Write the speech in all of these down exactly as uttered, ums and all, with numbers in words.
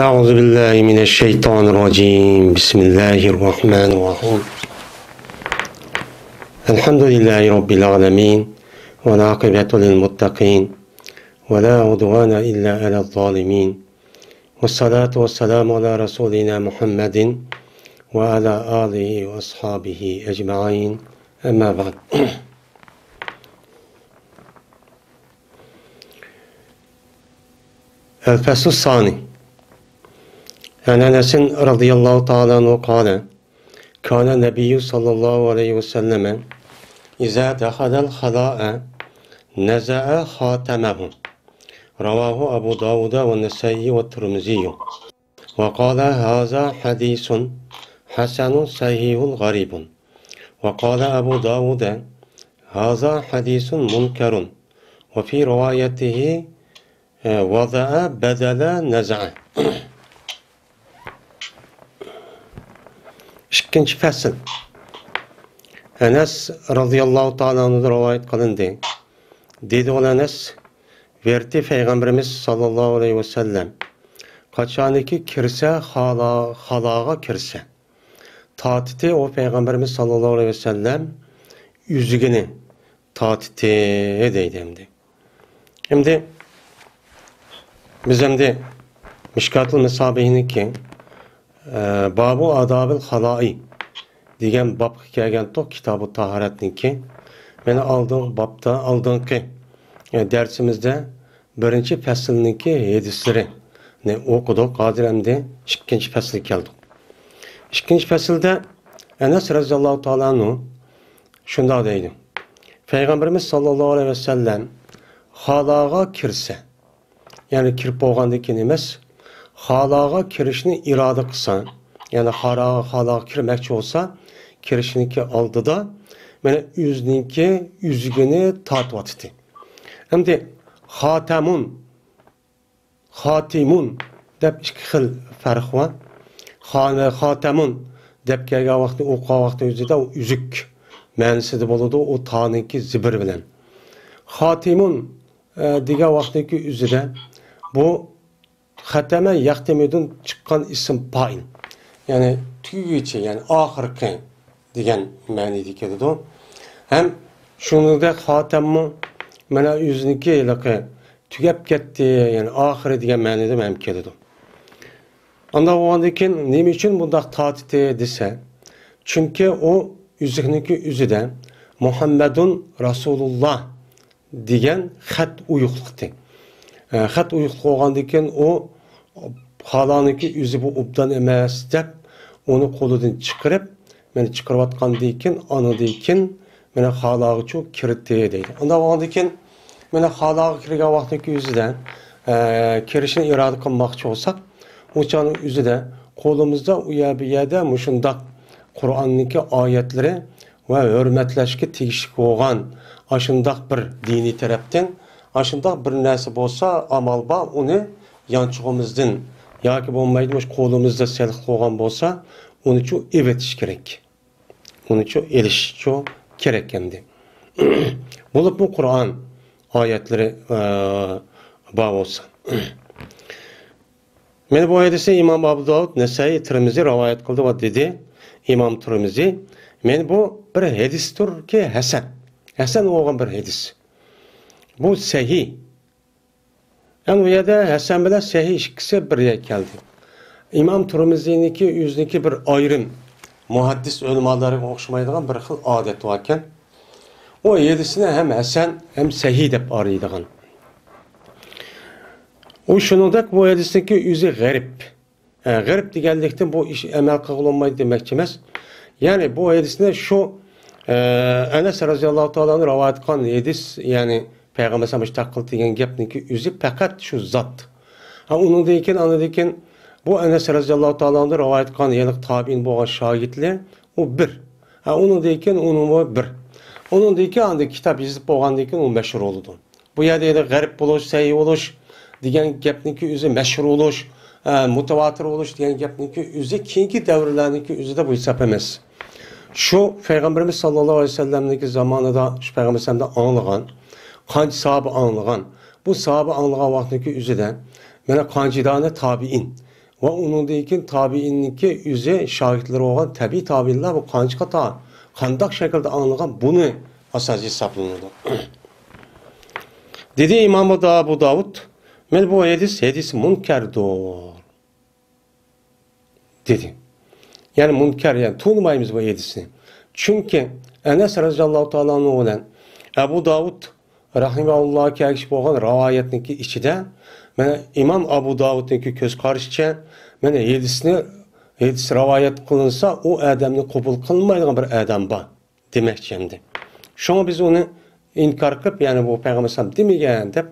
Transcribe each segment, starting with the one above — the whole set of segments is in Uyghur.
أعوذ بالله من الشيطان الرجيم. بسم الله الرحمن الرحيم. الحمد لله رب العالمين. والعاقبة للمتقين. ولا عدوان إلا على الظالمين. والصلاة والسلام على رسولنا محمد وعلى آله وأصحابه أجمعين. أما بعد. الفصل الثاني. عن أنس رضي الله تعالى عنه قال: كان النبي صلى الله عليه وسلم إذا دخل الخلاء نزع خاتمه. رواه أبو داود والنسائي والترمذي. وقال: هذا حديث حسن صحيح غريب. وقال أبو داود: هذا حديث منكر. وفي روايته، آه، وضع بدل نزع. ئىككىنچى پەسىل. ئەنەس رازىياللاھۇ تائالا ئەنھۇدىن رىۋايەت قىلىندى. دېدى ئۇ ئەنەس، ۋەرتى پەيغەمبىرىمىز ساللاللاھۇ ئەلەيھى ۋەسەللەم قاچانكى كىرسە، خالا-، خالاغا كىرسە، تارتتى ئۇ پەيغەمبىرىمىز ساللاللاھۇ ئەلەيھى ۋەسەللەم ئۈزۈكىنى تارتتى دەيدۇ ئەمدى. ئەمدى بىز ئەمدى مىشكاتۇل مىسابىھنىڭكى، ئە، بابۇ ئادابىل خالائى دېگەن بابقا كەلگەنتۇق، كىتابۇ تاھارەتنىڭكى. مانا ئالدىنقى بابتا، ئالدىنقى، ئە، دەرسىمىزدە بىرىنچى پەسىلنىڭكى ھەدىسلىرىنى ئوقۇدۇق. ھازىر ئەمدى ئىككىنچى پەسىلگە كەلدۇق. ئىككىنچى پەسىلدە ئەنەس رەزىياللاھۇ تائالا ئەنھۇ شۇنداق دەيدۇ. پەيغەمبىرىمىز ساللاللاھۇ ئەلەيھى ۋەسەللەم خالاغا كىرسە، يەنى كىرىپ بولغاندىن كېيىن ئەمەس، خالاغا كىرىشنى ئىرادە قىلسا، يەنى خالاغا، خالاغا كىرمەكچى بولسا، كىرىشنىڭكى ئالدىدا مانا ئۆزىنىڭكى ئۈزۈكىنى تارتىۋاتىتتى. ئەمدى خاتەمۇن، خاتىمۇن دەپ ئىككى خىل پەرق بار. خا-، خاتەمۇن دەپ كەلگەن ۋاقتى، ئوقۇغان ۋاقتى ئۆزىدە ئۇ ئۈزۈك مەنىسىدە بولىدۇ، ئۇ تانىڭكى زىبىرى بىلەن. خاتىمۇن، ئە، دېگەن ۋاقتىكى ئۆزىدە بۇ خەتەمە يەختىمىدىن چىققان ئىسىم پائىل. يەنى تۈگىگۈچى، يەنى ئاخىرقى دېگەن مەنىدە كېلىدۇ. ھەم شۇنىڭدەك خاتەممۇ مانا ئۆزىنىڭكى ھېلىقى تۈگەپ كەتتى، يەنى ئاخىرى دېگەن مەنىدە ھەم كېلىدۇ. ئانداق بولغاندىن كېيىن نېمە ئۈچۈن بۇنداق تارتتى دېسە، چۈنكى ئۇ ئۈزۈكنىڭكى ئۆزىدە مۇھەممەدۇن رەسۇلۇللا دېگەن خەت ئويۇقلۇقتى. ئە، خەت ئويۇقلۇق بولغاندىن كېيىن ئۇ خالانىڭكى ئۆزى بۇ ئوبدان ئەمەس دەپ ئۇنى قولىدىن چىقىرىپ، مانا چىقىرىۋاتقاندىن كېيىن، ئانىدىن كېيىن مانا خالاغىچۇ كىرتتى دەيدۇ. ئۇنداق بولغاندىن كېيىن مانا خالاغا كىرگەن ۋاقتىدىكى ئۆزىدە، ئە، كىرىشنى ئىرادە قىلماقچى بولساق، ئۇ چاغنىڭ ئۆزىدە قولىمىزدا ئۇ يەر بۇ يەردە مۇشۇنداق قۇرئاننىڭكى ئايەتلىرى ۋە ھۆرمەتلەشكە تېگىشلىك بولغان ئاشۇنداق بىر دىنىي تەرەپتىن ئاشۇنداق بىر نەرسە بولسا، ئامال بار، ئۇنى يانچۇقىمىزدىن ياكى بولمايدۇ، مۇشۇ قولىمىزدا سېلىق بولغان بولسا، ئۇنىچۇ ئېۋېتىش كېرەك. ئۇنىچۇ ئېلىشچۇ كېرەك ئەمدى. بولۇپمۇ قۇرئان ئايەتلىرى، ئە، بار بولسا. مانا بۇ ھەدىسنى ئىمام ئابۇ داۋۇد، نەسائىي، تىرمىزى رىۋايەت قىلدى ۋە دېدى، ئىمام تىرمىزى، مانا بۇ بىر ھەدىستۇركى ھەسەن. ھەسەن بولغان بىر ھەدىس. بۇ سەھىھ. يەنى بۇ يەردە ھەسەن بىلەن سەھىھ ئىككىسى بىر يەرگە كەلدى. ئىمام تۇرمىزىنىڭكى ئۆزىنىڭكى بىر ئايرىم مۇھەددىس ئۆلىمالارغا ئوخشىمايدىغان بىر خىل ئادەت باركەن. ئۇ ھەدىسنى ھەم ھەسەن، ھەم سەھىھ دەپ ئايرىيدىغان. ئۇ شۇنىڭدەك بۇ ھەدىسنىڭكى ئۆزى غەرىب. ئە، غەرىب دېگەنلىكتىن بۇ ئىش ئەمەل قىلغىلى بولمايدۇ دېمەكچى ئەمەس. يەنى بۇ ھەدىسنى شۇ، ئە، ئەنەس رەزىياللاھۇ تائالا ئەنھۇ رىۋايەت قىلغان ھەدىس، يەنى پەيغەمبەر ئەلەيھىسسالام مۇشۇنداق قىلدى دېگەن گەپنىڭكى ئۆزى پەقەت شۇ زات. ھە، ئۇنىڭدىن كېيىن، ئاندىن كېيىن بۇ ئەنەس رەزىياللاھۇ تائالا ئەنھۇدىن رىۋايەت قىلغان ھېلىقى تابىئىن بولغان شاگىرتلىرى ئۇ بىر. ھە، ئۇنىڭدىن كېيىن ئۇنىڭمۇ بىر. ئۇنىڭدىن كېيىن ئاندىن كىتاب يېزىپ بولغاندىن كېيىن ئۇ مەشھۇر بولىدۇ. بۇ يەردە يەنە غەرىب بولۇش، سەھىھ بولۇش دېگەن گەپنىڭكى ئۆزى، مەشھۇر بولۇش، ئە، مۇتەۋاتىر بولۇش دېگەن گەپنىڭكى ئۆزى كېيىنكى دەۋرلەرنىڭكى ئۆزىدە بۇ ھېساب ئەمەس. شۇ پەيغەمبىرىمىز ساللاللاھۇ ئەلەيھى ۋەسەللەمنىڭكى زامانىدا شۇ پەيغەمبەر ئەلەيھىسسالامدىن ئاڭلىغان، قانچە ساھابە ئاڭلىغان، بۇ ساھابە ئاڭلىغان ۋاقتىنىڭكى ئۆزىدە مانا قانچە دانە تابىئىن، ۋە ئۇنىڭدىن كېيىن تابىئىننىڭكى ئۆزى شاگىرتلىرى بولغان تەبىئىي تابىئىنلار بۇ قانچە قاتا، قانداق شەكىلدە ئاڭلىغان، بۇنى ئاساس ھېسابلىنىدۇ. دېدى ئىمام ئەبۇ داۋۇد، مانا بۇ ھەدىس، ھەدىس مۇنكەردۇر. دېدى. يەنى مۇنكەر، يەنى تونۇمايمىز بۇ ھەدىسنى. چۈنكى ئەنەس رەزىياللاھۇ تائالا ئەنھۇ بىلەن ئەبۇ داۋۇد رەھىمەھۇللاھقا كەلگۈسى بولغان رىۋايەتنىڭكى ئىچىدە، مانا ئىمام ئەبۇ داۋۇدنىڭكى كۆز قارىشىچە، مانا ھەدىسنى، ھەدىس رىۋايەت قىلىنسا، ئۇ ئادەمنى قوبۇل قىلمايدىغان بىر ئادەم بار. دېمەكچى ئەمدى. شۇڭا بىز ئۇنى ئىنكار قىلىپ، يەنى بۇ پەيغەمبەر ئەلەيھىسسالام دېمىگەن دەپ،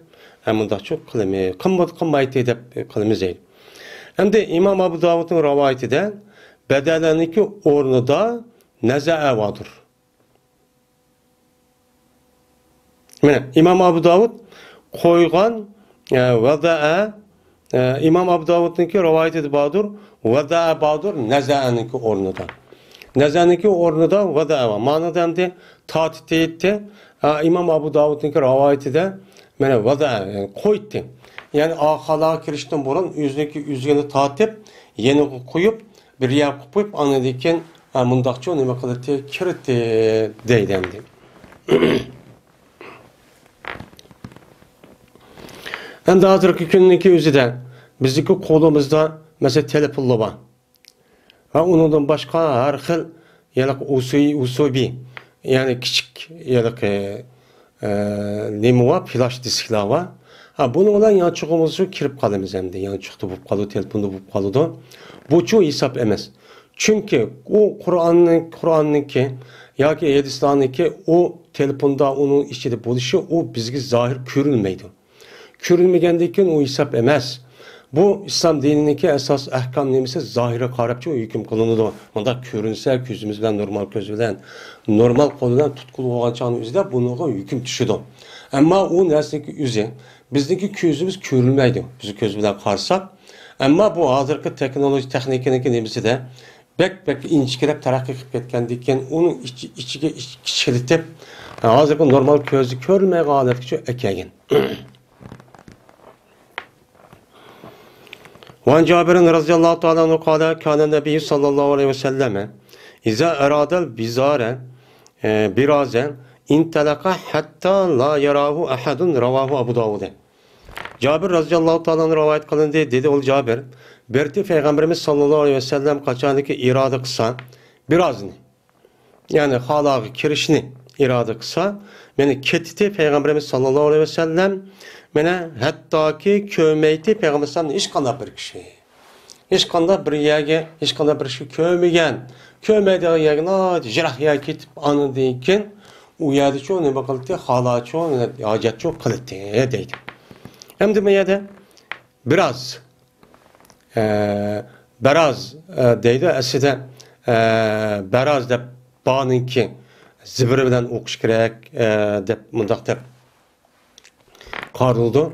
ھە، مۇنداقچۇ قىلىمىز، قىلمىدى، قىلمايتتى دەپ قىلىمىز دەيدۇ. ئەمدى ئىمام ئەبۇ داۋۇدنىڭ رىۋايىتىدە بەدەلەنىڭكى ئورنىدا نەزەئە باردۇر. مانا ئىمام ئەبۇ داۋۇد قويغان، ئە، ۋەدەئە، ئە، ئىمام ئەبۇ داۋۇدنىڭكى رىۋايىتىدە باردۇر، ۋەدەئە باردۇر، نەزەئەنىڭكى ئورنىدا. نەزەئەنىڭكى ئورنىدا ۋەدەئە بار. مانىدا ئەمدى تارتتى، ئە، ئىمام ئەبۇ داۋۇدنىڭكى رىۋايىتىدە مانا ۋەدەئە، يەنى قويتتى. يەنى ئا خالاغا كىرىشتىن بۇرۇن ئۆزىنىڭكى ئۆزىگىنى تارتىپ، يېنىغا قويۇپ، بىر يەرگە قويۇپ، ئاندىن كېيىن، ئە، مۇنداقچۇ نېمە قىلدى، كىردى دەيدۇ ئەمدى. ئەمدى ھازىرقى كۈننىڭكى ئۆزىدە بىزنىڭكى قولىمىزدا، مەسىلەن، تېلېفونلار بار. ۋە ئۇنىڭدىن باشقا ھەر خىل، ھېلىقى ئۇسۇي-، ئۇسۇبى، يەنى كىچىك، ھېلىقى، ئە، نېمە بار، فلاش دىسكلار بار. ھە، بۇنىڭ بىلەن يانچۇقىمىزغا كىرىپ قالىمىز ئەمدى. يانچۇقتا بولۇپ قالىدۇ، تېلېفوندا بولۇپ قالىدۇ. بۇچۇ ھېساب ئەمەس. چۈنكى ئۇ قۇرئاننىڭ، قۇرئاننىڭكى ياكى ھەدىسلەرنىڭكى ئۇ تېلېفوندا، ئۇنىڭ ئىچىدە بولۇشى، ئۇ بىزگە زاھىر كۆرۈنمەيدۇ. كۆرۈنمىگەندىن كېيىن ئۇ ھېساب ئەمەس. بۇ ئىسلام دىنىنىڭكى ئاساس ئەھكام نېمىسى زاھىرغا قاراپچۇ ھۆكۈم قىلىنىدۇ. مۇنداق كۆرۈنسە، كۆزىمىز بىلەن، نورمال كۆز بىلەن، نورمال قول بىلەن تۇتقىلى بولغان چاغنىڭ ئۆزىدە بۇنىڭغا ھۆكۈم چۈشىدۇ. ئەمما ئۇ نەرسىنىڭكى ئۆزى، بىزنىڭكى كۆزىمىز كۆرۈلمەيدۇ، بىز كۆز بىلەن قارىساق. ئەمما بۇ ھازىرقى تېخنولوگىيە، تېخنىكىنىڭكى نېمىسىدە، بەك، بەك ئىنچىكىلەپ تەرەققىي قىلىپ كەتكەندىن كېيىن، ئۇنىڭ ئىچى، ئىچىگە ئىچ-، كىچىكلىتىپ، ھازىرقى نورمال كۆزى كۆرمەيدىغان ھالەتكىچۇ ئەكەلگەن. وعن جابر رضي الله تعالى عنه قال: كان النبي صلى الله عليه وسلم إذا أراد البزار، ە، براز، انطلق حتى لا يراه أحد. رواه أبو داود. جابىر رازىياللاھۇ تائالا ئەنھۇ رىۋايەت قىلىندى، دېدى ئۇ جابىر، بىر پەيغەمبىرىمىز ساللاللاھۇ ئەلەيھى ۋەسەللەم قاچانكى ئىرادە قىلسا، بىرازنى، يەنى خالاغا كىرىشنى ئىرادە قىلسا، مانا كېتىتى پەيغەمبىرىمىز ساللاللاھۇ ئەلەيھى ۋەسەللەم، مانا ھەتتاكى كۆرمەيتتى پەيغەمبىرىمىزنى ھېچقانداق بىر كىشى. ھېچقانداق بىر يەرگە، ھېچقانداق بىر ئىشنى كۆرمىگەن، كۆرمەيدىغان يەرگە ناھايىتى يىراق يەرگە كېتىپ، ئاندىن كېيىن ئۇ يەردىچۇ نېمە قىلدى؟ خالاچۇ، ھاجەتچۇ قىلدى دەيدۇ. ئەمدى بۇ يەردە بىراز، ئە، بەراز، ئە، دەيدۇ. ئەسلىدە، ئە، بەراز دەپ بانىڭكى زىبىرى بىلەن ئوقۇش كېرەك، ئە، دەپ مۇنداق دەپ قارىلىدۇ.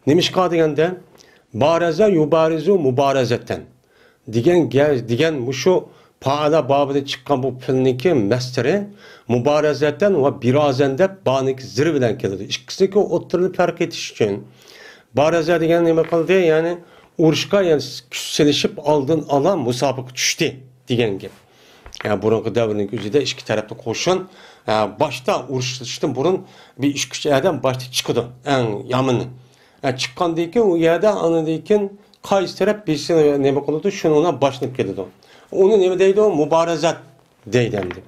نېمىشقا دېگەندە، بارەزە يۇبارىزۇ مۇبارەزەتەن دېگەن گە-، دېگەن مۇشۇ پائەلە بابىدىن چىققان بۇ پېئىلنىڭكى مەسدىرى مۇبارەزەتەن ۋە بىرازەن دەپ بانىڭكى زىرى بىلەن كېلىدۇ. ئىككىسىنىڭكى ئوتتۇرىدا پەرق ئېتىش ئۈچۈن، بارەزە دېگەن نېمە قىلدى؟ يەنى ئۇرۇشقا، يەنى كۈچ سېلىشىپ ئالدىن ئالا مۇسابىقە چۈشتى دېگەن گەپ. يەنى بۇرۇنقى دەۋرنىڭ ئۆزىدە ئىككى تەرەپتە قوشۇن، ھە، باشتا ئۇرۇشۇشتىن بۇرۇن بىر ئۈچ ئۈچ ئادەم باشتا چىقىدۇ، ئەڭ يامىنى. ھە، چىققاندىن كېيىن ئۇ يەردە ئاندىن كېيىن قايسى تەرەپ بىرسى نېمە قىلىدۇ، شۇنىڭ بىلەن باشلىنىپ كېتىدۇ. ئۇنى نېمە دەيدۇ؟ مۇبارىزەت دەيدۇ ئەمدى.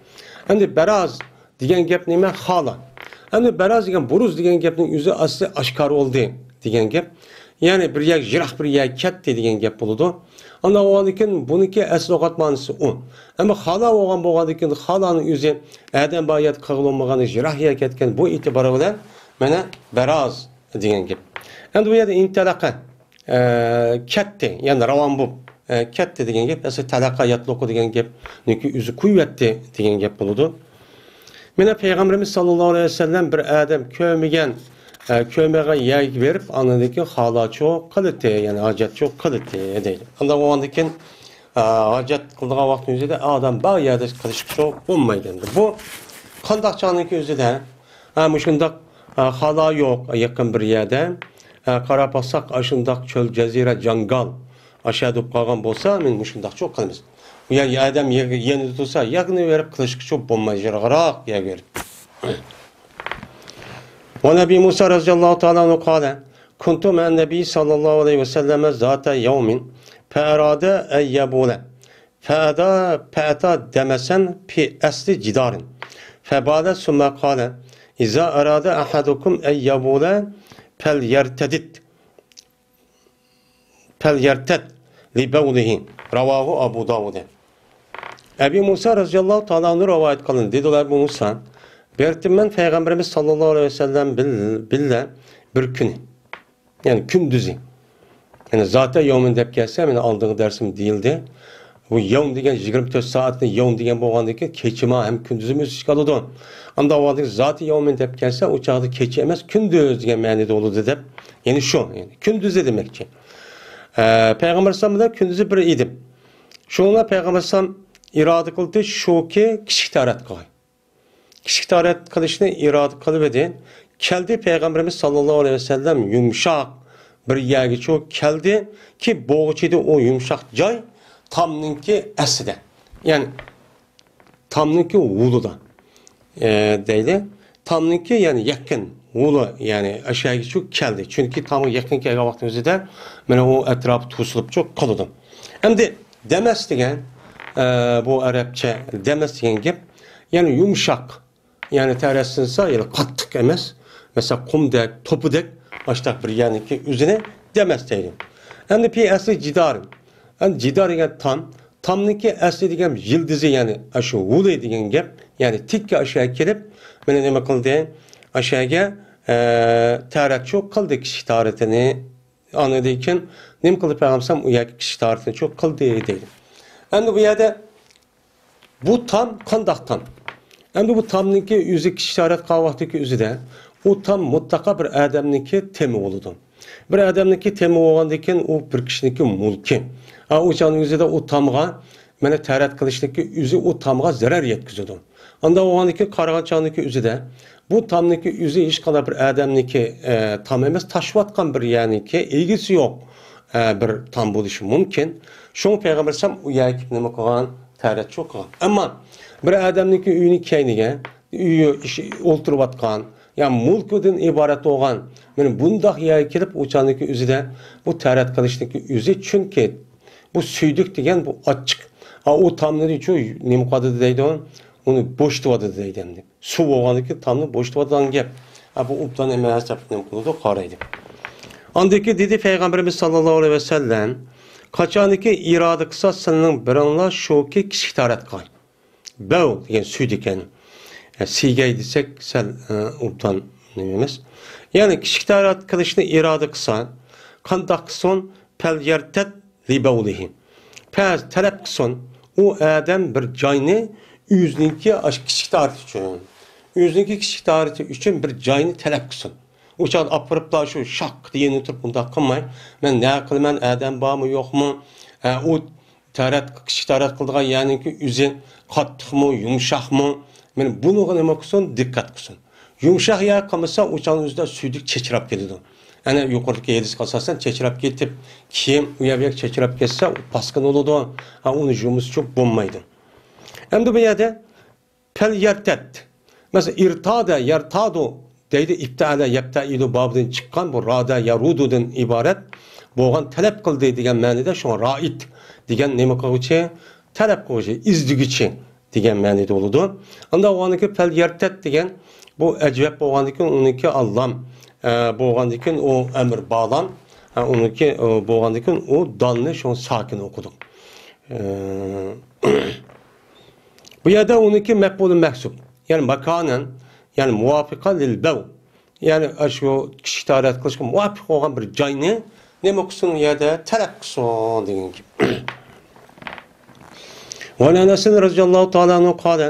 ئەمدى بەراز دېگەن گەپ نېمە؟ خالا. ئەمدى بەراز دېگەن، بۇرۇز دېگەن گەپنىڭ ئۆزى ئەسلى ئاشكارا بولدى دېگەن گەپ. يەنى بىر يەر، يىراق بىر يەرگە كەتتى دېگەن گەپ بولىدۇ. ئانداق بولغاندىن كېيىن بۇنىڭكى ئەسلى لۇغەت مانىسى ئۇ. ئەمما خالا بولغان، بولغاندىن كېيىن خالانىڭ ئۆزى ئادەم بار يەردە قىلغىلى بولمىغان، يىراق يەرگە كەتكەن، بۇ ئېتىبارى بىلەن مانا بەراز دېگەن گەپ. ئەمدى بۇ يەردە ئىنتەلەقە، ئە، كەتتى، يەنى راۋان بولۇپ، ئە، كەتتى دېگەن گەپ. ئەسلى تەلەققە يەتلۇقۇ دېگەن گەپنىڭكى ئۆزى قويۇۋەتتى دېگەن گەپ بولىدۇ. مانا پەيغەمبىرىمىز ساللاللاھۇ ئەلەيھى ۋەسەللەم بىر ئادەم كۆرمىگەن، ئە، كۆرمىگەن يەرگە بېرىپ، ئاندىن كېيىن خالاچۇ قىلىتى، يەنى ھاجەتچۇ قىلىتى دەيدۇ. ئانداق بولغاندىن كېيىن، ئە، ھاجەت قىلىدىغان ۋاقىتنىڭ ئۆزىدە ئادەم بار يەردە قىلىشقىچۇ بولمايدۇ ئەمدى. بۇ قانداق چاغنىڭكى ئۆزىدە، ئە، مۇشۇنداق، ئە، خالا يوق، يېقىن بىر يەردە. ئە، قاراپ باقساق، ئاشۇنداق چۆل، جەزىرە، جاڭگال، ئاشۇ يەردە بولۇپ قالغان بولسا، مېنى مۇشۇنداقچۇ قىلىمىز. ئۇ يەر ئادەم يەنىدە تۇرسا، ياقنى بېرىپ قىلىشقىچۇ بولماي، يىراقراق يەرگە بېرىپ. وعن أبي موسى رضي الله تعالى عنه قال: كنت مع النبي صلى الله عليه وسلم ذات يوم فأراد أن يبول فأتى، فأتى دمسا في أصل جدار فبال ثم قال: إذا أراد أحدكم أن يبول فليرتد، فليرتد لبوله. رواه أبو داود. ئەبى مۇسا رەزىياللاھۇ تائالا ئەنھۇ رىۋايەت قىلىندى. دېدى ئەبۇ مۇسا، بىر قېتىم مەن پەيغەمبىرىمىز ساللاللاھۇ ئەلەيھى ۋەسەللەم بىل-، بىللە بىر كۈنى، يەنى كۈندۈزى. يەنى زاتە يەۋمىن دەپ كەلسە، مانا ئالدىنقى دەرسىمدە دېيىلدى. بۇ يەۋم دېگەن يىگىرمە تۆت سائەتنى يەۋم دېگەن بولغاندىن كېيىن، كېچىمۇ ھەم كۈندۈزىمۇ ئۆز ئىچىگە ئالىدۇ. ئانداق ۋاقىتتا زاتى يەۋمىن دەپ كەلسە، ئۇ چاغدا كېچە ئەمەس، كۈندۈز دېگەن مەنىدە بولىدۇ دەپ، يەنى شۇ، يەنى كۈندۈزى دېمەكچى. ئە، پەيغەمبەر ئەلەيھىسسالام بىلەن كۈندۈزى بىر ئىدى. شۇڭا پەيغەمبەر ئەلەيھىسسالام ئىرادە قىلدى، شۇكى، كىچىك تارەت قىلغاي. كىچىك تارەت قىلىشنى ئىرادە قىلىۋىدى. كەلدى پەيغەمبىرىمىز ساللاللاھۇ ئەلەيھى ۋەسەللەم يۇمشاق بىر يەرگىچۇ كەلدى كى، بولغۇچى ئىدى ئۇ يۇمشاق جاي تامنىڭكى ئەسلىدە. يەنى تامنىڭكى ھۇلىدا، ئە، دەيلى. تامنىڭكى، يەنى يېقىن ھۇلى، يەنى ئاشۇ يەرگىچۇ كەلدى. چۈنكى تامغا يېقىن كەلگەن ۋاقتىمىزدا مانا ئۇ ئەتراپى توسۇلۇپچۇ قالىدۇ. ئەمدى دەمەس دېگەن، ئە، بۇ ئەرەبچە دەمەس دېگەن گەپ، يەنى يۇمشاق، يەنى تەرەتسىنسا، يەنى قاتتىق ئەمەس. مەسىلەن، قۇمدەك، توپىدەك، ئاشتاق بىر يەرنىڭكى ئۆزىنى دەمەس دەيدۇ. ئەمدى پى ئەسلى جىدار. ئەمدى جىدار دېگەن تام. تامنىڭكى ئەسلى دېگەن يىلدىزى، يەنى ئاشۇ ھۇلى دېگەن گەپ. يەنى تىككە ئاشۇ يەرگە كېلىپ، مانا نېمە قىلدى؟ ئاشۇ يەرگە، ئە، تەرەتچۇ قىلدى كىچىك تارىتىنى. ئاندىن كېيىن نېمە قىلدى پەيغەمبەر؟ ئۇ يەرگە كىچىك تارىتىنى چۇ قىلدى دەيدۇ. ئەمدى بۇ يەردە بۇ تام قانداق تام؟ ئەمدى بۇ تامنىڭكى ئۆزى كىچىك تارەت قىلغان ۋاقتىدىكى ئۆزىدە، ئۇ تام مۇتلەقا بىر ئادەمنىڭكى تېمى بولىدۇ. بىر ئادەمنىڭكى تېمى بولغاندىن كېيىن، ئۇ بىر كىشىنىڭكى مۈلكى. ئا، ئۇ چاغنىڭ ئۆزىدە ئۇ تامغا، مانا تارەت قىلىشنىڭكى ئۆزى ئۇ تامغا زەرەر يەتكۈزىدۇ. ئانداق بولغاندىن كېيىن قارىغان چاغنىڭكى ئۆزىدە، بۇ تامنىڭكى ئۆزى ھېچقانداق بىر ئادەمنىڭكى، ئە، تام ئەمەس، تاشىۋاتقان بىر يەرنىڭكى ئىگىسى يوق، ئە، بىر تام بولۇشى مۇمكىن. شۇڭا پەيغەمبەر ئەلەيھىسسالام ئۇ يەرگە نېمە قىلغان؟ تارەتچۇ قىلغان. ئەمما بىر ئادەمنىڭكى ئۆيىنىڭ كەينىگە، ئۆيى، ئىش-، ئولتۇرۇۋاتقان، يا مۈلكىدىن ئىبارەت بولغان، مانا بۇنداق يەرگە كېلىپ، ئۇ چاغنىڭكى ئۆزىدە بۇ تارەت قىلىشنىڭكى ئۆزى، چۈنكى بۇ سۈيدۈك دېگەن بۇ ئاچچىق. ئا، ئۇ تامنى چۇ نېمە قىلىۋاتىدۇ دەيدۇ؟ ئۇنى بوشىتىۋاتىدۇ دەيدۇ ئەمدى. سۇ بولغاندىكىن تامنى بوشىتىۋاتىدىغان گەپ. ئا، بۇ ئوبدان ئەمەس دەپ نېمە قىلىدۇ؟ قارايدۇ. ئاندىن كېيىن دېدى پەيغەمبىرىمىز ساللاللاھۇ ئەلەيھى ۋەسەللەم، قاچانكى ئىرادە قىلسا سىلىنىڭ بىرىڭلار شۇكى كىچىك تارەت قىلغاي. بەۋ دېگەن سۈيدۈك ئىكەن. ئە، سىگەي دېسەك سەل، ئە، ئوبدان نېمە ئەمەس. يەنى كىچىك تارەت قىلىشنى ئىرادە قىلسا، قانداق قىلسۇن؟ پەليەرتەد لىبەۋلىھى. پەز تەلەپ قىلسۇن. ئۇ ئادەم بىر جاينى ئۆزىنىڭكى ئاشۇ كىچىك تارىتى ئۈچۈن، ئۆزىنىڭكى كىچىك تارىتى ئۈچۈن بىر جاينى تەلەپ قىلسۇن. ئۇ چاغدا ئاپىرىپلا شۇ شاق دېگەن تۇرۇپ ئۇنداق قىلماي، مەن نە قىلىمەن، ئادەم بارمۇ، يوقمۇ؟ ئە، ئۇ تارەت، كىچىك تارەت قىلىدىغان يەرنىڭكى ئۆزى قاتتىقمۇ، يۇمشاقمۇ؟ مانا بۇنىڭغا نېمە قىلسۇن؟ دىققەت قىلسۇن. يۇمشاق يەر قىلمىسا، ئۇ چاغنىڭ ئۆزىدە سۈيدۈك چېچىراپ كېتىدۇ. ئەنە يۇقىرىدىكى ھەدىسكە ئاساسەن چېچىراپ كېتىپ، كىيىم ئۇ يەر بۇ يەرگە چېچىراپ كەتسە، ئۇ پاسكىنا بولىدۇ. ھە، ئۇنى يۇمىسىچۇ بولمايدۇ. ئەمدى بۇ يەردە پەل يەرتەت. مەسىلەن، ئىرتادە، يەرتادۇ دەيدۇ، ئىپتەئەلە، يەپتەئىلۇ بابىدىن چىققان بۇ رادە، يەرۇدۇدىن ئىبارەت بولغان تەلەپ قىلدى دېگەن مەنىدە، شۇڭا رائىد دېگەن نېمە قىلغۇچى؟ تەلەپ قىلغۇچى، ئىزدىگۈچى دېگەن مەنىدە بولىدۇ. ئانداق بولغاندىكىن پەل يەرتەت دېگەن بۇ ئەجۋەب بولغاندىكىن ئۇنىڭكى ئاللام، ئە، بولغاندىكىن ئۇ ئەمر بالام، ئە، ئۇنىڭكى، ئۇ بولغاندىكىن ئۇ دالنى شۇڭا ساكىن ئوقۇدۇق. ئە، بۇ يەردە ئۇنىڭكى مەپئۇلى مەھسۇب. يەنى ماكانەن، يەنى مۇۋاپىقەن لىل بەۋ. يەنى ئاشۇ كىچىك تارەت قىلىشقا مۇۋاپىق بولغان بىر جاينى نېمە قىلسۇن، ئۇ يەردە تەلەپ قىلسۇن دېگەن گەپ. وعن أنس رضي الله تعالى عنه قال: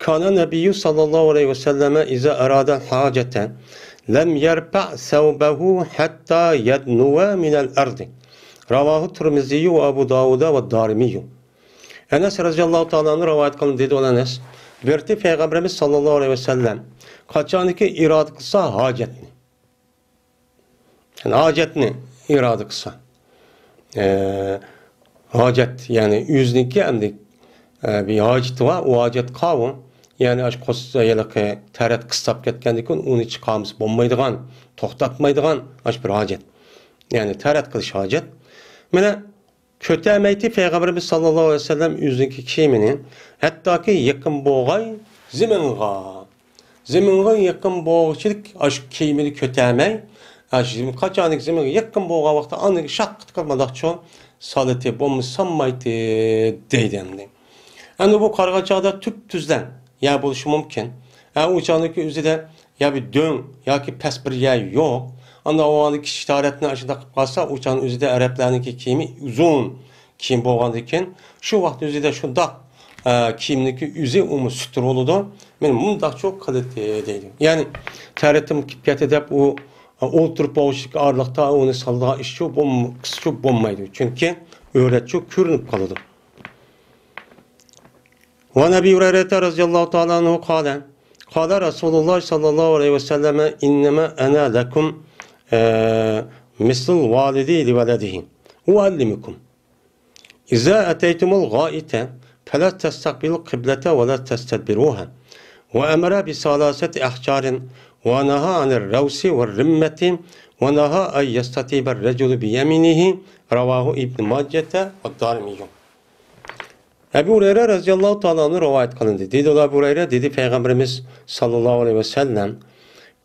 كان النبي صلى الله عليه وسلم إذا أراد الحاجة لم يرفع ثوبه حتى يدنو من الأرض. رواه الترمذي وأبو داود والدارمي. ئەنەس رەزىياللاھۇ تائالا ئەنھۇ رىۋايەت قىلىندى، دېدى ئۇ ئەنەس، بىر قېتىم پەيغەمبىرىمىز ساللاللاھۇ ئەلەيھى ۋەسەللەم قاچانكى ئىرادە قىلسا ھاجەتنى، يەنى ھاجەتنى ئىرادە قىلسا، ئە، ھاجەت، يەنى ئۆزىنىڭكى ئەمدى، ئە، بىر ھاجىتى بار، ئۇ ھاجەت قاۋۇ. يەنى ئاشۇ قوس-، ھېلىقى تەرەت قىستاپ كەتكەندىن كېيىن ئۇنى چىقارمىسا بولمايدىغان، توختاتمايدىغان ئاشۇ بىر ھاجەت. يەنى تەرەت قىلىش ھاجەت. مانا كۆتەرمەيتتى پەيغەمبىرىمىز ساللاللاھۇ ئەلەيھى ۋەسەللەم ئۆزىنىڭكى كىيىمىنى، ھەتتاكى يېقىن بولغاي زېمىنغا. زېمىنغا يېقىن بولغۇچىلىك ئاشۇ كىيىمىنى كۆتەرمەي، ئاشۇ زېمىن، قاچانكى زېمىنغا يېقىن بولغان ۋاقىتتا ئاندىن شاققىتىقىپ مانداقچۇ سالىتى، بولمىسا سالمايتتى دەيدۇ ئەمدى. ئەمدى بۇ قارىغان چاغدا تۈپتۈزلەڭ يەر بولۇشى مۇمكىن. ئە، ئۇ چاغدىكى ئۆزىدە يا بىر دۆڭ ياكى پەس بىر يەر يوق. ئاندىن ئاۋۋالى كىچىك تارەتنى ئاشۇنداق قىلىپ قالسا، ئۇ چاغنىڭ ئۆزىدە ئەرەبلەرنىڭكى كىيىمى ئۇزۇن كىيىم بولغاندىكىن، شۇ ۋاقىت ئۆزىدە شۇنداق، ئە، كىيىمنىكى ئۆزى ئۇمۇ سۈتتۈر بولىدۇ. مەن مۇنداقچۇ قىلىتتى دەيدۇ. يەنى تەرىتىم كېلىپ كەتتى دەپ ئۇ، ئە، ئولتۇرۇپ بولۇشلۇق ئارىلىقتا ئۇنى سالىدىغان ئىشچۇ بولم-، قىسچۇ بولمايدۇ. چۈنكى ئۆرەتچۇ كۆرۈنۈپ قالىدۇ. وعن أبي هريرة رضي الله تعالى عنه قال، قال رسول الله صلى الله عليه وسلم، إنما أنا لكم، آه، مثل الوالد لولده، أعلمكم. إذا أتيتم الغائط فلا تستقبلوا القبلة ولا تستدبروها. وأمر بثلاثة أحجار، ونهى عن الروث والرمة، ونهى أن يستطيب الرجل بيمينه. رواه ابن ماجة والدارمي. ئەبۇ ھۇرەيرە رەزىياللاھۇ تائالا ئەنھۇ رىۋايەت قىلىندى. دېدى ئۇلار، ئەبۇ ھۇرەيرە، دېدى پەيغەمبىرىمىز ساللاللاھۇ ئەلەيھى ۋەسەللەم،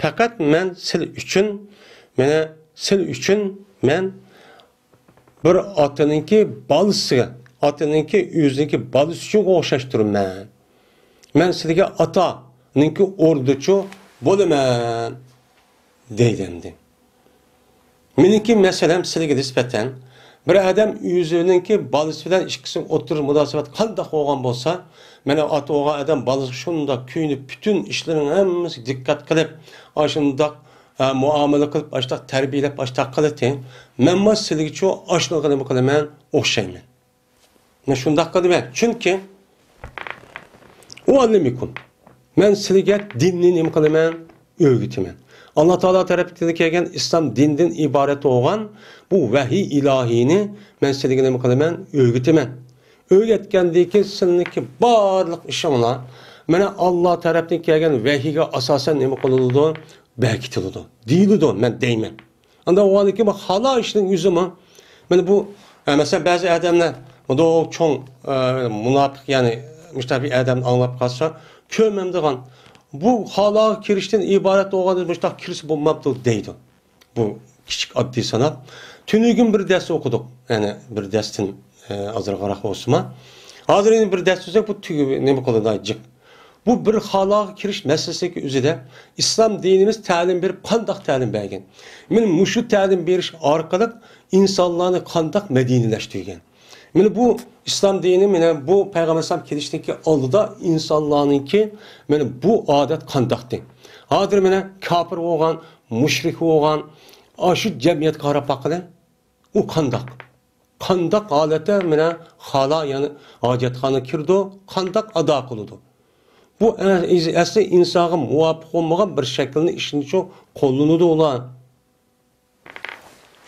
پەقەت مەن سىلى ئۈچۈن، مانا سىلى ئۈچۈن مەن بىر ئاتىنىڭكى بالىسىغا، ئاتىنىڭكى ئۆزىنىڭكى بالىسى ئۈچۈن ئوخشاش تۇرىمەن. مەن سىلىگە ئاتانىڭكى ئورنىدىچۇ بولىمەن، دەيدۇ ئەمدى. مېنىڭكى مەسىلەم سىلىگە نىسبەتەن، بىر ئادەم ئۆزىنىڭكى بالىسى بىلەن ئىككىسىنىڭ ئوتتۇرىسى مۇناسىۋەت قانداق بولغان بولسا، مانا ئاتا بولغان ئادەم بالىسىغا شۇنداق كۆيۈنۈپ، پۈتۈن ئىشلىرىنىڭ ھەممىسىگە دىققەت قىلىپ، ئاشۇنداق، ئە، مۇئامىلە قىلىپ، ئاشۇنداق تەربىيەلەپ، ئاشۇنداق قىلىتى. مەنمۇ سىلىگىچۇ ئاشۇنىڭغا نېمە قىلىمەن؟ ئوخشايمەن. مەن شۇنداق قىلىمەن. چۈنكى، ئۇئەللىمىكۇم، مەن سىلىگە دىننى نېمە قىلىمەن؟ ئۆگىتىمەن. ئاللا تائالا تەرەپتىن كەلگەن ئىسلام دىندىن ئىبارەت بولغان بۇ ۋەھىي ئىلاھىينى مەن سىلىگە نېمە قىلىمەن؟ ئۆگىتىمەن. ئۆگەتكەندىن كېيىن سىلىنىڭكى بارلىق ئىشىڭلار مانا ئاللا تەرەپتىن كەلگەن ۋەھىيگە ئاساسەن نېمە قىلىنىدۇ؟ بېكىتىلىدۇ. دېيىلىدۇ، مەن دەيمەن. ئاندىن ئۇنىڭدىن كېيىن بۇ خالا ئىشنىڭ يۈزىمۇ، مانا بۇ، ئە، مەسىلەن، بەزى ئادەملەر، مۇنداق چوڭ، ئە، مۇناپىق، يەنى مۇشۇنداق بىر ئادەمنى ئاڭلاپ قالسا، كۆرمەمدىغان، بۇ خالاغا كىرىشتىن ئىبارەت بولغان مۇشۇنداق كىرسە بولمامدۇ دەيدۇ. بۇ كىچىك ئاددىي ساناپ. تۈنۈگۈن بىر دەرس ئوقۇدۇق، يەنى بىر دەرستىن، ئە، ئازراقراق بولسىمۇ. ھازىر يەنە بىر دەرس ئۆتسەك، بۇ تۈگە-، نېمە قىلىدۇ، جىق. بۇ بىر خالاغا كىرىش مەسىلىسىدىكى ئۆزىدە ئىسلام دىنىمىز تەلىم بېرىپ، قانداق تەلىم بەرگەن؟ مانا مۇشۇ تەلىم بېرىش ئارقىلىق ئىنسانلارنى قانداق مەدەنىيلەشتۈرگەن؟ مانا بۇ ئىسلام دىنى، مانا بۇ پەيغەمبەر ئەلەيھىسسالام كېلىشتىكى ئالدىدا ئىنسانلارنىڭكى مانا بۇ ئادەت قانداقتى؟ ھازىر مانا كاپىر بولغان، مۇشرىك بولغان، ئاشۇ جەمئىيەتكە قاراپ باققىلى. ئۇ قانداق؟ قانداق ھالەتتە مانا خالا، يەنى ھاجەتخانا كىرىدۇ؟ قانداق ئادا قىلىدۇ؟ بۇ ئە-، ئەسلى ئىنسانغا مۇۋاپىق بولمىغان بىر شەكىلنى، ئىشنىچۇ قوللىنىدۇ ئۇلار.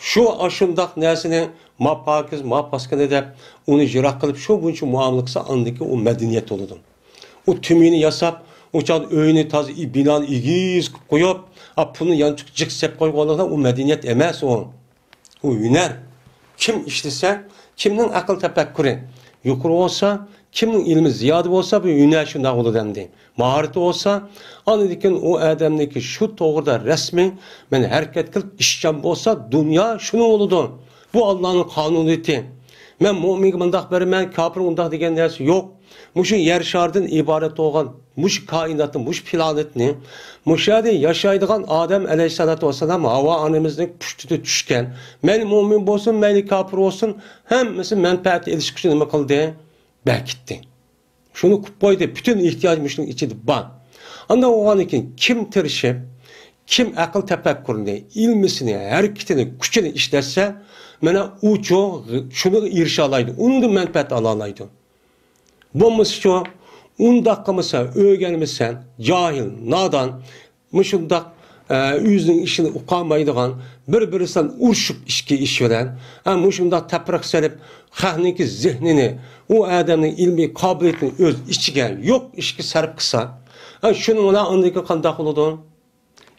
شۇ ئاشۇنداق نەرسىنى ما پاكىز، ما پاسكىنا دەپ، ئۇنى يىراق قىلىپ، شۇ بويىچە مۇئامىلە قىلسا، ئاندىكى ئۇ مەدەنىيەت بولىدۇ. ئۇ تۈمىنى ياساپ، ئۇ چاغدا ئۆينى تازا، بىنانى ئېگىز قىلىپ قويۇپ، ئا، پۇلنى يانچۇققا جىق سېلىپ قويغانلىقتا، ئۇ مەدەنىيەت ئەمەس ئۇ. ئۇ ھۈنەر. كىم ئىشلىسە، كىمنىڭ ئەقىل تەپەككۇرى يۇقىرى بولسا، كىمنىڭ ئىلمى زىيادە بولسا، بۇ ھۈنەر شۇنداق بولىدۇ ئەمدى. ماھارىتى بولسا، ئاندىن كېيىن ئۇ ئادەمنىڭكى شۇ توغرىدا رەسمىي، مانا ھەرىكەت قىلىپ ئىشچان بولسا، دۇنيا شۇنىڭ بولىدۇ. بۇ ئاللانىڭ قانۇنىيىتى. مەن مۆمىنگە مۇنداق بېرىمەن، كاپىرغا ئۇنداق دېگەن نەرسە يوق. مۇشۇ يەر شارىدىن ئىبارەت بولغان مۇشۇ كائىناتنى، مۇشۇ پلانېتنى، مۇشۇ يەردە ياشايدىغان ئادەم ئەلەيھىسسالاتۇ ۋەسسالام ھاۋا ئانىمىزنىڭ پۇشتىدا چۈشكەن. مەيلى مۆمىن بولسۇن، مەيلى كاپىر بولسۇن، ھەممىسى مەنپەئەت ئېلىش ئۈچۈن نېمە قىلدى؟ بەكىتتى. شۇنى قىلىپ قويدى. پۈتۈن ئېھتىياج مۇشۇنىڭ ئىچىدە بار. ئاندىن بولغاندىن كېيىن كىم تىرىشىپ، كىم ئەقىل تەپەككۇرىنى، ئىلمىسىنى، ھەرىكىتىنى، كۈچىنى ئىشلەتسە، مانا ئۇچۇ شۇنىڭغا ئېرىشەلايدۇ، ئۇنىڭدىن مەنپەئەت ئالالايدۇ. بولمىسىچۇ، ئۇنداق قىلمىسا، ئۆگەنمىسە، جاھىل، نادان، مۇشۇنداق، ئە، ئۆزىنىڭ ئىشىنى ئۇقالمايدىغان، بىر-بىرسىدىن ئۇرۇشۇپ ئىچكى ئىش بىلەن، ئە، مۇشۇنداق تەپرىقە سېلىپ، خەقنىڭكى زېھنىنى، ئۇ ئادەمنىڭ ئىلمىي قابىلىيىتىنى ئۆز ئىچىگە يوق ئىشقا سەرپ قىلسا، ئە، شۇنىڭ بىلەن ئاندىن كېيىن قانداق بولىدۇ؟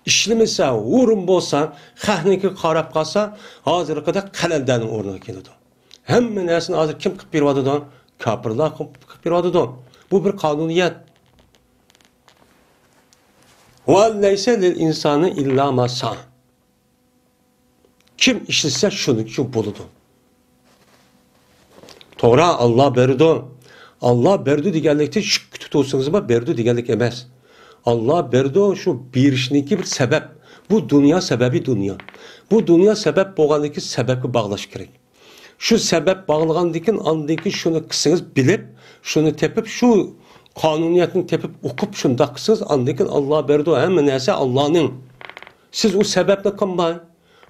ئىشلىمىسە، ھۇرۇن بولسا، خەقنىڭكىگە قاراپ قالسا، ھازىرقىدەك قەلەندەرنىڭ ئورنىغا كېلىدۇ. ھەممە نەرسىنى ھازىر كىم قىلىپ بېرىۋاتىدۇ؟ كاپىرلار قىلىپ، قىلىپ بېرىۋاتىدۇ. بۇ بىر قانۇنىيەت. ۋە لەيسە لىل ئىنسانى ئىللا ما سا. كىم ئىشلىسە، شۇنىڭكى بولىدۇ. توغرا، ئاللا بېرىدۇ. ئاللا بېرىدۇ دېگەنلىكتىن شۈك تۇتۇۋاتسىڭىزمۇ، بېرىدۇ دېگەنلىك ئەمەس. ئاللا بېرىدۇ، شۇ بېرىشنىڭكى بىر سەۋەب. بۇ دۇنيا سەۋەبى دۇنيا. بۇ دۇنيا سەۋەب بولغاندىن كېيىن سەۋەبكە باغلاش كېرەك. شۇ سەۋەب باغلىغاندىن كېيىن، ئاندىن كېيىن شۇنى قىلسىڭىز بىلىپ، شۇنى تېپىپ، شۇ قانۇنىيەتنى تېپىپ ئوقۇپ، شۇنداق قىلسىڭىز، ئاندىن كېيىن ئاللا بېرىدۇ، ھەممە نەرسە ئاللانىڭ. سىز ئۇ سەۋەبنى قىلماڭ.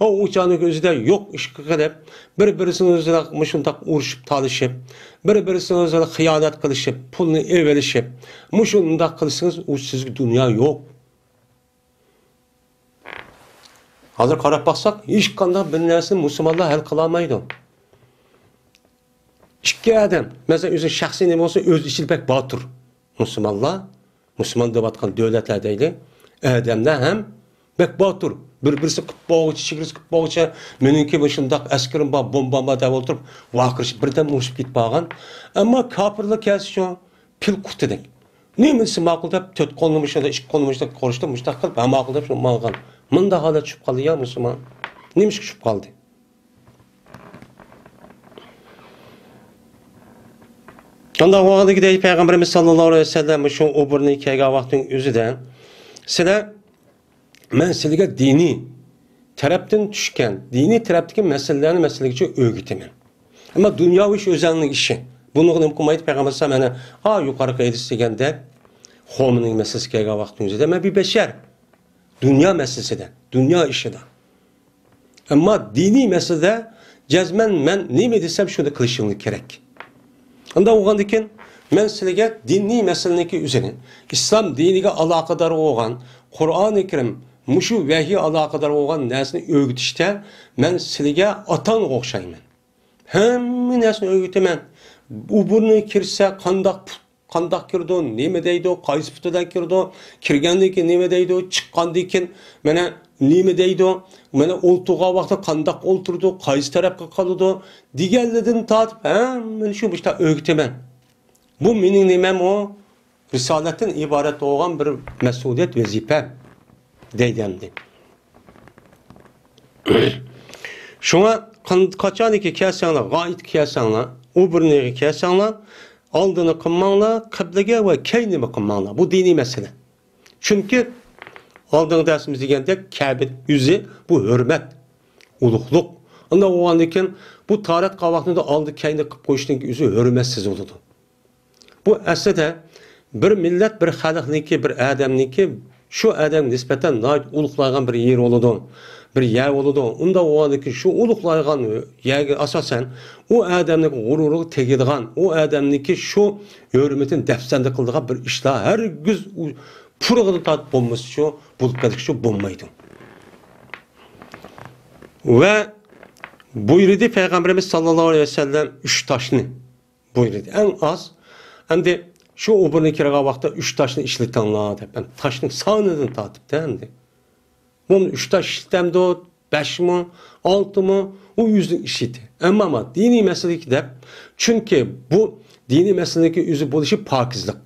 ئۇ ئۇچانىڭ ئۆزىدە يوق ئىش قىلىپ، بىر-بىرسىنىڭ ئۆزىدە مۇشۇنداق ئۇرۇشۇپ، تالىشىپ، بىر-بىرسىنىڭ ئۆزىدە خىيانەت قىلىشىپ، پۇلنى ئېلىۋېلىشىپ، مۇشۇنداق قىلسىڭىز، ئۇ سىزگە دۇنيا يوق. ھازىر قاراپ باقساق، ھېچقانداق بىر نەرسىنى مۇسۇلمانلار ھەل قىلالمايدۇ. ئىككى ئادەم، مەسىلەن، ئۆزى شەخسىي نېمە بولسا، ئۆز ئىچىدە بەك باتۇر. مۇسۇلمانلار، مۇسۇلمان دەۋاتقان دۆلەتلەر دەيلى، ئادەملەر ھەم بەك باتۇر. بىر-بىرسى قىپ بولغۇچە، چېگرىسى قىپ بولغۇچە، مېنىڭكى مۇشۇنداق ئەسكىرىم بار، بومبام بار دەپ ئولتۇرۇپ، ۋارقىرىشىپ، بىردەم ئۇرۇشۇپ كېتىپ قالغان. ئەمما كاپىرلار كەلسىچۇ، پىل قۇتىدەك. نېمە دېسە ماقۇل دەپ، تۆت قولنى مۇشۇنداق، ئىككى قولنى مۇشۇنداق قورشىتىپ، مۇشۇنداق قىلىپ، ھە، ماقۇل دەپ شۇ ماڭغان. مۇنداق ھالەت چۈشۈپ قالدى يا مۇسۇلمان. نېمىشقا چۈشۈپ قالدى؟ شۇنداق بولغاندىكىدەك پەيغەمبىرىمىز ساللاللاھۇ ئەلەيھى ۋەسەللەم شۇ ئوبورنى كەلگەن ۋاقىتنىڭ ئۆزىدە، سىلەر مەن سىلىگە دىنىي تەرەپتىن چۈشكەن، دىنىي تەرەپتىكى مەسىلىلەرنى مەسىلىگىچە ئۆگىتىمەن. ئەمما دۇنياۋى ئىش ئۆزەڭنىڭ ئىشى. بۇنىڭغا نېمە قىلمايدۇ پەيغەمبەر ئەلەيھىسسالام؟ يەنە، ئا، يۇقىرىقى ھەدىس دېگەندەك، خۇمەينىنىڭ مەسىلىسى كەلگەن ۋاقىتنىڭ ئۆزىدە، مەن بىر بەشەر. دۇنيا مەسىلىسىدە، دۇنيا ئىشىدا. ئەمما دىنىي مەسىلىدە جەزمەن مەن نېمە دېسەم، شۇنى قىلىشىڭلار كېرەك. ئۇنداق بولغاندىكىن، مەن سىلىگە دىنىي مەسىلىنىڭكى ئۆزىنى، ئىسلام دىنىگە ئالاقىدار بولغان، قۇرئانى كەرىم، مۇشۇ ۋەھىي ئالاقىدار بولغان نەرسىنى ئۆگىتىشتە مەن سىلىگە ئاتاڭغا ئوخشايمەن. ھەممە نەرسىنى ئۆگىتىمەن. ئوبورنى كىرسە قانداق پۇت، قانداق كىرىدۇ، نېمە دەيدۇ، قايسى پۇتىدا كىرىدۇ، كىرگەندىن كېيىن نېمە دەيدۇ، چىققاندىن كېيىن مانا نېمە دەيدۇ، مانا ئولتۇرغان ۋاقتىدا قانداق ئولتۇرىدۇ، قايسى تەرەپكە قالىدۇ دېگەنلىرىدىن تارتىپ ھەممىنى شۇ مۇشۇنداق ئۆگىتىمەن. بۇ مېنىڭ نېمەم ئۇ؟ رىسالەتتىن ئىبارەت بولغان بىر مەسئۇلىيەت، ۋەزىپە دەيدۇ ئەمدى. شۇڭا قان-، قاچانكى كەلسەڭلار، غائىتقا كەلسەڭلار، ئوبورنىغا كەلسەڭلار، ئالدىنى قىلماڭلار قىبلىگە ۋە كەينىمۇ قىلماڭلار. بۇ دىنىي مەسىلە. چۈنكى ئالدىنقى دەرسىمىز دېگەندەك، كەبە ئۆزى بۇ ھۆرمەت، ئۇلۇغلۇق. ئۇنداق بولغاندىن كېيىن بۇ تارەت قاۋاقنى ئالدى كەينى قىلىپ قويۇشنىڭ ئۆزى ھۆرمەتسىز بولىدۇ. بۇ ئەسلىدە بىر مىللەت، بىر خەلقنىڭكى، بىر ئادەمنىڭكى شۇ ئادەمگە نىسبەتەن ناھايىتى ئۇلۇغلايدىغان بىر يېرى بولىدۇ، بىر يەر بولىدۇ. ئۇنداق بولغاندىكىن شۇ ئۇلۇغلايدىغان يەرگە ئاساسەن ئۇ ئادەمنىڭ غۇرۇرىغا تېگىدىغان، ئۇ ئادەمنىڭكى شۇ ھۆرمىتىنى دەپسەندە قىلىدىغان بىر ئىشلار ھەرگىز ئۇ پۇرىقىنى تارتىپ بولمىسىچۇ، بولۇپ قېلىشىچۇ بولمايدۇ. ۋە بۇيرۇدى پەيغەمبىرىمىز ساللاللاھۇ ئەلەيھى ۋەسەللەم ئۈچ تاشنى بۇيرۇدى. ئەڭ ئاز، ئەمدى شۇ ئوبورنى كىرگەن ۋاقىتتا ئۈچ تاشنى ئىشلىتىڭلار دەپ، ئەمدى تاشنىڭ سانىدىن تارتىپتە ئەمدى. بۇ ئۈچ تاش ئىشلىتەمدۇ، بەشمۇ، ئالتىمۇ، ئۇ ئۆزىنىڭ ئىشى. ئەمما ما دىنىي مەسىلىدىكى دەپ، چۈنكى بۇ دىنىي مەسىلىدىكى ئۆزى بولۇشى پاكىزلىق.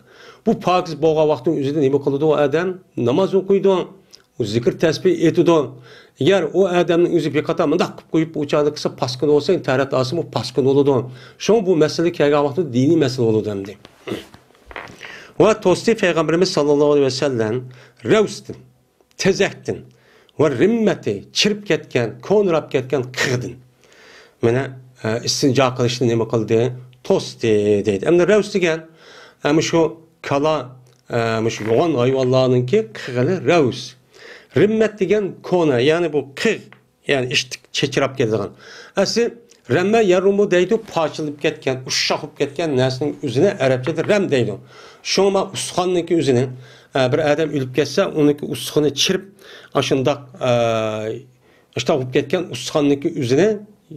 بۇ پاكىز بولغان ۋاقىتنىڭ ئۆزىدە نېمە قىلىدۇ ئۇ ئادەم؟ ناماز ئوقۇيدۇ. ئۇ زىكىر تەسبىھ ئېيتىدۇ. ئەگەر ئۇ ئادەمنىڭ ئۆزى بىر قاتار مۇنداق قىلىپ قويۇپ، ئۇ چاغدا قىلسا پاسكىنا بولسا، تەرەت ئالسا، بۇ پاسكىنا بولىدۇ. شۇڭا بۇ مەسىلە كەلگەن ۋاقىتتا دىنىي مەسىلە بولىدۇ ئەمدى. ۋە توستى پەيغەمبىرىمىز ساللاللاھۇ ئەلەيھى ۋەسەللەم رەۋستىن، تېزەكتىن ۋە رىممەتى، چىرىپ كەتكەن، كونىراپ كەتكەن قىغدىن. مانا، ئە، ئىستىنجا قىلىشنى نېمە قىلدى؟ توستى دەيدۇ. ئەمدى رەۋس دېگەن، ئەمە شۇ كالا، ئە، مۇشۇ يوغان ھايۋانلارنىڭكى قىغىنى رەۋس. رىممەت دېگەن كونا، يەنى بۇ قىغ، يەنى ئىشتىك چېچىراپ كېتىدىغان. ئەسلى رەممە يەررۇمۇ دەيدۇ، پارچىلىنىپ كەتكەن، ئۇششاق بولۇپ كەتكەن نەرسىنىڭ ئۆزىنى ئەرەبچىدە رەم دەيدۇ. شۇڭا ئۇستىخاننىڭكى ئۆزىنى، ئە، بىر ئادەم ئۆلۈپ كەتسە، ئۇنىڭكى ئۇستىخىنى چىرىپ، ئاشۇنداق، ئە، ئاشۇنداق بولۇپ كەتكەن ئۇستىخاننىڭكى ئۆزىنى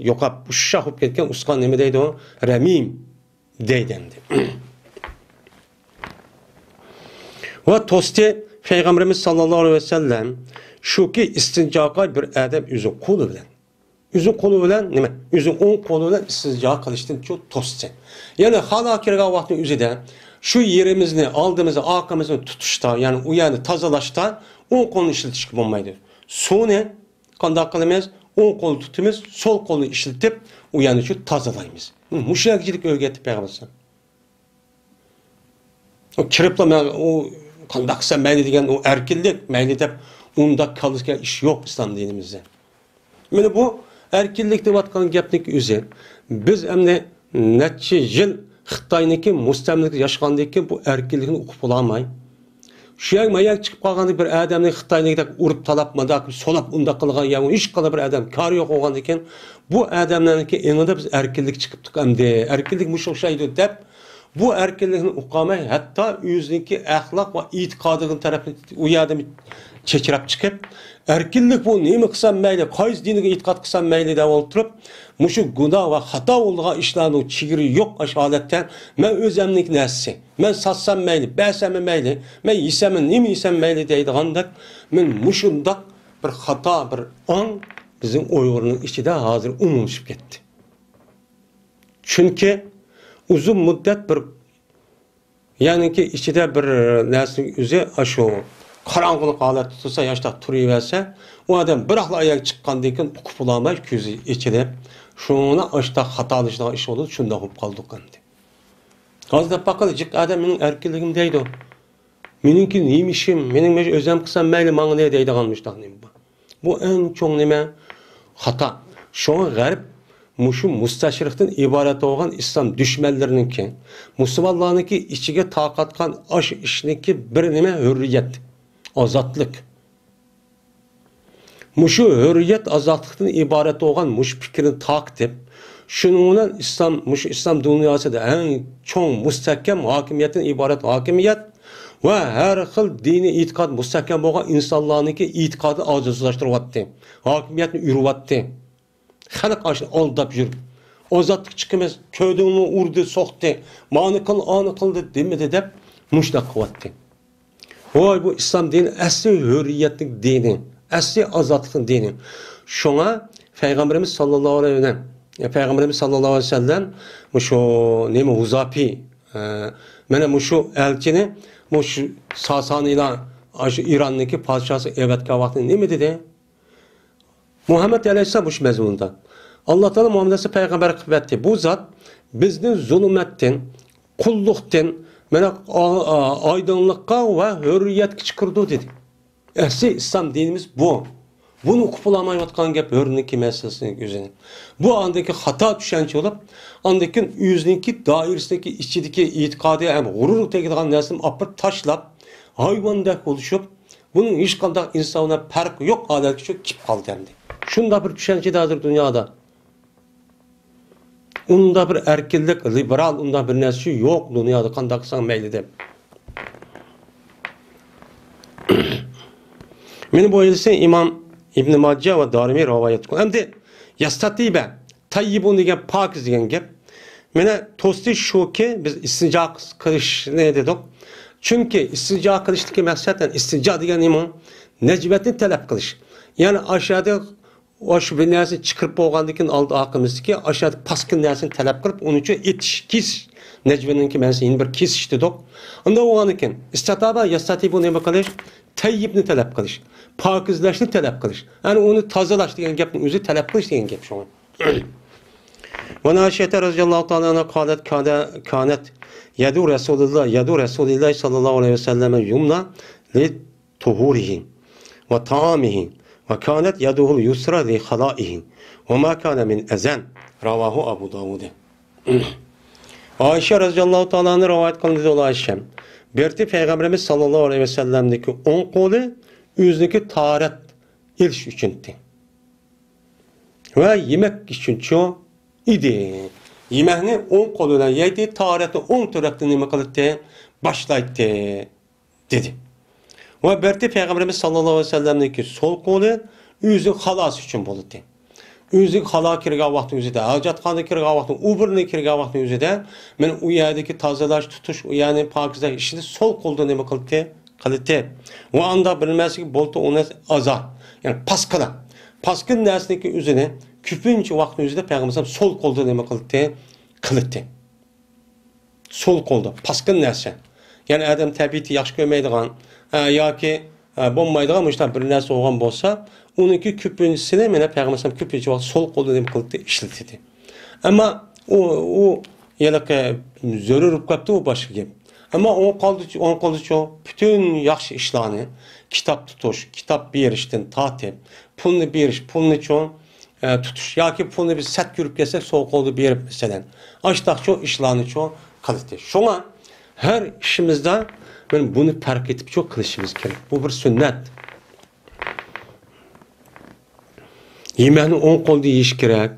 يوقاپ، ئۇششاق بولۇپ كەتكەن ئۇستىخان نېمە دەيدۇ؟ رەمىم دەيدۇ ئەمدى. ۋە توستى پەيغەمبىرىمىز ساللاللاھۇ ئەلەيھى ۋەسەللەم شۇكى، ئىستىنجاغا بىر ئادەم ئۆزى قولى بىلەن، ئۆزى قولى بىلەن نېمە؟ ئۆزى ئوڭ قولى بىلەن ئىستىنجا قىلىشتىن شۇ توستى. يەنى خالا كىرگەن ۋاقىتنىڭ ئۆزىدە شۇ يېرىمىزنى، ئالدىمىزنى، ئارقىمىزنى تۇتۇشتا، يەنى ئۇ يەرنى تازىلاشتا ئوڭ قولنى ئىشلىتىشكە بولمايدۇ. سۇنى قانداق قىلىمىز؟ ئوڭ قولنى تۇتىمىز، سول قولنى ئىشلىتىپ، ئۇ يەرنى شۇ تازىلايمىز. مۇشۇ يەرگىچىلىك ئۆگەتتى پەيغەمبەر. ئۇ كىرىپلا، مەن ئۇ قانداق قىلسام مەيلى دېگەن ئۇ ئەركىنلىك، مەيلى دەپ ئۇنداق كاللىسىغا ئىش يوق ئىسلام دىنىمىزدە. مانا بۇ ئەركىنلىك دەۋاتقان گەپنىڭ ئۆزى، بىز ئەمدى نەچچە يىل خىتاينىڭكى مۇستەملىكىدە ياشىغاندىن كېيىن بۇ ئەركىنلىكنى ئۇقۇپ بولالماي، شۇ يەر، ما يەرگە چىقىپ قالغاندا بىر ئادەمنى خىتاينىڭكىدەك ئۇرۇپ تالاپ، مانداق سولاپ، ئۇنداق قىلغان يا ھېچقانداق بىر ئادەم كارى يوق بولغاندىن كېيىن، بۇ ئادەملەرنىڭكى ئېڭىدا بىز ئەركىنلىك چىقىپتۇق ئەمدى، ئەركىنلىك مۇشۇ ئوخشايدۇ دەپ، بۇ ئەركىنلىكنى ئۇقالماي، ھەتتا ئۆزىنىڭكى ئەخلاق ۋە ئېتىقادىغا تەرەپنى ئۇ يەردىن چېچىراپ چىقىپ، ئەركىنلىك بۇ، نېمە قىلسام مەيلى، قايسى دىنغا ئېتىقاد قىلسام مەيلى دەپ ئولتۇرۇپ، مۇشۇ گۇناھ ۋە خاتا بولىدىغان ئىشلارنىڭ چېگرى يوق ئاشۇ ھالەتتە، مەن ئۆزۈمنىڭكى نەرسىسى، مەن ساتسام مەيلى، بەرسەممۇ مەيلى، مەن يېسەممۇ، نېمە يېسەم مەيلى دەيدىغاندەك، مەن مۇشۇنداق بىر خاتا، بىر ئاڭ بىزنىڭ ئۇيغۇرنىڭ ئىچىدە ھازىر ئومۇملىشىپ كەتتى. چۈنكى ئۇزۇن مۇددەت بىر، يەنىكى ئىچىدە بىر نەرسىنىڭ ئۆزى ئاشۇ قاراڭغۇلۇق ھالەتتە تۇرسا، ياشتاق تۇرۇۋەرسە، ئۇ ئادەم بىراقلا ئاياغ چىققاندىن كېيىن ئۇقۇپ بولالماي، كۆزى ئېچىلىپ، شۇڭا ئاشتاق خاتالىشىدىغان ئىش بولىدۇ، شۇنداق بولۇپ قالدۇق ئەمدى. ھازىر دەپ باققىلى، جىق ئادەم مېنىڭ ئەركىنلىكىم دەيدۇ. مېنىڭكى نېمە ئىشىم، مېنىڭ مۇشۇ ئۆزۈم قىلسام مەيلى ماڭا نېمە دەيدىغان مۇشۇنداق نېمە بار. بۇ ئەڭ چوڭ نېمە؟ خاتا. شۇڭا غەرب مۇشۇ مۇستەشرىقتىن ئىبارەت بولغان ئىسلام دۈشمەنلىرىنىڭكى، مۇسۇلمانلارنىڭكى ئىچىگە تارقاتقان ئاشۇ ئىشنىڭكى بىر نېمە؟ ھۆرىيەت، ئازادلىق. مۇشۇ ھۆرىيەت، ئازادلىقتىن ئىبارەت بولغان مۇشۇ پىكىرنى تارقىتىپ، شۇنىڭ بىلەن ئىسلام، مۇشۇ ئىسلام دۇنياسىدا ئەڭ چوڭ مۇستەھكەم ھاكىمىيەتتىن ئىبارەت ھاكىمىيەت ۋە ھەر خىل دىنىي ئېتىقاد مۇستەھكەم بولغان ئىنسانلارنىڭكى ئېتىقادىنى ئاجىزلاشتۇرۇۋەتتى، ھاكىمىيەتنى ئۆرۈۋەتتى. خەلق ئاشۇنى ئالداپ يۈرۈپ، ئازادلىق چىقىمىز، كۆردۈڭمۇ، ئۇردى، سوقتى، مانى قىل، ئانى قىلدى دېمىدى دەپ مۇشۇنداق قىلىۋەتتى. ۋاي، بۇ ئىسلام دىنى ئەسلى ھۆرىيەتنىڭ دىنى، ئەسلى ئازادلىقنىڭ دىنى. شۇڭا پەيغەمبىرىمىز ساللاللاھۇ ئەلەيھى ۋەسەللەم، پەيغەمبىرىمىز ساللاللاھۇ ئەلەيھى ۋەسەللەم مۇشۇ نېمە، ھۇزاپى، ئە، مانا مۇشۇ ئەلچىنى مۇشۇ ساسانىيلار، شۇ ئىراننىڭكى پادىشاھى ئەۋەتكەن ۋاقتىدا نېمە دېدى؟ مۇھەممەد ئەلەيھىسسالام مۇشۇ مەزمۇندا، ئاللا تائالا مۇھەممەد ئەلەيھىسسالام پەيغەمبەر قىلىپ بەردى. بۇ زات بىزنى زۇلۇمەتتىن، قۇللۇقتىن، مانا، ئا-، ئا-، ئايدىڭلىققا ۋە ھۆرىيەتكە چىقىرىدۇ دېدى. ئەسلى ئىسلام دىنىمىز بۇ. بۇنى ئۇقۇپ بولالمايۋاتقان گەپ ھۆرىنىڭكى مەسىلىسىنىڭ ئۆزىنى. بۇ ئاندىكى خاتا چۈشەنچە بولۇپ، ئاندىن كېيىن ئۆزىنىڭكى دائىرىسىدىكى ئىچىدىكى ئېتىقادى ھەم غۇرۇرىغا تېگىدىغان نەرسىنى ئاپىرىپ تاشلاپ، ھايۋاندەك بولۇشۇپ، بۇنىڭ ھېچقانداق ئىنسان بىلەن پەرقى يوق ھالەتكە چۈشۈپ كېتىپ قالدى ئەمدى. شۇنداق بىر چۈشەنچىدە ھازىر دۇنيادا. ئۇنداق بىر ئەركىنلىك، لىبېرال ئۇنداق بىر نەرسە يوق دۇنيادا، قانداق قىلساڭ مەيلى دەپ. مانا بۇ ھەدىسنى ئىمام ئىبن ماجە ۋە دارىمى رىۋايەت قىلغان. ئەمدى يەستەتىبە، تەييىبۇن دېگەن پاكىز دېگەن گەپ. مانا توستى شۇكى، بىز ئىستىنجا قىلىشنى دېدۇق. چۈنكى ئىستىنجا قىلىشتىكى مەقسەت، يەنى ئىستىنجا دېگەن نېمە؟ نەجۋەتنى تەلەپ قىلىش. يەنى ئاشۇ يەردە ئاشۇ بىر نەرسىنى چىقىرىپ بولغاندىن كېيىن ئالدى ئارقىمىزدىكى ئاشۇ يەردە پاسكىنا نەرسىنى تەلەپ قىلىپ، ئۇنىڭ ئۈچۈن ئېتىش، كېسىش. نەجۋەنىڭكى مەنىسى يەنە بىر كېسىش دېدۇق. ئۇنداق بولغاندىن كېيىن ئىستەتابە يەستەتىبۇ نېمە قىلىش؟ تەييىبنى تەلەپ قىلىش. پاكىزلاشنى تەلەپ قىلىش. يەنى ئۇنى تازىلاش دېگەن گەپنىڭ ئۆزى تەلەپ قىلىش دېگەن گەپ شۇڭا. وعن عائشة رضي الله تعالى عنها قالت: كان، كانت يد رسول الله، يد رسول الله صلى الله عليه وسلم اليمنى لطهوره وطعامه، وكانت يده اليسرى لخلائه، وما كان من أذى. رواه أبو داود. ئائىشە رەزىياللاھۇ تائالا ئەنھا رىۋايەت قىلىندى، ئۇلار ئىشەم. بىرتى پەيغەمبىرىمىز ساللاللاھۇ ئەلەيھى ۋەسەللەمنىڭكى ئوڭ قولى ئۆزىنىڭكى تاھارەت ئېلىش ئۈچۈنتى. ۋە يېمەك ئۈچۈنچۇ، ئىدى. يېمەكنى ئوڭ قولى بىلەن يەيتتى، تاھارەتنى ئوڭ تەرەپتىن نېمە قىلاتتى؟ باشلايتتى، دېدى. ۋە بەلكى پەيغەمبىرىمىز ساللاللاھۇ ئەلەيھى ۋەسەللەمنىڭكى سول قولى ئۆزى خالاس ئۈچۈن بولاتتى. ئۆزىگە خالا كىرگەن ۋاقتى ئۆزىدە، ھاجەتخانىغا كىرگەن ۋاقتى، ئۇ بۇرنىغا كىرگەن ۋاقتى ئۆزىدە، مەن ئۇ يەردىكى تازىلاش، تۇتۇش، ئۇ يەرنى پاكىزلاش ئىشىنى سول قولدا نېمە قىلاتتى؟ قىلىتتى. ۋە ئاندا بىلمەسلىك بولتى ئۇنى ئازار. يەنى پاسكىنا. پاسكىنا نەرسىنىڭكى ئۆزىنى كۆپىنچە ۋاقىتنىڭ ئۆزىدە پەيغەمبەر سول قولدا نېمە قىلىتتى؟ قىلىتتى. سول قولدا. پاسكىنا نەرسە. يەنى ئادەم تەبىئىتى ياخشى كۆرمەيدىغان، ئە، ياكى، ئە، بولمايدىغان مۇشۇنداق بىر نەرسە بولغان بولسا، ئۇنىڭكى كۆپىنچىسىنى مانا پەيغەمبەر كۆپىنچە ۋاقىت سول قولدا نېمە قىلىتتى؟ ئىشلىتىتتى. ئەمما ئۇ، ئۇ ھېلىقى زۆرۈر بولۇپ قاپتۇ، ئۇ باشقا گەپ. ئەمما ئوڭ قولدىچۇ، ئوڭ قولدىچۇ پۈتۈن ياخشى ئىشلارنى، كىتاب تۇتۇش، كىتاب بېرىشتىن تارتىپ، پۇلنى بېرىش، پۇلنىچۇ، ئە، تۇتۇش ياكى پۇلنى بىز سەت كۆرۈپ كەلسەك، سول قولدا بېرىپ، مەسىلەن، ئاشتاقچۇ ئىشلارنىچۇ قىلىتتى. شۇڭا ھەر ئىشىمىزدا مانا بۇنى پەرق ئېتىپچۇ قىلىشىمىز كېرەك. بۇ بىر سۈننەت. يېمەكنى ئوڭ قولدا يېيىش كېرەك.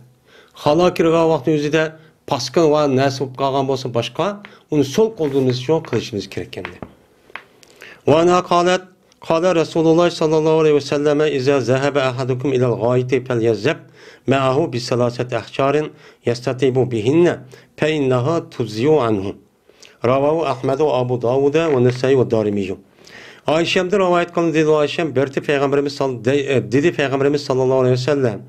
خالا كىرگەن ۋاقىتنىڭ ئۆزىدە پاسكىنا ۋە نەرسە بولۇپ قالغان بولسا باشقا، ئۇنى سول قولدا شۇ قىلىشىمىز كېرەك ئەمدى. وعنها قالت، قال رسول الله صلى الله عليه وسلم: إذا ذهب أحدكم إلى الغائط فليذهب معه بثلاثة أحجار يستطيب بهن فإنها تجزئ عنه. رواه أحمد وأبو داود والنسائي والدارمي. ئائىشەمدىن رىۋايەت قىلىندى، دېدى ئائىشەم، بىرتى پەيغەمبىرىمىز سال-، دەي-، ئە، دېدى پەيغەمبىرىمىز ساللاللاھۇ ئەلەيھى ۋەسەللەم،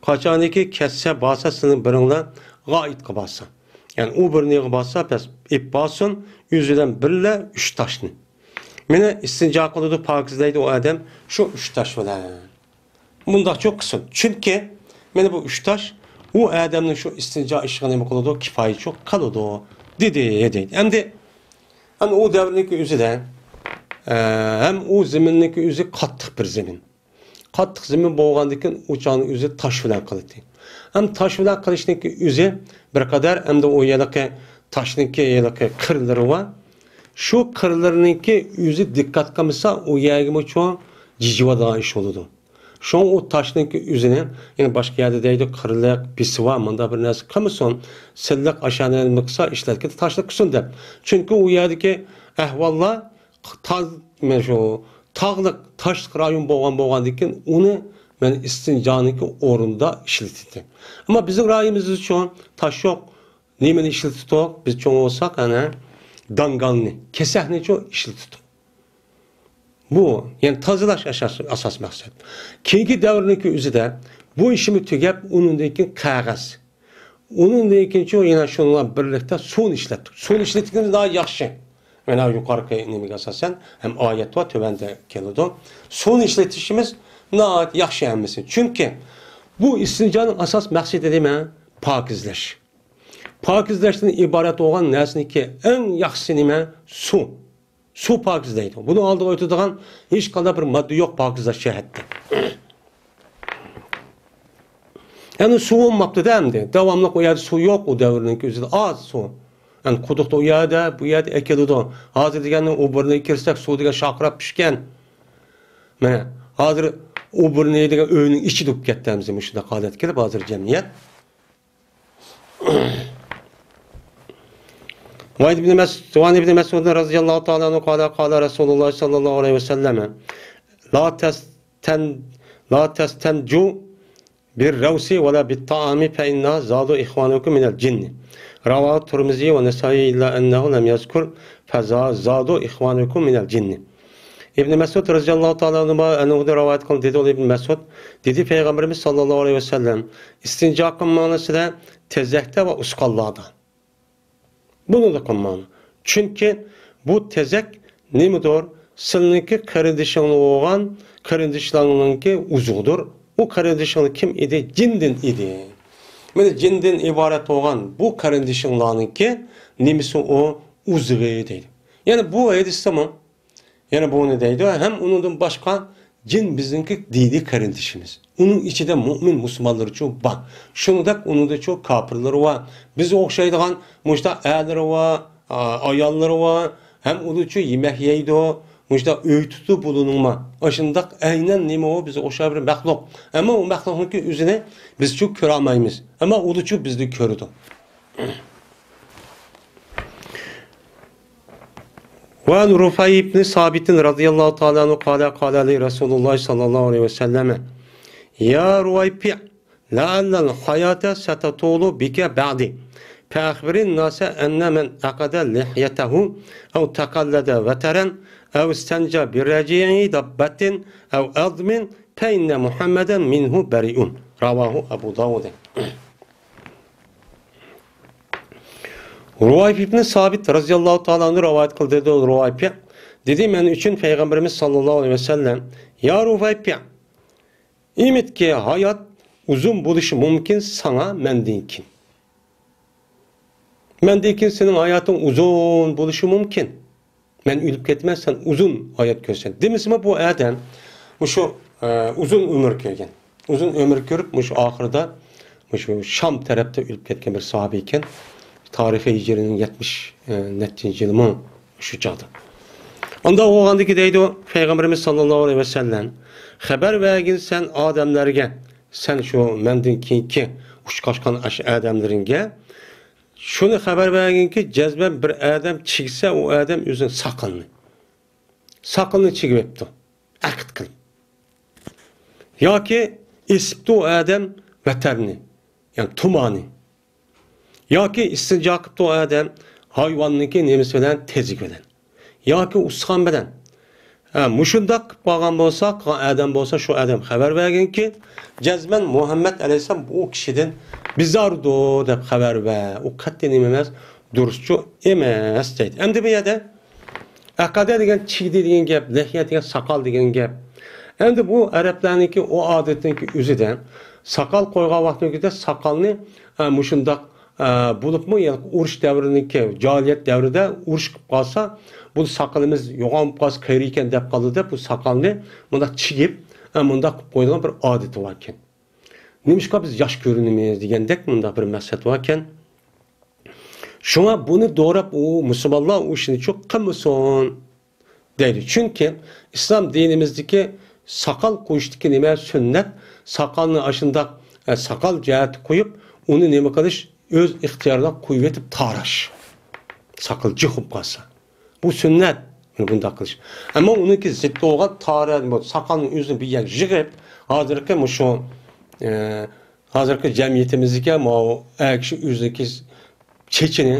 قاچانكى كەتسە بارسا سىزنىڭ بىرىڭلار غائىتقا بارسا، يەنى ئۇ بىرنىڭگە بارسا، بەس، ئېلىپ بارسۇن، ئۆزى بىلەن بىللە ئۈچ تاشنى. مېنى ئىستىنجا قىلىدۇ، پاكىزلەيدۇ ئۇ ئادەم شۇ ئۈچ تاش بىلەن. مۇنداقچۇ قىلسۇن. چۈنكى مانا بۇ ئۈچ تاش ئۇ ئادەمنىڭ شۇ ئىستىنجا ئىشىغا نېمە قىلىدۇ؟ كىپايىچۇ قىلىدۇ، دېدى، دېدى. ئەمدى، ئەمدى ئۇ دەۋرنىڭكى ئۆزىدە، ئە، ھەم ئۇ زېمىننىڭكى ئۆزى قاتتىق بىر زېمىن. قاتتىق زېمىن بولغاندىكىن ئۇ چاغنىڭ ئۆزى تاش بىلەن قىلاتتى. ھەم تاش بىلەن قىلىشنىڭكى ئۆزى بىر قەدەر، ئەمدى ئۇ ھېلىقى تاشنىڭكى ھېلىقى قىرلىرى بار. شۇ قىرلىرىنىڭكى ئۆزى دىققەت قىلمىسا، ئۇ يەرگىمۇ چوڭ جىجىۋالىدىغان ئىش بولىدۇ. شۇڭا ئۇ تاشنىڭكى ئۆزىنى، يەنى باشقا يەردە دەيدۇ، قىرلىق، بىسى بار، مۇنداق بىر نەرسە قىلمىسۇن، سىللىق ئاشۇ نېمە قىلسا، ئىشلەتكىدە تاشلىق قىلسۇن دەپ. چۈنكى ئۇ يەردىكى ئەھۋاللار تاز، مانا شۇ تاغلىق، تاشلىق رايون بولغان، بولغاندىكىن ئۇنى مانا ئىستىنجانىڭكى ئورنىدا ئىشلىتىدۇ. ئەمما بىزنىڭ رايونىمىزدىچۇ تاش يوق. نېمىنى ئىشلىتىدۇق؟ بىز چوڭ بولساق، ئەنە، داڭگالنى، كېسەكنىچۇ ئىشلىتىدۇق. بۇ، يەنى تازىلاش ئاساس، ئاساس مەقسەت. كېيىنكى دەۋرنىڭكى ئۆزىدە بۇ ئىشىمۇ تۈگەپ، ئۇنىڭدىن كېيىن قەغەز. ئۇنىڭدىن كېيىنچۇ يەنە شۇنىڭ بىلەن بىرلىكتە سۇنى ئىشلەتتۇق. سۇنى ئىشلەتكىنىمىز ناھايىتى ياخشى. مانا يۇقىرىقى نېمىگە ئاساسەن ھەم ئايەت بار، تۆۋەندە كېلىدۇ. سۇنى ئىشلىتىشىمىز ناھايىتى ياخشى ھەممىسى. چۈنكى بۇ ئىستىنجانىڭ ئاساس مەقسىتى نېمە؟ پاكىزلەش. پاكىزلەشتىن ئىبارەت بولغان نەرسىنىڭكى ئەڭ ياخشىسى نېمە؟ سۇ. سۇ پاكىزلەيدۇ. بۇنىڭ ئالدىغا ئۆتىدىغان ھېچقانداق بىر ماددا يوق پاكىزلاش جەھەتتە. يەنى سۇ بولماپتۇ-دە ئەمدى. داۋاملىق ئۇ يەردە سۇ يوق، ئۇ دەۋرنىڭكى ئۆزىدە ئاز سۇ. يەنى قۇدۇقتا ئۇ يەردە، بۇ يەردە ئەكېلىدۇ. ھازىر دېگەننى ئۇ بىرنى كىرسەك، سۇ دېگەن شارقىراپ چۈشكەن. مانا، ھازىر ئۇ بىرنى دېگەن ئۆينىڭ ئىچىدە بولۇپ كەتتى ھەممىسى مۇشۇنداق ھالەتكە كېلىپ، ھازىر جەمئىيەت. وعن ابن مس-، وعن ابن مسعود رضي الله تعالى عنه قال، قال رسول الله صلى الله عليه وسلم: لا تستن-، لا تستنجوا بالروث ولا بالطعام فإنها زاد إخوانكم من الجن. رواه الترمذي والنسائي إلا أنه لم يذكر فزاد إخوانكم من الجن. ئىبن مەسئۇد رەزىياللاھۇ تائالا ئەنھۇدىن رىۋايەت قىلىندى، دېدى ئۇ ئىبن مەسئۇد، دېدى پەيغەمبىرىمىز ساللاللاھۇ ئەلەيھى ۋەسەللەم، ئىستىنجا قىلماڭلار سىلەر تېزەكتە ۋە ئۇسقانلاردا. بۇنى قىلماڭلار. چۈنكى بۇ تېزەك نېمىدۇر؟ سىلىنىڭكى قېرىندىشىڭلار بولغان قېرىندىشلارنىڭكى ئوزۇقىدۇر. ئۇ قېرىندىشىڭلار كىم ئىدى؟ جىندىن ئىدى. مانا جىندىن ئىبارەت بولغان بۇ قېرىندىشىڭلارنىڭكى نېمىسى ئۇ؟ ئوزۇقى دەيدۇ. يەنى بۇ ھەدىستىمۇ يەنە بۇنى دەيدۇ، ھەم ئۇنىڭدىن باشقا جىن بىزنىڭكى دىنىي قېرىندىشىمىز. ئۇنىڭ ئىچىدە مۆمىن مۇسۇلمانلىرىچۇ بار. شۇنىڭدەك ئۇنىڭدىچۇ كاپىرلىرى بار. بىزگە ئوخشايدىغان مۇشۇنداق ئەرلىرى بار، ئا-، ئاياللىرى بار. ھەم ئۇنىچۇ يېمەك يەيدۇ. مۇشۇنداق ئۆي تۇتۇپ بولۇنۇڭما؟ ئاشۇنداق ئەينەن نېمە ئۇ بىزگە ئوخشاش بىر مەخلۇق. ئەمما ئۇ مەخلۇقنىڭكى ئۆزىنى بىزچۇ كۆرەلمەيمىز. ئەمما ئۇلىچۇ بىزنى كۆرىدۇ. وعن رفيع بن ثابت رضي الله تعالى عنه قال قال لي رسول الله صلى الله عليه وسلم يا رويفع لعل الحياة ستطول بك بعدي فأخبر الناس أن من عقد لحيته أو تقلد وترا أو استنجى برجيع دابة أو عظم فإن محمدا منه بريء. رواه أبو داود. رۇۋايپى ئىبنى سابىت رازىياللاھۇ تائالا ئەنھۇ رىۋايەت قىلدى، دېدى رۇۋايپى. دېدى، مەن ئۈچۈن پەيغەمبىرىمىز ساللاللاھۇ ئەلەيھى ۋەسەللەم، يا رۇۋايپى، ئۈمىدكى ھايات ئۇزۇن بولۇشى مۇمكىن ساڭا مەندىن كېيىن. مەندىن كېيىن سېنىڭ ھاياتىڭ ئۇزۇن بولۇشى مۇمكىن. مەن ئۆلۈپ كېتىمەن، سەن ئۇزۇن ھايات كۆرىسەن. دېمىسىمۇ بۇ ئادەم مۇشۇ، ئە، ئۇزۇن ئۆمۈر كۆرگەن. ئۇزۇن ئۆمۈر كۆرۈپ، مۇشۇ ئاخىرىدا مۇشۇ شام تەرەپتە ئۆلۈپ كەتكەن بىر ساھابە ئىكەن. تارىخى ھىجرىينىڭ يەتمىش، ئە، نەچچىنچى يىلىمۇ شۇ چاغدا. ئۇنداق بولغاندىكى دەيدۇ، پەيغەمبىرىمىز ساللاللاھۇ ئەلەيھى ۋەسەللەم، خەۋەر بەرگىن سەن ئادەملەرگە، سەن شۇ مەندىن كېيىنكى ئۇچقاچقان ئاشۇ ئادەملىرىڭگە، شۇنى خەۋەر بەرگىنكى، جەزمەن بىر ئادەم چىگسە، ئۇ ئادەم ئۆزىنىڭ ساقىلىنى، ساقىلىنى چىگىۋېپتۇ، ئەقىد قىلىپ. ياكى ئېسىپتۇ ئۇ ئادەم ۋەتەرنى، يەنى تۇمانى. ياكى ئىستىنجا قىپتۇ ئۇ ئادەم ھايۋاننىڭكى نېمىسى بىلەن، تېزىكى بىلەن. ياكى ئۇسسىخان بىلەن. ھە، مۇشۇنداق قىلىپ قالغان بولسا، قىلغان ئادەم بولسا، شۇ ئادەم خەۋەر بەرگىنكى، جەزمەن مۇھەممەد ئەلەيھىسسالام ئۇ كىشىدىن بىزاردۇ دەپ خەۋەر بەر. ئۇ قەتئىي نېمە ئەمەس، دۇرۇسچۇ ئەمەس دەيدۇ. ئەمدى بۇ يەردە ئەقەدە دېگەن چىگدى دېگەن گەپ، لەھيە دېگەن ساقال دېگەن گەپ. ئەمدى بۇ ئەرەبلەرنىڭكى ئۇ ئادىتىنىڭكى ئۆزىدە ساقال قويغان ۋاقتىنىڭكىدە ساقالنى، ئە، مۇشۇنداق ئە، بولۇپمۇ، يەنى ئۇرۇش دەۋرىنىڭكى، جاھىلىيەت دەۋرىدە ئۇرۇش قىلىپ قالسا، بۇ ساقىلىمىز يوغان بولۇپ قالسا، قېرىيكەن دەپ قالىدۇ دەپ، بۇ ساقالنى مۇنداق چىگىپ، ئە، مۇنداق قىلىپ قويىدىغان بىر ئادىتى باركەن. نېمىشقا بىز ياش كۆرۈنىمىز دېگەندەك مۇنداق بىر مەقسەت باركەن. شۇڭا بۇنى دوراپ، ئۇ مۇسۇلمانلار ئۇ ئىشنى چوق قىلمىسۇن. دەيدۇ. چۈنكى ئىسلام دىنىمىزدىكى ساقال قويۇشتىكى نېمە سۈننەت، ساقالنى ئاشۇنداق، ئە، ساقال جەھەتتە قويۇپ، ئۇنى نېمە قىلىش، ئۆز ئىختىيارىغا قويۇۋېتىپ تاراش. ساقال جىق بولۇپ قالسا. بۇ سۈننەت، بۇنداق قىلىش. ئەمما ئۇنىڭكى زىتى بولغان تارا، بۇ ساقالنى ئۆزىنى بىر يەرگە يىغىپ، ھازىرقى مۇشۇ، ئە، ھازىرقى جەمئىيىتىمىزدىكى ماۋۇ ئەر كىشى ئۆزىنىڭكى چېچىنى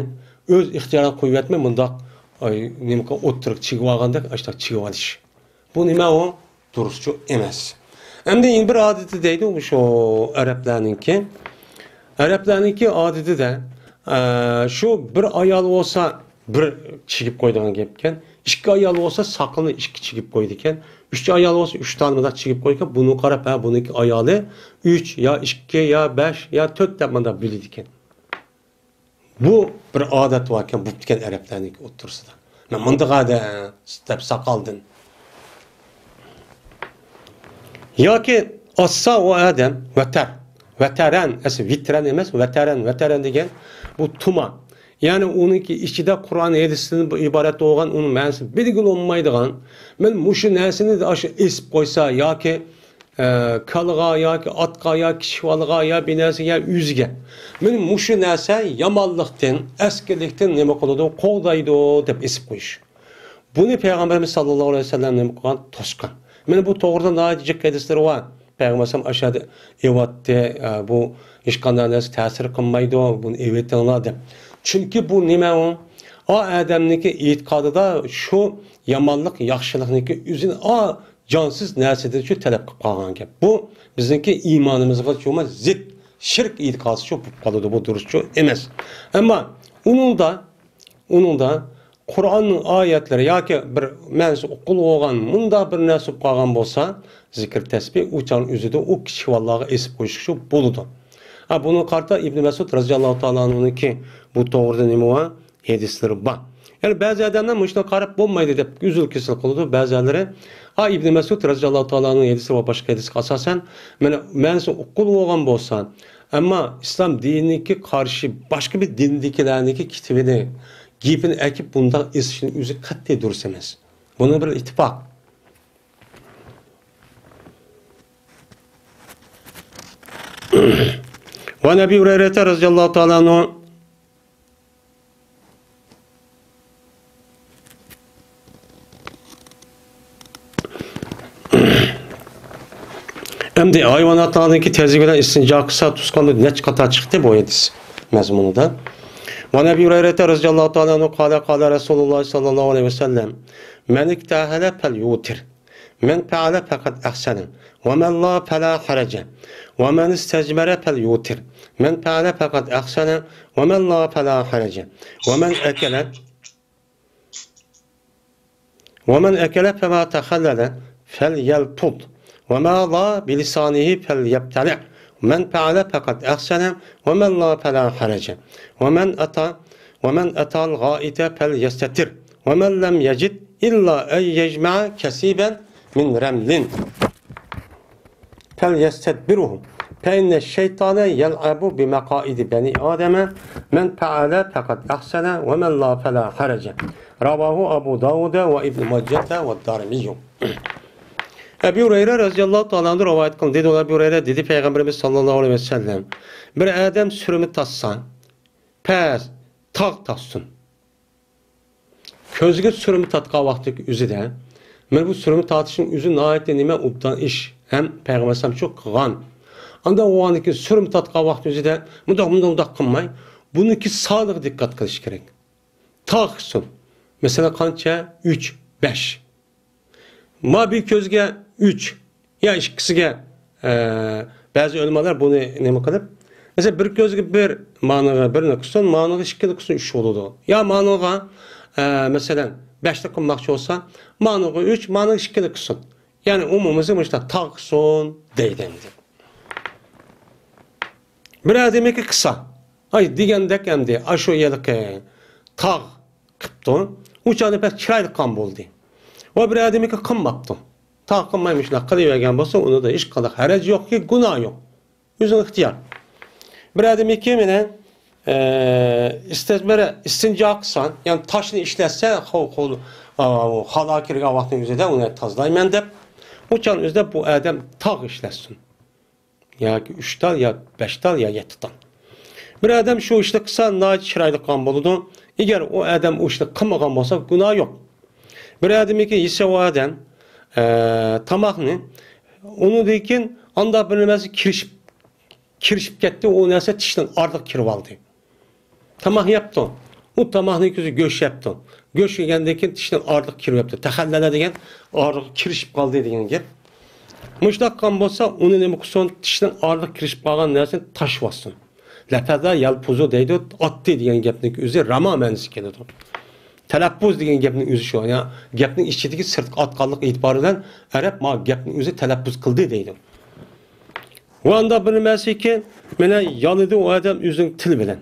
ئۆز ئىختىيارىغا قويۇۋەتمەي، مۇنداق، ئاي، نېمە قىلىپ، ئوتتۇرىغا چىگىۋالغاندەك، ئاشۇنداق چىگىۋېلىش. بۇ نېمە ئۇ؟ دۇرۇسچۇ ئەمەس. ئەمدى يەنە بىر ئادىتى دەيدۇ، شۇ ئەرەبلەرنىڭكى. ئەرەبلەرنىڭكى ئادىتىدە، ئە، شۇ بىر ئايال بولسا، بىر چىگىپ قويىدىغان گەپكەن. ئىككى ئايال بولسا، ساقىلىنى ئىككى چىگىپ قويىدىكەن. ئۈچ ئايال بولسا، ئۈچ دانە مۇنداق چىگىپ قويىدىكەن. بۇنى قاراپ، ھە، بۇنىڭكى ئايالى ئۈچ يا ئىككى يا بەش يا تۆت دەپ مۇنداق بىلىدىكەن. بۇ بىر ئادەت باركەن، بوپتىكەن ئەرەبلەرنىڭكى ئوتتۇرىسىدا. مەن مۇنداق ئادەم دەپ ساقالدىن. ياكى ئاسسا ئۇ ئادەم ۋەتەر. ۋەتەرەن، ئەسلى ۋىترەن ئەمەس، ۋەتەرەن، ۋەتەرەن دېگەن بۇ تۇما. يەنى ئۇنىڭكى ئىچىدە قۇرئان ھەدىستىن ئىبارەت بولغان، ئۇنىڭ مەنىسىنى بىلگىلى بولمايدىغان، مەن مۇشۇ نەرسىنى ئاشۇ ئېسىپ قويسا ياكى ئە، كالىغا ياكى ئاتقا ياكى كىشىۋالغا يا بىر نەرسىگە يا ئۆزىگە. مانا مۇشۇ نەرسە يامانلىقتىن، ئەسكىلىكتىن نېمە قىلىدۇ؟ قوغدايدۇ دەپ ئېسىپ قويۇش. بۇنى پەيغەمبىرىمىز ساللاللاھۇ ئەلەيھى ۋەسەللەم نېمە قىلغان؟ توسقان. مانا بۇ توغرىدا ناھايىتى جىق ھەدىسلىرى بار. پەيغەمبەر ئەلەيھىسسالام ئاشۇ يەردە ئېۋەتتى، ئە، بۇ ھېچقانداق نەرسە تەسىر قىلمايدۇ، بۇنى ئېۋىتىڭلار دەپ. چۈنكى بۇ نېمە ئۇ؟ ئا ئادەمنىڭكى ئېتىقادىدا شۇ يامانلىق ياخشىلىقنىڭكى ئۆزىنى ئا جانسىز نەرسىدىن شۇ تەلەپ قىلىپ قالغان گەپ. بۇ بىزنىڭكى ئىمانىمىزغا شۇمۇ زىت، شىرك ئېتىقادى شۇ بولۇپ قالىدۇ، بۇ دۇرۇسچۇ ئەمەس. ئەمما ئۇنىڭدا، ئۇنىڭدا قۇرئاننىڭ ئايەتلىرى ياكى بىر مەنىسى ئۇقۇلغان مۇنداق بىر نەرسە بولۇپ قالغان بولسا، زىكىر تەسبىھ ئۇ چاغنىڭ ئۆزىدە ئۇ كىشىۋاللارغا ئېسىپ قويۇشقا شۇ بولىدۇ. ھە، بۇنىڭغا قارىتا ئىبن مەسئۇد رازىياللاھۇ تائالا ئەنھۇنىڭكى بۇ توغرىدا نېمە بار؟ ھەدىسلىرى بار. يەنى بەزى ئادەملەر مۇشۇنى قاراپ بولمايدۇ دەپ ئۈزۈل-كېسىل قىلىدۇ. بەزىلىرى، ئا، ئىبن مەسئۇد رازىياللاھۇ تائالا ئەنھۇ ھەدىسى ۋە باشقا ھەدىسكە ئاساسەن، مانا مەنىسى ئۇقۇل بولغان بولسا، ئەمما ئىسلام دىنىنىڭكى قارشى باشقا بىر دىندىكىلەرنىڭكى كىتابىنى، گېپىنى ئەكىپ بۇنداق ئېسىشنىڭ ئۆزى قەتئىي دۇرۇس ئەمەس. بۇنى بىر ئېيتىپ باق. وعن أبي هريرة رضي الله تعالى عنه. ئەمدى ھايۋاناتلارنىڭكى تەزى بىلەن ئىستىنجا قىلسا، تۇتقاندا نەچچە قاتار چىقتى بۇ ھەدىس مەزمۇنىدا. وعن أبي هريرة رضي الله تعالى عنه قال قال رسول الله صلى الله عليه وسلم من اكتحل فليوتر. من فعل فقد أحسن، ومن لا فلا حرج، ومن استجمر فليوتر، من فعل فقد أحسن، ومن لا فلا حرج، ومن أكل، ومن أكل فما تخلل فليلفظ، وما لا بلسانه فليبتلع، من فعل فقد أحسن، ومن لا فلا حرج، ومن أتى، ومن أتى الغائط فليستتر، ومن لم يجد إلا أن يجمع كثيبا من رمل فليستدبره، فإن الشيطان يلعب بمقاعد بني آدم، من فعل فقد أحسن، ومن لا فلا حرج. رواه أبو داود وابن ماجة والدارمي. ئەبۇ ھۇرەيرە رەزىيەللاھۇ تائالا ئەنھۇ رىۋايەت قىلدى. دېدى، ئەبۇ ھۇرەيرە دېدى، پەيغەمبىرىمىز ساللاللاھۇ ئەلەيھى ۋەسەللەم، بىر ئادەم سۈرمە تارتسا، پەس تاغ تارتسۇن. كۆزىگە سۈرمە تارتقان ۋاقتىدىكى ئۆزىدە، مانا بۇ سۈرمە تارتىشنىڭ ئۆزى ناھايىتى نېمە ئوبدان ئىش، ھەم پەيغەمبەر ئەلەيھىسسالام شۇ قىلغان. ئاندىن ئۇ ئاندىكى سۈرمە تارتقان ۋاقتى ئۆزىدە مۇنداق، مۇنداق، مۇنداق قىلماي، بۇنىڭكى سانىغا دىققەت قىلىش كېرەك. تاغ تارتسۇن. مەسىلەن، قانچە؟ ئۈچ، بەش. ما بىر كۆزگە ئۈچ يا ئىككىسىگە، ئە، بەزى ئۆلىمالار بۇنى نېمە قىلىپ، مەسىلەن، بىر كۆزگە بىر، مانىغا بىرنى قىلسۇن، مانىغا ئىككىنى قىلسۇن، ئۈچ بولىدۇ. يا مانىغا، ئە، مەسىلەن، بەشنى قىلماقچى بولسا، مانىغا ئۈچ، مانىغا ئىككىنى قىلسۇن. يەنى ئومۇمىسى مۇشۇنداق تاغ تارتسۇن دەيدۇ ئەمدى. بىر ئادەمنىڭكى قىلسا، ئاي دېگەندەك ئەمدى ئاشۇ ھېلىقى تاغ قىپتۇ. ئۇ چاغدا بەك چىرايلىق قىلغان بولدى. ۋە بىر ئادەمنىڭكى قىلماپتۇ. تاغ قىلماي مۇشۇنداق قىلىۋەرگەن بولسا، ئۇنىڭدا ھېچقانداق ھەرەج يوقكى، گۇناھ يوق. ئۆزىنىڭ ئىختىيارى. بىر ئادەمنىڭكى مانا، ئە، ئىستەجمەرە، ئىستىنجا قىلسا، يەنى تاشنى ئىشلەتسە، خو-، خو-، ئا، خالا كىرگەن ۋاقتىنىڭ ئۆزىدە ئۇنى تازىلايمەن دەپ، ئۇ چاغنىڭ ئۆزىدە بۇ ئادەم تاغ ئىشلەتسۇن. ياكى ئۈچ تال، يا بەش تال، يا يەتتە تال. بىر ئادەم شۇ ئىشنى قىلسا، ناھايىتى چىرايلىق قىلغان بولىدۇ. ئەگەر ئۇ ئادەم ئۇ ئىشنى قىلمىغان بولسا، گۇناھ يوق. بىر ئادەمنىڭكى يېسە ئۇ ئادەم، ئە، تاماقنى، ئۇنىڭدىن كېيىن ئانداق بىر نېمىسى كىرىشىپ، كىرىشىپ كەتتى، ئۇ نەرسە تىشنىڭ ئارىلىقىغا كىرىۋالدى. تاماق يەپتۇ. ئۇ تاماقنىڭ كۆزى گۆش يەپتۇ. گۆش يېگەندىن كېيىن تىشنىڭ ئارىلىقىغا كىرىۋەپتۇ. تەخەللەلە دېگەن ئارىلىققا كىرىشىپ قالدى دېگەن گەپ. مۇشۇنداق قىلغان بولسا، ئۇنى نېمە قىلسۇن؟ تىشنىڭ ئارىلىقىغا كىرىشىپ قالغان نەرسىنى تاشلىۋەتسۇن. لەفەزە يەلپۇزۇ دەيدۇ، ئاتتى دېگەن گەپنىڭ ئۆزى راما مەنىسى كېلىدۇ. تەلەپپۇز دېگەن گەپنىڭ ئۆزى شۇ. يا، گەپنىڭ ئىچىدىكى سىرتقا ئاتقانلىقى ئېتىبارى بىلەن ئەرەب ما گەپنىڭ ئۆزى تەلەپپۇز قىلدى دەيدۇ. ۋە ئاندا بىر نېمەسىكى، مانا يالىدى ئۇ ئادەم ئۆزىنىڭ تىلى بىلەن.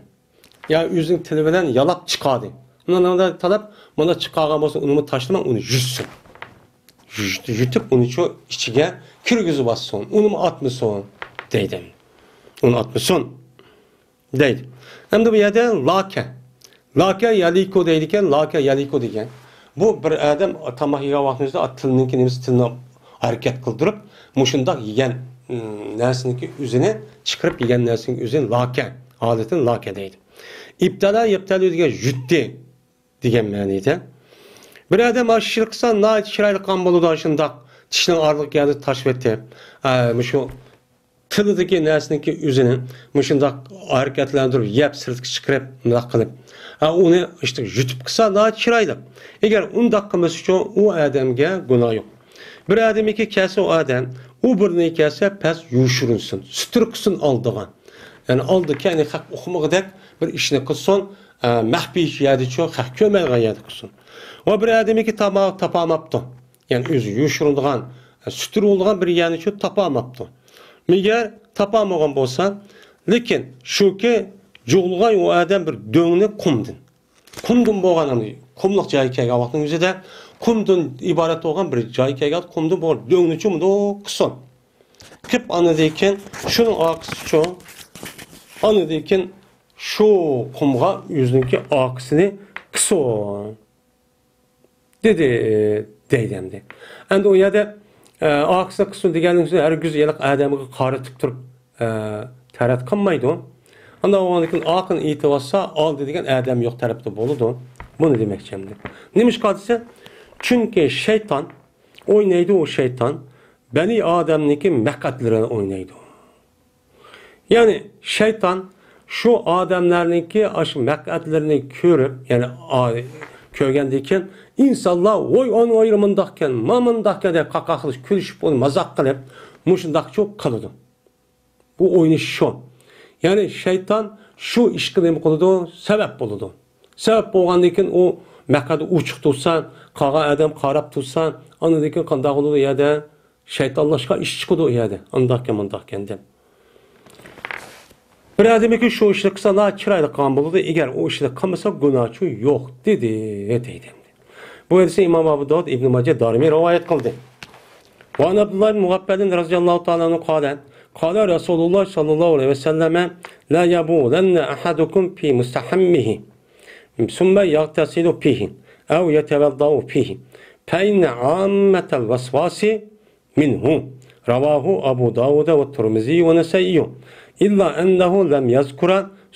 يا ئۆزىنىڭ تىلى بىلەن يالاپ چىقاردى. ئۇنىڭ تەلەپ، مانا چىقارغان بولسا، ئۇنىمۇ تاشلىماڭ، ئۇنى يۇتسۇن. يۇت-، يۇتۇپ، ئۇنى شۇ ئىچىگە كىرگۈزۈپ ئاتسۇن، ئۇنىمۇ ئاتمىسۇن، دەيدۇ. ئۇنى ئاتمىسۇن، دەيدۇ. ئەمدى بۇ يەردە لاكە. لاكە يەلىكۇ دەيدىكەن، لاكە يەلىكۇ دېگەن. بۇ بىر ئادەم تاماق يېگەن ۋاقتىمىزدا تىلنىڭكى نېمىسى، تىلنى ھەرىكەت قىلدۇرۇپ، مۇشۇنداق يېگەن، ئىم، نەرسىنىڭكى ئۆزىنى چىقىرىپ يېگەن نەرسىنىڭ ئۆزىنى لاكە، ھالىتىنى لاكە دەيدۇ. ئىبتەلا يەبتەلۇ دېگەن يۇتتى دېگەن مەنىدە. بىر ئادەم ئاشۇ ئىشنى قىلسا، ناھايىتى چىرايلىق قىلغان بولىدۇ، ئاشۇنداق چىشنىڭ ئارىلىق يەرنى تاشلىۋېتىپ، ئە، مۇشۇ تىلىدىكى نەرسىنىڭكى ئۆزىنى مۇشۇنداق ھەرىكەتلەندۈرۈپ، يەپ سىرتقا چىقىرىپ، مۇنداق قىلىپ، ھە، ئۇنى ئىشتە يۇتۇپ قىلسا، ناھايىتى چىرايلىق. ئەگەر ئۇنداق قىلمىسىچۇ، ئۇ ئادەمگە گۇناھ يوق. بىر ئادەمنىڭكى كەلسە ئۇ ئادەم، ئۇ بىرنى كەلسە، پەس يوشۇرۇنسۇن، سۈتۈر قىلسۇن ئالدىغا. يەنى ئالدى كەينى خەق ئۇقمىغۇدەك بىر ئىشنى قىلسۇن، ئە، مەخپىي يەردىچۇ، خەق كۆرمەيدىغان يەردە قىلسۇن. ۋە بىر ئادەمنىڭكى تاماق تاپالماپتۇ. يەنى ئۆزى يوشۇرۇنىدىغان، سۈتۈرۈلىدىغان بىر يەرنىچۇ تاپالماپتۇ. مەگەر تاپالمىغان بولسا، لېكىن شۇكى، جۇغلىغان ئۇ ئادەم بىر دۆڭنى قۇمدىن. قۇمدىن بولغان، يەنى قۇملۇق جايغا كەلگەن ۋاقتىنىڭ ئۆزىدە، قۇمدىن ئىبارەت بولغان بىر جايغا كەلگەن، قۇمدىن بولغان دۆڭنىچۇ مۇنداق قىلسۇن. قىپ ئاندىن كېيىن شۇنىڭ ئارقىسىچۇ، ئاندىن كېيىن شۇ قۇمغا ئۆزىنىڭكى ئارقىسىنى قىلسۇن. دېدى. دەيدۇ ئەمدى. ئەمدى ئۇ يەردە، ئە، ئارقىسىنى قىلسۇن دېگەننىڭ ئۆزى ھەرگىز يەنە ئادەمگە قارىتىپ تۇرۇپ، ئە، تەرەت قىلمايدۇ. ئانداق بولغاندىن كېيىن ئارقىنى ئېيتىۋاتسا، ئالدى دېگەن ئادەم يوق تەرەپتە بولىدۇ. بۇنى دېمەكچى ئەمدى. نېمىشقا دېسە، چۈنكى شەيتان ئوينايدۇ، ئۇ شەيتان بەنى ئادەمنىڭكى مەقئەتلىرىنى ئوينايدۇ. يەنى شەيتان شۇ ئادەملەرنىڭكى ئاشۇ مەقئەتلىرىنى كۆرۈپ، يەنى ئا-، كۆرگەندىن كېيىن ئىنسانلار ۋوي ئان ۋوي مۇنداقكەن، ما مۇنداقكەن دەپ قاقاقلىشىپ، كۈلۈشۈپ، ئۇنى مازاق قىلىپ، مۇشۇنداقچۇ قىلىدۇ. بۇ ئوينىشى شۇ. يەنى شەيتان شۇ ئىشقا نېمە قىلىدۇ؟ سەۋەب بولىدۇ. سەۋەب بولغاندىن كېيىن ئۇ مەقئەت ئوچۇق تۇرسا، قالغان ئادەم قاراپ تۇرسا، ئاندىن كېيىن قانداق بولىدۇ؟ يەدە شەيتانلاشقان ئىش چىقىدۇ ئۇ يەردە. ئانداقكەن، مۇنداقكەن دەپ. بىر ئادەمكى شۇ ئىشنى قىلسا، ناھايىتى چىرايلىق قىلغان بولىدۇ. ئەگەر ئۇ ئىشنى قىلمىسا، گۇناھچۇ يوق، دېدى، دەيدۇ ئەمدى. بۇ ھەدىسنى ئىمام ئابۇ داۋۇد، ئىبنى ماجە، دارىمى رىۋايەت قىلدى. وعن عبد الله بن مغفل رضي الله تعالى عنه قال، قال رسول الله صلى الله عليه وسلم، لا يبولن أحدكم في مستحمه، ثم يغتسل فيه، أو يتوضأ فيه، فإن عامة الوسواس منه. رواه أبو داود والترمذي والنسائي، إلا أنه لم يذكر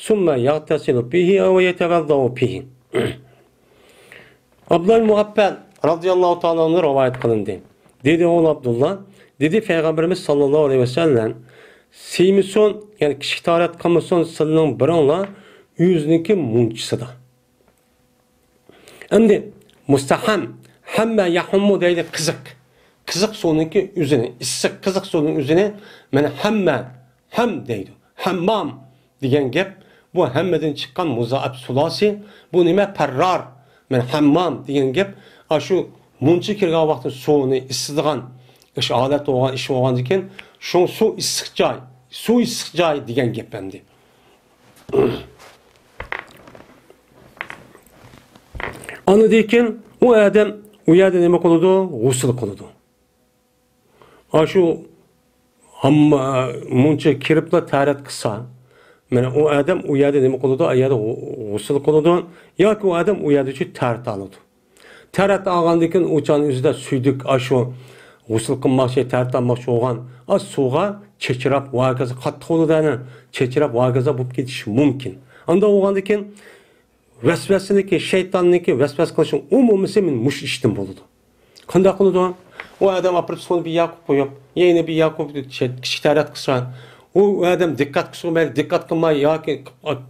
ثم يغتسل فيه أو يتوضأ فيه. ئابدۇللا مۇغەپپەل رازىياللاھۇ تائالا ئەنھۇ رىۋايەت قىلىندى. دېدى ئوغلى ئابدۇللا، دېدى پەيغەمبىرىمىز ساللاللاھۇ ئەلەيھى ۋەسەللەم، سىيمىسۇن، يەنى كىچىك تارەت قىلمىسۇن سىلىنىڭ بىرىڭلار ئۆزىنىڭكى مۇنچىسىدا. ئەمدى مۇستەھەم، ھەممە يەھۇممۇ دەيدۇ قىزىق. قىزىق سۇنىڭكى ئۆزىنى، ئىسسىق قىزىق سۇنىڭ ئۆزىنى، مانا ھەممە، ھەم دەيدۇ. ھەممام دېگەن گەپ، بۇ ھەممىدىن چىققان مۇزائەپ سۇلاسى. بۇ نېمە؟ پەررار. مانا ھەممام دېگەن گەپ، ئاشۇ مۇنچا كىرگەن ۋاقىتتا سۇنى ئىسسىدىغان ئىش، ھالەت بولغان ئىش بولغاندىكىن، شۇ سۇ ئىسسىق جاي، سۇ ئىسسىق جاي دېگەن گەپ ئەمدى. ئاندىن كېيىن ئۇ ئادەم ئۇ يەردە نېمە قىلىدۇ؟ غۇسۇل قىلىدۇ. ئاشۇ ھەممە مۇنچا كىرىپلا تەرەت قىلسا، مانا ئۇ ئادەم ئۇ يەردە نېمە قىلىدۇ؟ ئۇ يەردە غۇ-، غۇسۇل قىلىدۇ ياكى ئۇ ئادەم ئۇ يەردە شۇ تەرەت ئالىدۇ. تەرەت ئالغاندىن كېيىن ئۇ چاغنىڭ ئۆزىدە سۈيدۈك ئاشۇ غۇسۇل قىلماقچى، تەرەت ئالماقچى بولغان ئاز سۇغا چېچىراپ، ۋاكازا قاتتىق بولىدۇ ئەنە، چېچىراپ ۋاكازا بولۇپ كېتىشى مۇمكىن. ئانداق بولغاندىن كېيىن ۋەسۋەسىنىڭكى، شەيتاننىڭكى ۋەسۋەسە قىلىشىنىڭ ئومۇمىسى مانا مۇشۇ ئىشتىن بولىدۇ. قانداق قىلىدۇ؟ ئۇ ئادەم ئاپىرىپ سۇنى بىر ياقۇپ قويۇپ، يەنە بىر ياقۇپ، كىچىك تەرەت قىلسا، ئۇ ئادەم دىققەت قىلسا مەيلى، دىققەت قىلماي ياكى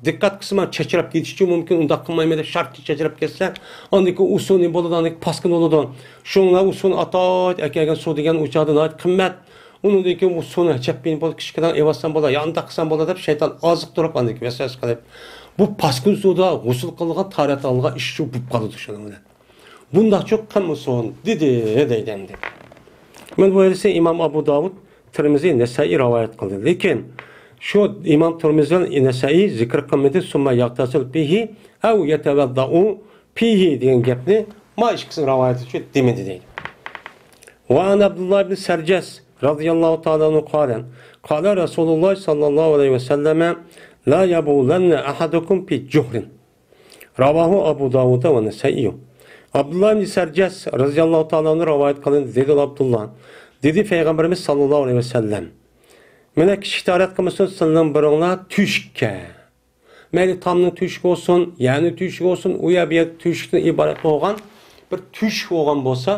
دىققەت قىلسىمۇ چەچرەپ كېتىشى مۇمكىن، ئۇنداق قىلمايمەن دەپ شارت چەچرەپ كەتسە، ئاندىن كېيىن ئۇ سۇ نېمە بولىدۇ؟ ئاندىن كېيىن پاسكىنا بولىدۇ. شۇڭا ئۇ سۇنى ئاتايىت ئەكەلگەن سۇ دېگەن ئۇ چاغدا ناھايىتى قىممەت. ئۇنىڭدىن كېيىن ئۇ سۇنى چەپكىنى بولۇپ، كىچىككىنە ئېۋاتسام بولا، يا ئۇنداق قىلسام بولا دەپ شەيتان ئازىقتۇرۇپ ئاندىن كېيىن ۋەسۋەسە قىلىپ، بۇ پاسكىنا سۇدا غۇسۇل قىلغان، تارەت ئالغان ئىش شۇ بولۇپ قالىدۇ شۇنىڭ بىلەن. بۇنداقچۇ قىلمىسۇن، دېدى، دەيدۇ ئەمدى. مانا بۇ ھەدىسنى ئىمام ئەبۇ داۋۇد، تىرمىزى، نەسائىي رىۋايەت قىلدى. لېكىن شۇ ئىمام تىرمىزى ۋە نەسائىي زىكىر قىلمىدى، سۇمما ياغتەسىل بىھى ئەۋ يەتەۋەددائۇ فىھى دېگەن گەپنى ما ئىككىسىنىڭ رىۋايىتى ئۈچۈن دېمىدى دەيدۇ. وعن عبد الله بن سرجس رضي الله تعالى عنه قال، قال رسول الله صلى الله عليه وسلم، لا يبولن أحدكم في جحر. رواه أبو داود والنسائي. ئابدۇللا ئىبن سەرجەس رازىياللاھۇ تائالا ئەنھۇ رىۋايەت قىلىندى، دېدى ئابدۇللا، دېدى پەيغەمبىرىمىز ساللاللاھۇ ئەلەيھى ۋەسەللەم، مانا كىچىك تارەت قىلمىسۇن سىلىنىڭ بىرىڭلار تۆشۈككە. مەيلى تامنىڭ تۆشۈكى بولسۇن، يەرنىڭ تۆشۈكى بولسۇن، ئۇ يەر بۇ يەر تۆشۈكتىن ئىبارەت بولغان بىر تۆشۈك بولغان بولسا،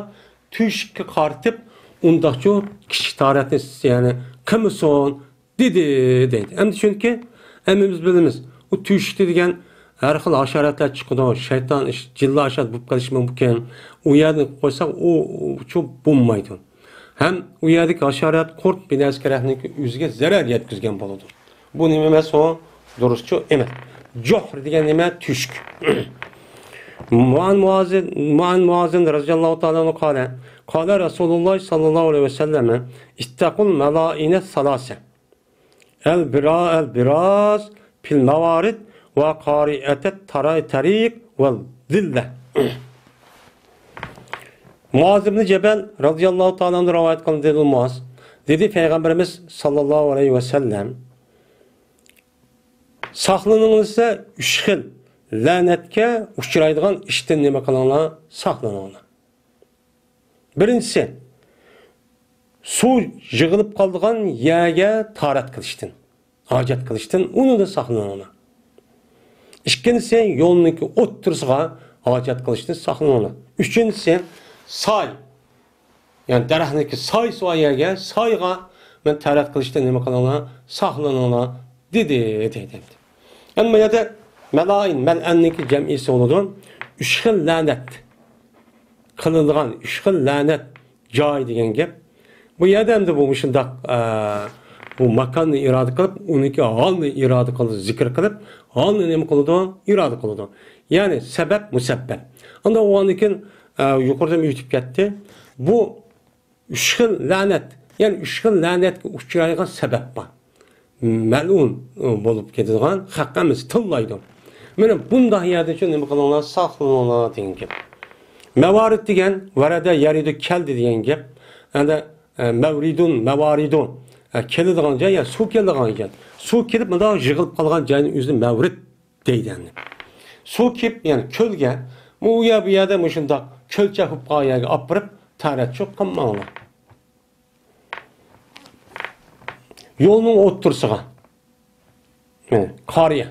تۆشۈككە قارىتىپ ئۇنداقچۇ كىچىك تارەتنى يەنى قىلمىسۇن دېدى، دەيدۇ. ئەمدى چۈنكى ھەممىمىز بىلىمىز، ئۇ تۆشۈكتە دېگەن ھەر خىل ھاشاراتلار چىقىدۇ، شەيتان، جىنلار ھاشارات بولۇپ قېلىشى مۇمكىن. ئۇ يەردە قويساق ئۇ، ئۇچۇ بولمايدۇ. ھەم ئۇ يەردىكى ھاشارات، قۇرت بىر نەرسە كېرەكنىڭكى ئۆزىگە زەرەر يەتكۈزگەن بولىدۇ. بۇ نېمە ئەمەس ئۇ؟ دۇرۇسچۇ ئەمەس. جۇھر دېگەن نېمە؟ تۆشۈك. مۇئان مۇئازىن، مۇئان مۇئازىن رازىياللاھۇ تائالا ئەنھۇ قال، قال رسول الله صلى الله عليه وسلم، اتقوا الملائنة الثلاثة، البرا-، البراز في الموارد وقارعة الطريق والضلة. مۇئاز ئىبنى جەبەل رازىياللاھۇ تائالا ئەنھۇ رىۋايەت قىلدى، دېدى مۇئاز، دېدى پەيغەمبىرىمىز ساللاللاھۇ ئەلەيھى ۋەسەللەم، ساقلىنىڭلار سىلەر ئۈچ خىل لەنەتكە ئۇچرايدىغان ئىشتىن نېمە قىلىڭلار؟ ساقلىنىڭلار. بىرىنچىسى، سۇ يىغىلىپ قالىدىغان يەرگە تاھارەت قىلىشتىن، ھاجەت قىلىشتىن، ئۇنىڭدىن ساقلىنىڭلار. ئىككىنچىسى، يولنىڭكى ئوتتۇرىسىغا ھاجەت قىلىشتىن ساقلىنىڭلار. ئۈچىنچىسى، ساي، يەنى دەرەخنىڭكى سايىسى بار يەرگە، سايغا مەن تەرەت قىلىشتىن نېمە قىلىڭلار؟ ساقلىنىڭلار، دېدى، دېدى. يەنى بۇ يەردە مەلائىن، مەلئەننىڭكى جەمئىسى بولىدۇ. ئۈچ خىل لەنەت قىلىنغان، ئۈچ خىل لەنەت جايى دېگەن گەپ. بۇ يەردە ئەمدى بۇ مۇشۇنداق، ئە، بۇ ماكاننى ئىرادە قىلىپ، ئۇنىڭكى ھالنى ئىرادە قىلىپ، زىكىر قىلىپ، ھالنى نېمە قىلىدۇ؟ ئىرادە قىلىدۇ. يەنى سەبەب، مۇسەببەب. ئاندىن ئۇنىڭدىن كېيىن، ئە، يۇقىرىدىن ئۆتۈپ كەتتى. بۇ ئۈچ خىل لەنەت، يەنى ئۈچ خىل لەنەتكە ئۇچرايدىغان سەبەب بار. مەلئۇن بولۇپ كېتىدىغان، خەق ھەممىسى تىللايدۇ. مانا بۇنداق يەردىن شۇ نېمە قىلىڭلار، ساقلىنىڭلار دېگەن گەپ. مەۋارىد دېگەن ۋەرەدە يەرىدۇ كەلدى دېگەن گەپ. ئەندى، ئە، مەۋرىدۇن، مەۋارىدۇ، ئە، كېلىدىغان جاي، يا سۇ كېلىدىغان جاي. سۇ كېلىپ مۇنداق يىغىلىپ قالغان جاينىڭ ئۆزىنى مەۋرىد دەيدۇ ئەمدى. سۇ كېلىپ، يەنى كۆلگە، ئۇ يەر بۇ يەردە مۇشۇنداق كۆلچە بولۇپ قالغان يەرگە ئاپىرىپ تەرەت چوق قىلماڭلار. يولنىڭ ئوتتۇرىسىغا. مانا، قارىيە.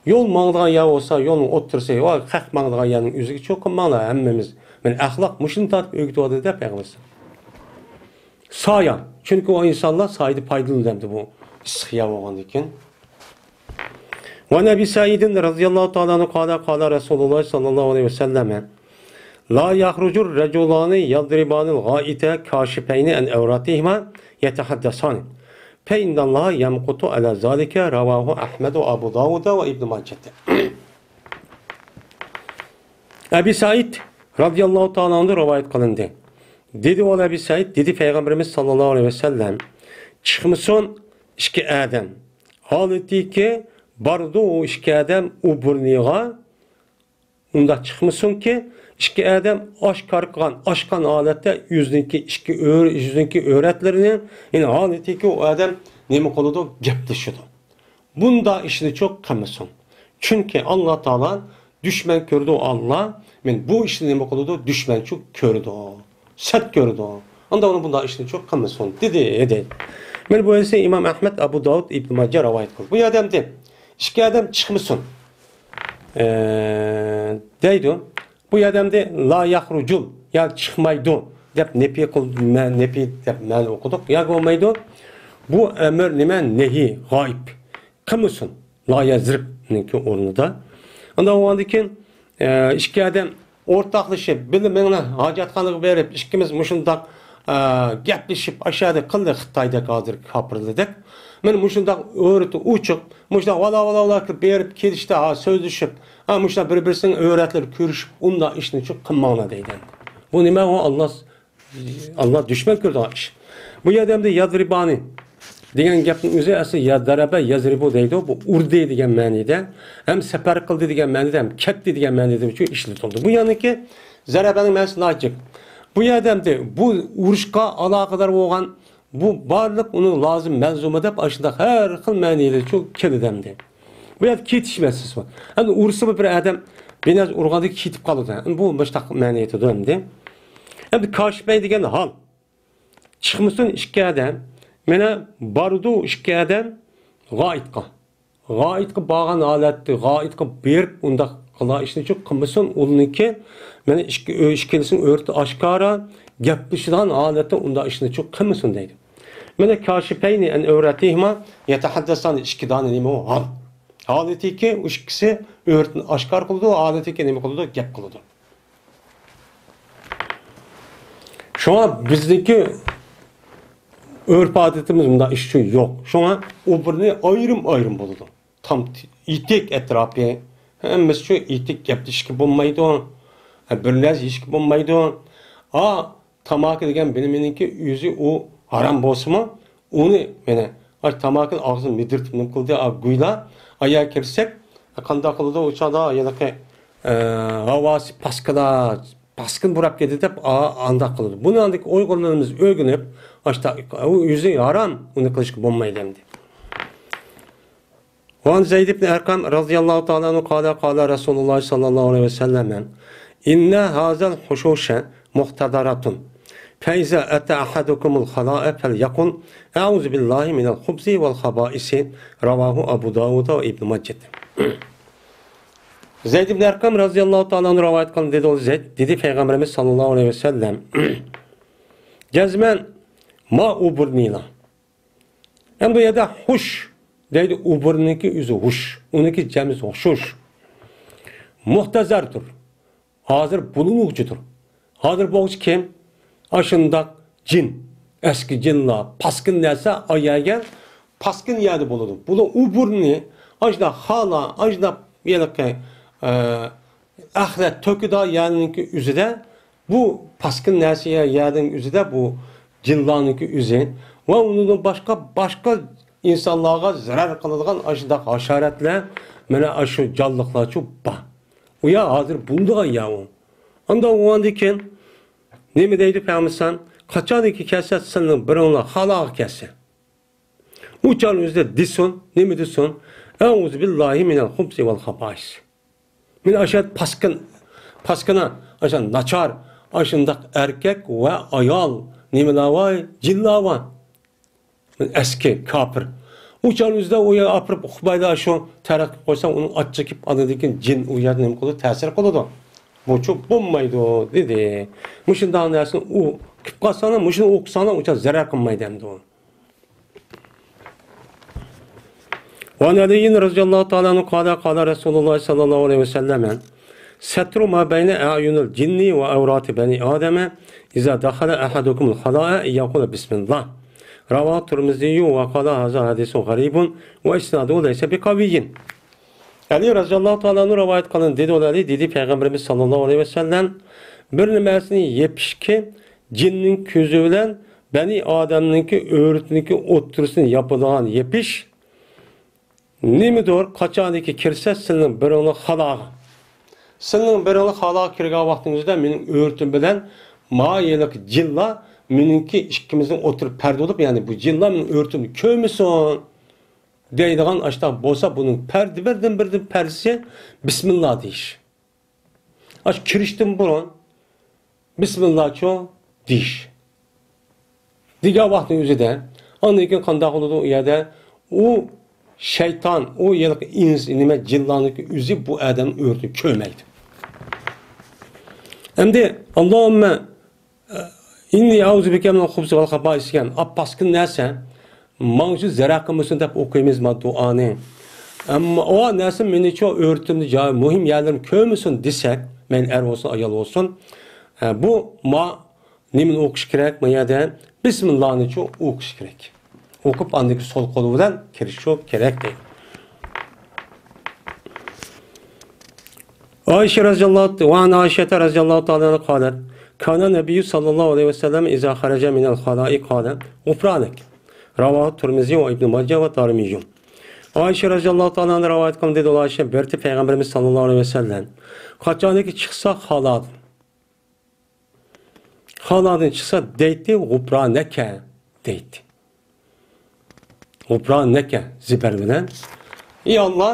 يول ماڭىدىغان يەر بولسا، يولنىڭ ئوتتۇرىسى، ۋاي، خەق ماڭىدىغان يەرنىڭ ئۆزىگە چوقۇم ماڭلا ھەممىمىز. مانا، ئەخلاق مۇشۇنى تارتىپ ئۆگىتىۋاتىدۇ دە پەيغەمبىرىمىز. سايە. چۈنكى ئۇ ئىنسانلار سايىدىن پايدىلىنىدۇ ئەمدى بۇ ئىسسىق يەر بولغاندىن كېيىن. وعن أبي سعيد رضي الله تعالى عنه قال، قال رسول الله صلى الله عليه وسلم، لا يخرج الرجلان يضربان الغائط كاشفين عن عوراتهما يتحدثان، فإن الله يمقت على ذلك. رواه أحمد وأبو داود وابن ماجة. ئەبى سەئىد رەزىياللاھۇ تائالا ئەنھۇ رىۋايەت قىلىندى. دېدى ئۇ ئەبى سەئىد، دېدى پەيغەمبىرىمىز ساللاللاھۇ ئەلەيھى ۋەسەللەم، چىقمىسۇن ئىككى ئادەم. ھالىتىكى باردۇ ئۇ ئىككى ئادەم ئۇ بۇرنىغا، ئۇنداق چىقمىسۇنكى، ئىككى ئادەم ئاشكارا قىلغان، ئاچقان ھالەتتە يۈزىنىڭكى ئىككى ئۆر-، يۈزىنىڭكى ئۆرەتلىرىنى، يەنى ھالىتىكى ئۇ ئادەم نېمە قىلىدۇ؟ گەپلىشىدۇ. بۇنداق ئىشنى چوق قىلمىسۇن. چۈنكى ئاللا تائالا دۈشمەن كۆرىدۇ، ئاللا، مەن بۇ ئىشنى نېمە قىلىدۇ؟ دۈشمەن چوق كۆرىدۇ. سەت كۆرىدۇ. ئاندا ئۇنى بۇنداق ئىشنى چوق قىلمىسۇن، دېدى، دەيدۇ. مانا بۇ ھەدىسنى ئىمام ئەھمەد، ئەبۇ داۋۇد، ئىبن ماجە رىۋايەت قىلدى. بۇ يەردە ئەمدى ئىككى ئادەم چىقمىسۇن، ئە، دەيدۇ. بۇ يەردە ئەمدى لا يەخرۇجۇل، يا چىقمايدۇ دەپ نەپى قىل-، مە-، نەپى دەپ مەنە ئوقۇدۇق. يا بولمايدۇ. بۇ ئەمر نېمە؟ نەھى، غائىب. قىلمىسۇن. لا يەزرىبنىڭكى ئورنىدا. ئاندىن ئۇنىڭدىن كېيىن، ئە، ئىككى ئادەم ئورتاقلىشىپ، بىللە مېڭە ھاجەتخانىغا بېرىپ، ئىككىمىز مۇشۇنداق، ئە، گەپلىشىپ، ئاشۇ يەردە قىلدى خىتايدەك، ھازىرقى كاپىرلىدەك. مانا مۇشۇنداق ئۆرىتى ئوچۇق، مۇشۇنداق ۋالا، ۋالا، ۋالا قىلىپ بېرىپ كېلىشتە، ھا، سۆزلىشىپ، ھا، مۇشۇنداق بىر-بىرسىنىڭ ئۆرەتلىرى كۆرۈشۈپ، ئۇنداق ئىشنى چوق قىلماڭلار دەيدۇ. بۇ نېمە؟ ئۇ ئاللا، ئاللا دۈشمەن كۆرىدىغان ئىش. بۇ يەردە ئەمدى يەزرىبانى دېگەن گەپنىڭ ئۆزى ئەسلى يا دەرەبە يەزرىبۇ دەيدۇ. بۇ ئۇردى دېگەن مەنىدە، ھەم سەپەر قىلدى دېگەن مەنىدە، ھەم كەتتى دېگەن مەنىدە ئىشلىتىلىدۇ. بۇ يەرنىڭكى زەرەبەنىڭ مەنىسى ناچىك. بۇ يەردە ئەمدى بۇ ئۇرۇشقا ئالاقىدار بولغان بۇ بارلىق ئۇنىڭ لازىم مەلزۇمى دەپ ئاشۇنداق ھەر خىل مەنىلەر شۇ كېلىدۇ ئەمدى. بۇ يەردە كېتىش مەسىلىسى بار. ئەمدى ئۇرسىمۇ بىر ئادەم بىر نەرسە ئۇرغاندىن كېيىن كېتىپ قالىدۇ. ئەمدى بۇ مۇشتاق مەنە ئېيتىدۇ ئەمدى. ئەمدى كاشىپەي دېگەن ھال. چىقمىسۇن ئىككى ئادەم. مانا بارىدۇ ئىككى ئادەم غائىتقا. غائىتقا بارغان ھالەتتە، غائىتقا بېرىپ ئۇنداق قىلغان ئىشنى چوق قىلمىسۇن. ئۇنىڭكى، مانا ئىككى، ئىككىلىسىنىڭ ئۆرتى ئاشكارا، گەپلىشىدىغان ھالەتتە ئۇنداق ئىشنى چوق قىلمىسۇن دەيدۇ. مانا كاشىپەينى ئەن ئەۋرەتىھىما يەتەھەددەسان، ئىككى دانە نېمە ئۇ؟ ھال. ھالىتىكى ئۇ ئىككىسى ئۆرتىنى ئاشكارا قىلىدۇ، ھالىتىكى نېمە قىلىدۇ؟ گەپ قىلىدۇ. شۇڭا بىزدىكى ئۆرپ-ئادىتىمىز مۇنداق ئىش ئۈچۈن يوق. شۇڭا ئۇ بىرنى ئايرىم-ئايرىم بولىدۇ. تام يېتىك ئەتراپى، ھەممىسى شۇ يېتىك، گەپلىشىشكە بولمايدۇ. بىر نەرسە يېيىشكە بولمايدۇ. ئا، تاماكا دېگەن بىلىمىنىڭكى ئۆزى ئۇ ھارام بولسىمۇ، ئۇنى، يەنە، ئاي، تاماكىنى ئاغزىنى مىدىرتىپ نېمە قىلدى، ئا، گۇيلا، ئايا كىرسەك، قانداق قىلىدۇ، ئۇ چاغدا، ھېلىقى، ئە، ھاۋاسى پاسكىلا، پاسكىنا بۇراپ كېتىدۇ دەپ، ئا، ئانداق قىلىدۇ. بۇنى ئاندىكى ئۇيغۇرلىرىمىز ئۆگىنىپ، ئاشتا، ئۇ ئۆزى ھارام، ئۇنى قىلىشقا بولمايدۇ ئەمدى. وعن زيد بن أرقم رضي الله تعالى عنه قال، قال رسول الله صلى الله عليه وسلم، إن هذا الحشوش مختضرة. فإذا أتى أحدكم الخلاء فليقل: أعوذ بالله من الخبث والخبائث. رواه أبو داود وابن ماجه. زەيد ئىبن ئەرقەم رەزىياللاھۇ تائالا ئانھۇ رىۋايەت قىلغان دېدى، ئۇ زەيد دېدى، پەيغەمبىرىمىز ساللاللاھۇ ئەلەيھى ۋەسەللەم، جەزمەن ما ئۇبۇرنىلا. ئەمدى بۇ يەردە ھۇش دەيدۇ، ئۇبۇرنىڭكى ئۆزى ھۇش، ئۇنىڭكى جەمئىسى ھۇشۇش. مۇھتەزەردۇر. ھازىر بۇلۇنغۇچىدۇر. ھازىر بولغۇچى كىم؟ ئاشۇنداق جىن، ئەسكى جىنلار، پاسكىنا نەرسە ئاياگەن، پاسكىنا يەردە بولىدۇ. بۇلار ئۇبۇرنى، ئاشۇنداق خالا، ئاشۇنداق ھېلىقى، ئە، ئەخلەت تۆكىدىغان يەرنىڭكى ئۆزىدە، بۇ پاسكىنا نەرسە يەرنىڭ ئۆزىدە بۇ جىنلارنىڭكى ئۆزى ۋە ئۇنىڭدىن باشقا، باشقا ئىنسانلارغا زەرەر قىلىدىغان ئاشۇنداق ھاشارەتلەر، مانا ئاشۇ جانلىقلارچۇ بار. ئۇ يەر ھازىر بولىدىغان يەر ئۇ. ئاندىن ئۇنىڭدىن كېيىن نېمە دەيدۇ پەيغەمبەر؟ قاچانكى كەلسە سىلىنىڭ بىرىڭلار خالاغا كەلسە، ئۇ چاغنىڭ ئۆزىدە دېسۇن، نېمە دېسۇن؟ ئەئۇزۇ بىللاھى مىنەل خۇبسى ۋەل خابائىس. مانا ئاشۇ پاسكىن، پاسكىنا، ئاشۇ ناچار، ئاشۇنداق ئەركەك ۋە ئايال نېمىلەر بار؟ جىنلار بار. ئەسكى، كاپىر. ئۇ چاغنىڭ ئۆزىدە ئۇ يەرگە ئاپىرىپ ئۇقمايدۇ، شۇ تەرەققىي قويساڭ، ئۇنىڭ ئاچچىقى كېلىپ، ئاندىن كېيىن جىن ئۇ يەردە نېمە قىلىدۇ؟ تەسىر قىلىدۇ. بۇچۇ بولمايدۇ، دېدى. مۇشۇنداق نەرسىنى ئۇ قىلىپ قالساڭلار، مۇشۇنى ئوقۇساڭلار، ئۇ چاغ زەرەر قىلمايدۇ ئەمدى ئۇ. وعن علي رضي الله تعالى عنه قال، قال رسول الله صلى الله عليه وسلم: ستر ما بين أعين الجن وعورات بني آدم، إذا دخل أحدكم الخلاء أن يقول بسم الله. رواه الترمذي وقال هذا حديث غريب وإسناده ليس بقوي. ئەلى رەزىياللاھۇ تائالا ئەنھۇ رىۋايەت قىلىندى، دېدى ئۇ ئەلى، دېدى پەيغەمبىرىمىز ساللاللاھۇ ئەلەيھى ۋەسەللەم، بىر نېمىسىنى يېپىشكى جىننىڭ كۆزى بىلەن بەنى ئادەمنىڭكى ئۆرتىنىڭكى ئوتتۇرىسىنى ياپىدىغان يېپىش نېمىدۇر؟ قاچانكى كىرسە سىلىنىڭ بىرىڭلار خالاغا، سىلىنىڭ بىرىڭلار خالاغا كىرگەن ۋاقتىڭىزدا مېنىڭ ئۆرتىم بىلەن ما ھېلىقى جىنلار مېنىڭكى ئىككىمىزنىڭ ئوتتۇرا پەردە بولۇپ، يەنى بۇ جىنلار مېنىڭ ئۆرتىمنى كۆرمىسۇن دەيدىغان ئاشتاق بولسا، بۇنىڭ پەردە، بىردىن، بىردىن پەردىسى بىسمىللا دېيىش. ئاشۇ كىرىشتىن بۇرۇن بىسمىللاچۇ دېيىش. دېگەن ۋاقىتنىڭ ئۆزىدە، ئاندىن كېيىن قانداق بولىدۇ ئۇ يەردە؟ ئۇ شەيتان، ئۇ ھېلىقى ئىنس، نېمە، جىنلارنىڭكى ئۆزى بۇ ئادەمنىڭ ئۆرتىنى كۆرمەيدۇ. ئەمدى، ئاللاھۇممە ئىننى ئەئۇزۇ بىكە مىنەل خۇبسى ۋەل خابائىس دېگەن، ئاپپاسكىن نەرسە، ماڭا شۇ زەرەر قىلمىسۇن دەپ ئوقۇيمىز ما دۇئانى. ئەمما ئۇ نەرسە مېنىچۇ ئۆرتىمدە جاي، مۇھىم يەرلىرىم كۆرمىسۇن دېسەك، مەيلى ئەر بولسۇن، ئايال بولسۇن، ئە، بۇ ما نېمىنى ئوقۇش كېرەك؟ ما يەردە بىسمىللانىچۇ ئوقۇش كېرەك. ئوقۇپ، ئاندىن كېيىن سول قولى بىلەن كىرىشىش كېرەك دەيدۇ. ئائىشە رەزىياللاھۇ، ۋە ئەن ئائىشەتە رەزىياللاھۇ تائالا ئەنھا قالەت، كان نەبىييۇ ساللاللاھۇ ئەلەيھى ۋەسەللەم ئىزا خەرەجە مىنەل خالاء قالە غۇفرانەك. راۋاھۇ تۇرمىزى ۋە ئىبنۇ ماجە ۋە دارىمىييۇ. ئائىشە رەزىياللاھۇ تائالا ئەنھا رىۋايەت قىلدى، دېدى ئائىشە، بىر پەيغەمبىرىمىز ساللاللاھۇ ئەلەيھى ۋەسەللەم قاچانكى چىقسا خالادىن، خالادىن چىقسا دەيتتى، غۇپرانەكە دەيتتى. غۇپرانەكە زىبەر بىلەن، ئى ئاللا،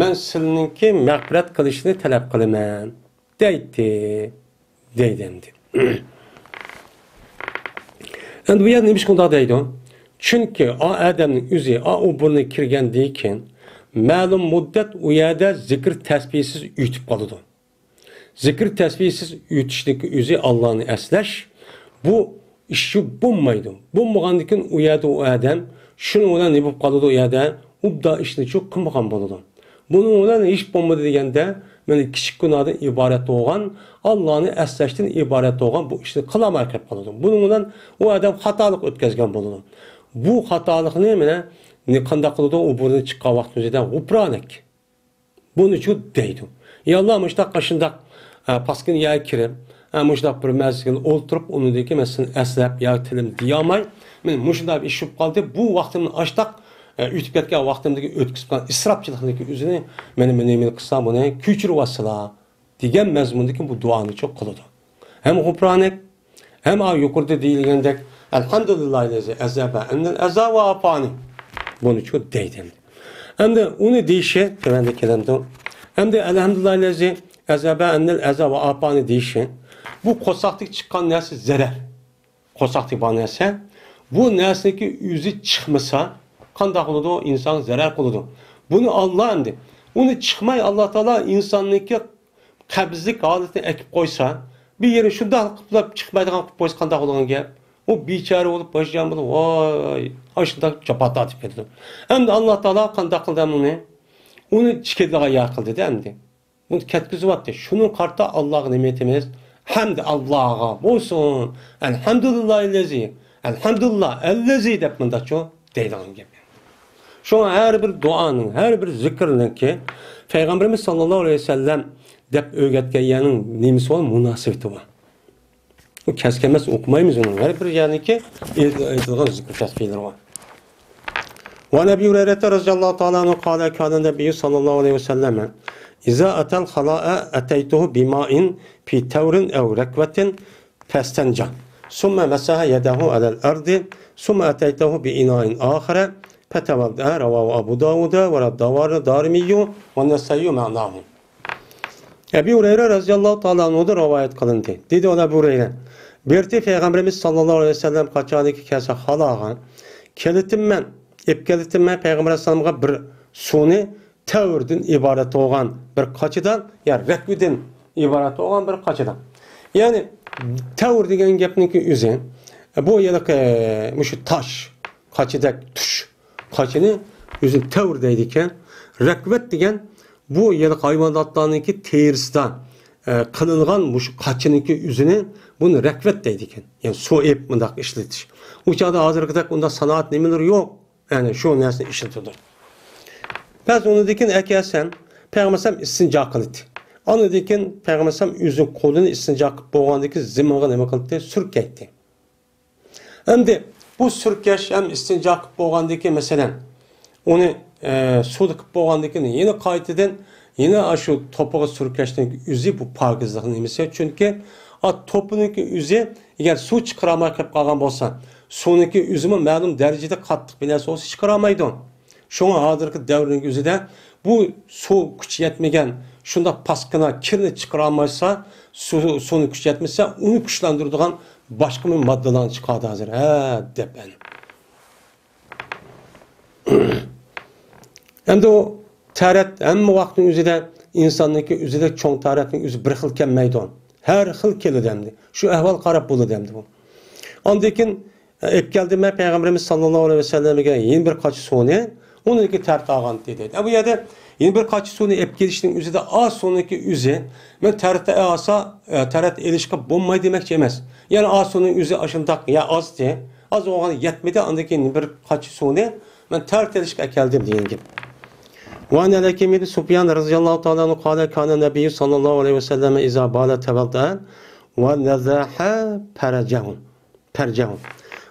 مەن سىلىنىڭكى مەغپىرەت قىلىشىنى تەلەپ قىلىمەن دەيتتى، دەيدۇ ئەمدى. ئەمدى بۇ يەردە نېمە ئۈچۈن ئۇنداق دەيدۇ؟ چۈنكى ئا ئادەمنىڭ ئۆزى، ئا ئۇ بۇرنىغا كىرگەندىن كېيىن مەلۇم مۇددەت ئۇ يەردە زىكىر تەسبىھسىز ئۆتۈپ قالىدۇ. زىكىر تەسبىھسىز ئۆتۈشنىڭكى ئۆزى ئاللانى ئەسلەش. بۇ ئىشچۇ بولمايدۇ. بولمىغاندىن كېيىن ئۇ يەردە ئۇ ئادەم شۇنىڭ بىلەن نېمە بولۇپ قالىدۇ؟ ئۇ يەردە ئۇبدا ئىشنىچۇ قىلمىغان بولىدۇ. بۇنىڭ بىلەن ھېچ بولمىدى دېگەندە، مانا كىچىك گۇناھدىن ئىبارەت بولغان، ئاللانى ئەسلەشتىن ئىبارەت بولغان بۇ ئىشنى قىلالماي قېلىپ قالىدۇ. بۇنىڭ بىلەن ئۇ ئادەم خاتالىق ئۆتكەزگەن بولىدۇ. بۇ خاتالىقنى مانا قانداق قىلىدۇ؟ ئۇ بۇرنى چىققان ۋاقتىمىزدا غۇپرانەك. بۇنىچۇ دەيدۇ. يا ئاللا، مۇشۇنداق، ئاشۇنداق، ئە، پاسكىنا يەرگە كىرىپ، ئە، مۇشۇنداق بىر مەزگىل ئولتۇرۇپ، ئۇنىڭدىن كېيىن مەن سېنى ئەسلەپ ياكى تىلىم دېيالماي، مېنى مۇشۇنداق بىر ئىش بولۇپ قالدى، بۇ ۋاقتىمنى ئاشتاق، ئە، ئۆتۈپ كەتكەن ۋاقتىمدىكى ئۆتكۈزۈپ قالغان ئىسراپچىلىقنىڭكى ئۆزىنى مېنى، مېنى نېمە قىلسا، بۇنى كۆچۈرۈۋالسىلا دېگەن مەزمۇندىكى بۇ دۇئانىچۇ قىلىدۇ. ھەم غۇپرانەك، ھەم ئا يۇقىرىدا دېيىلگەندەك، ئەلھەمدۇلىللاھىللەزى ئەزھەبە ئەننەل ئەزا ۋە ئاپانى. بۇنىچۇ دەيدۇ ئەمدى. ئەمدى ئۇنى دېيىشى تۆۋەندە كېلەمدۇ. ئەمدى ئەلھەمدۇلىللاھىللەزى ئەزھەبە ئەننەل ئەزا ۋە ئاپانى دېيىشى. بۇ قورساقتىكى چىققان نەرسە زەرەر. قورساقتىكى بار نەرسە، بۇ نەرسىنىڭكى ئۆزى چىقمىسا، قانداق بولىدۇ؟ ئىنسانغا زەرەر قىلىدۇ. بۇنى ئاللا ئەمدى، ئۇنى چىقماي، ئاللا تائالا ئىنساننىڭكى قەبزلىك ھالىتىنى ئەكىپ قويسا، بىر يېرى شۇنداق قىلىپ چىقمايدىغان قىلىپ قويسا، قانداق بولىدىغان گەپ؟ ئۇ بىچارە بولۇپ، پەرىشان بولۇپ، ۋاي، ئاشۇنداق جاپا تارتىپ كېتىدۇ. ئەمدى ئاللا تائالا قانداق قىلدى ئۇنى؟ ئۇنى چىقىدىغان يەر قىلدى-دە ئەمدى. ئۇنى كەتكۈزۈۋەتتى. شۇنىڭ قارىتا ئاللاغا نېمە ئېيتىمىز؟ ھەمد ئاللاغا بولسۇن. ئەلھەمدۇلىللاھىللەزى. ئەلھەمدۇلىللا ئەللەزى دەپ مۇنداقچۇ دەيدىغان گەپ. شۇڭا ھەر بىر دۇئانىڭ، ھەر بىر زىكىرنىڭكى پەيغەمبىرىمىز ساللاللاھۇ ئەلەيھى ۋەسەللەم دەپ ئۆگەتكەن يەرنىڭ نېمىسى بار؟ مۇناسىۋىتى بار. ئۇ كەس كەلمەس ئوقۇمايمىز ئۇنى. ھەر بىر يەرنىڭكى ئېيتىلغان زىكىر تەسبىھلىرى بار. وعن أبي هريرة رضي الله تعالى عنه قال كان النبي صلى الله عليه وسلم إذا أتى الخلاء أتيته بماء في تور أو ركوة فاستنجى ثم مسح يده على الأرض ثم أتيته بإناء آخر فتوضأ رواه أبو داود والدارمي والنسائي معناه. ئەبۇ ھۇرەيرە رەزىياللاھۇ تائالا ئەنھۇدىن رىۋايەت قىلىندى. دېدى ئۇ ئەبۇ ھۇرەيرە، بىر قېتى پەيغەمبىرىمىز ساللاللاھۇ ئەلەيھى ۋەسەللەم قاچانكى كەلسە خالاغا، كېلىتىممەن، ئېپ كېلىتىممەن پەيغەمبەر ئەلەيھىسسالامغا بىر سۇنى تەۋردىن ئىبارەت بولغان بىر قاچىدان، يا رەكۋىدىن ئىبارەت بولغان بىر قاچىدان. يەنى تەۋر دېگەن گەپنىڭكى ئۆزى، بۇ ھېلىقى مۇشۇ تاش، قاچىدەك تۇش، قاچىنى ئۆزى تەۋر دەيدىكەن. رەكۋەت دېگەن بۇ ھېلىقى ھايۋاناتلارنىڭكى تېرىسىدا، ئە، قىلىنغان مۇشۇ قاچىنىڭكى ئۆزىنى، بۇنى رەكۋەت دەيدىكەن. يەنى سۇ ئېپ مۇنداق ئىشلىتىش. ئۇ چاغدا ھازىرقىدەك ئۇنداق سانائەت نېمىلىرى يوق. يەنى شۇ نەرسىنى ئىشلىتىدۇ. بەس ئۇنىڭدىن كېيىن ئەكەلسەم، پەيغەمبەر ئىستىنجا قىلىتتى. ئاندىن كېيىن پەيغەمبەر ئۆزىنىڭ قولىنى ئىستىنجا قىلىپ بولغاندىن كېيىن زېمىنغا نېمە قىلىتتى؟ سۈركەيتتى. ئەمدى بۇ سۈركەش ھەم ئىستىنجا قىلىپ بولغاندىن كېيىن، مەسىلەن، ئۇنى، ئە، سۇدا قىلىپ بولغاندىن كېيىن يەنە قايتىدىن يەنە ئاشۇ توپىغا سۈركەشنىڭ ئۆزى بۇ پاكىزلىق نېمىسى. چۈنكى ئا، توپىنىڭكى ئۆزى ئەگەر سۇ چىقىرالماي قېلىپ قالغان بولسا، سۇنىڭكى ئۆزىمۇ مەلۇم دەرىجىدە قاتتىق بىر نەرسە بولسا چىقىرالمايدۇ. شۇڭا ھازىرقى دەۋرنىڭ ئۆزىدە بۇ سۇ كۈچى يەتمىگەن، شۇنداق پاسكىنا كىرنى چىقىرالمايسا، سۇ، سۇنى كۈچى يەتمىسە، ئۇنى كۈچلەندۈرىدىغان باشقا بىر ماددىلارنى چىقاردى ھازىر، ھە، دەپ ئەنە. ئەمدى ئۇ تەرەت ھەممە ۋاقىتنىڭ ئۆزىدە، ئىنساننىڭكى ئۆزىدە چوڭ تەرەتنىڭ ئۆزى بىر خىل كەلمەيدۇ. ھەر خىل كېلىدۇ ئەمدى. شۇ ئەھۋال قاراپ بولىدۇ ئەمدى بۇ. ئاندىن كېيىن ئېلىپ كەلدىم مەن پەيغەمبىرىمىز ساللاللاھۇ ئەلەيھى ۋەسەللەمگە يەنە بىر قاچا سۇنى، ئۇنىڭكى تەرىتى ئالغانتى دەيدۇ. بۇ يەردە يەنە بىر قاچا سۇنى ئېلىپ كېلىشنىڭ ئۆزىدە ئاز سۇنىڭكى ئۆزى، مەن تەرىتى ئالسا، ئە، تەرىتى ئېلىشقا بولمايدۇ دېمەكچى ئەمەس. يەنى ئاز سۇنىڭ ئۆزى ئاشۇنداق، يا ئازدى، ئاز بولغان يەتمىدى، ئاندىن كېيىن بىر قاچا سۇنى مەن تەرىتى ئېلىشقا ئەكەلدىم دېگەن گەپ. وعن الحكيم بن سفيان رضي الله تعالى عنه قال كان النبي صلى الله عليه وسلم إذا بال توضأ ونزح فرجه. پەرجەھۇ.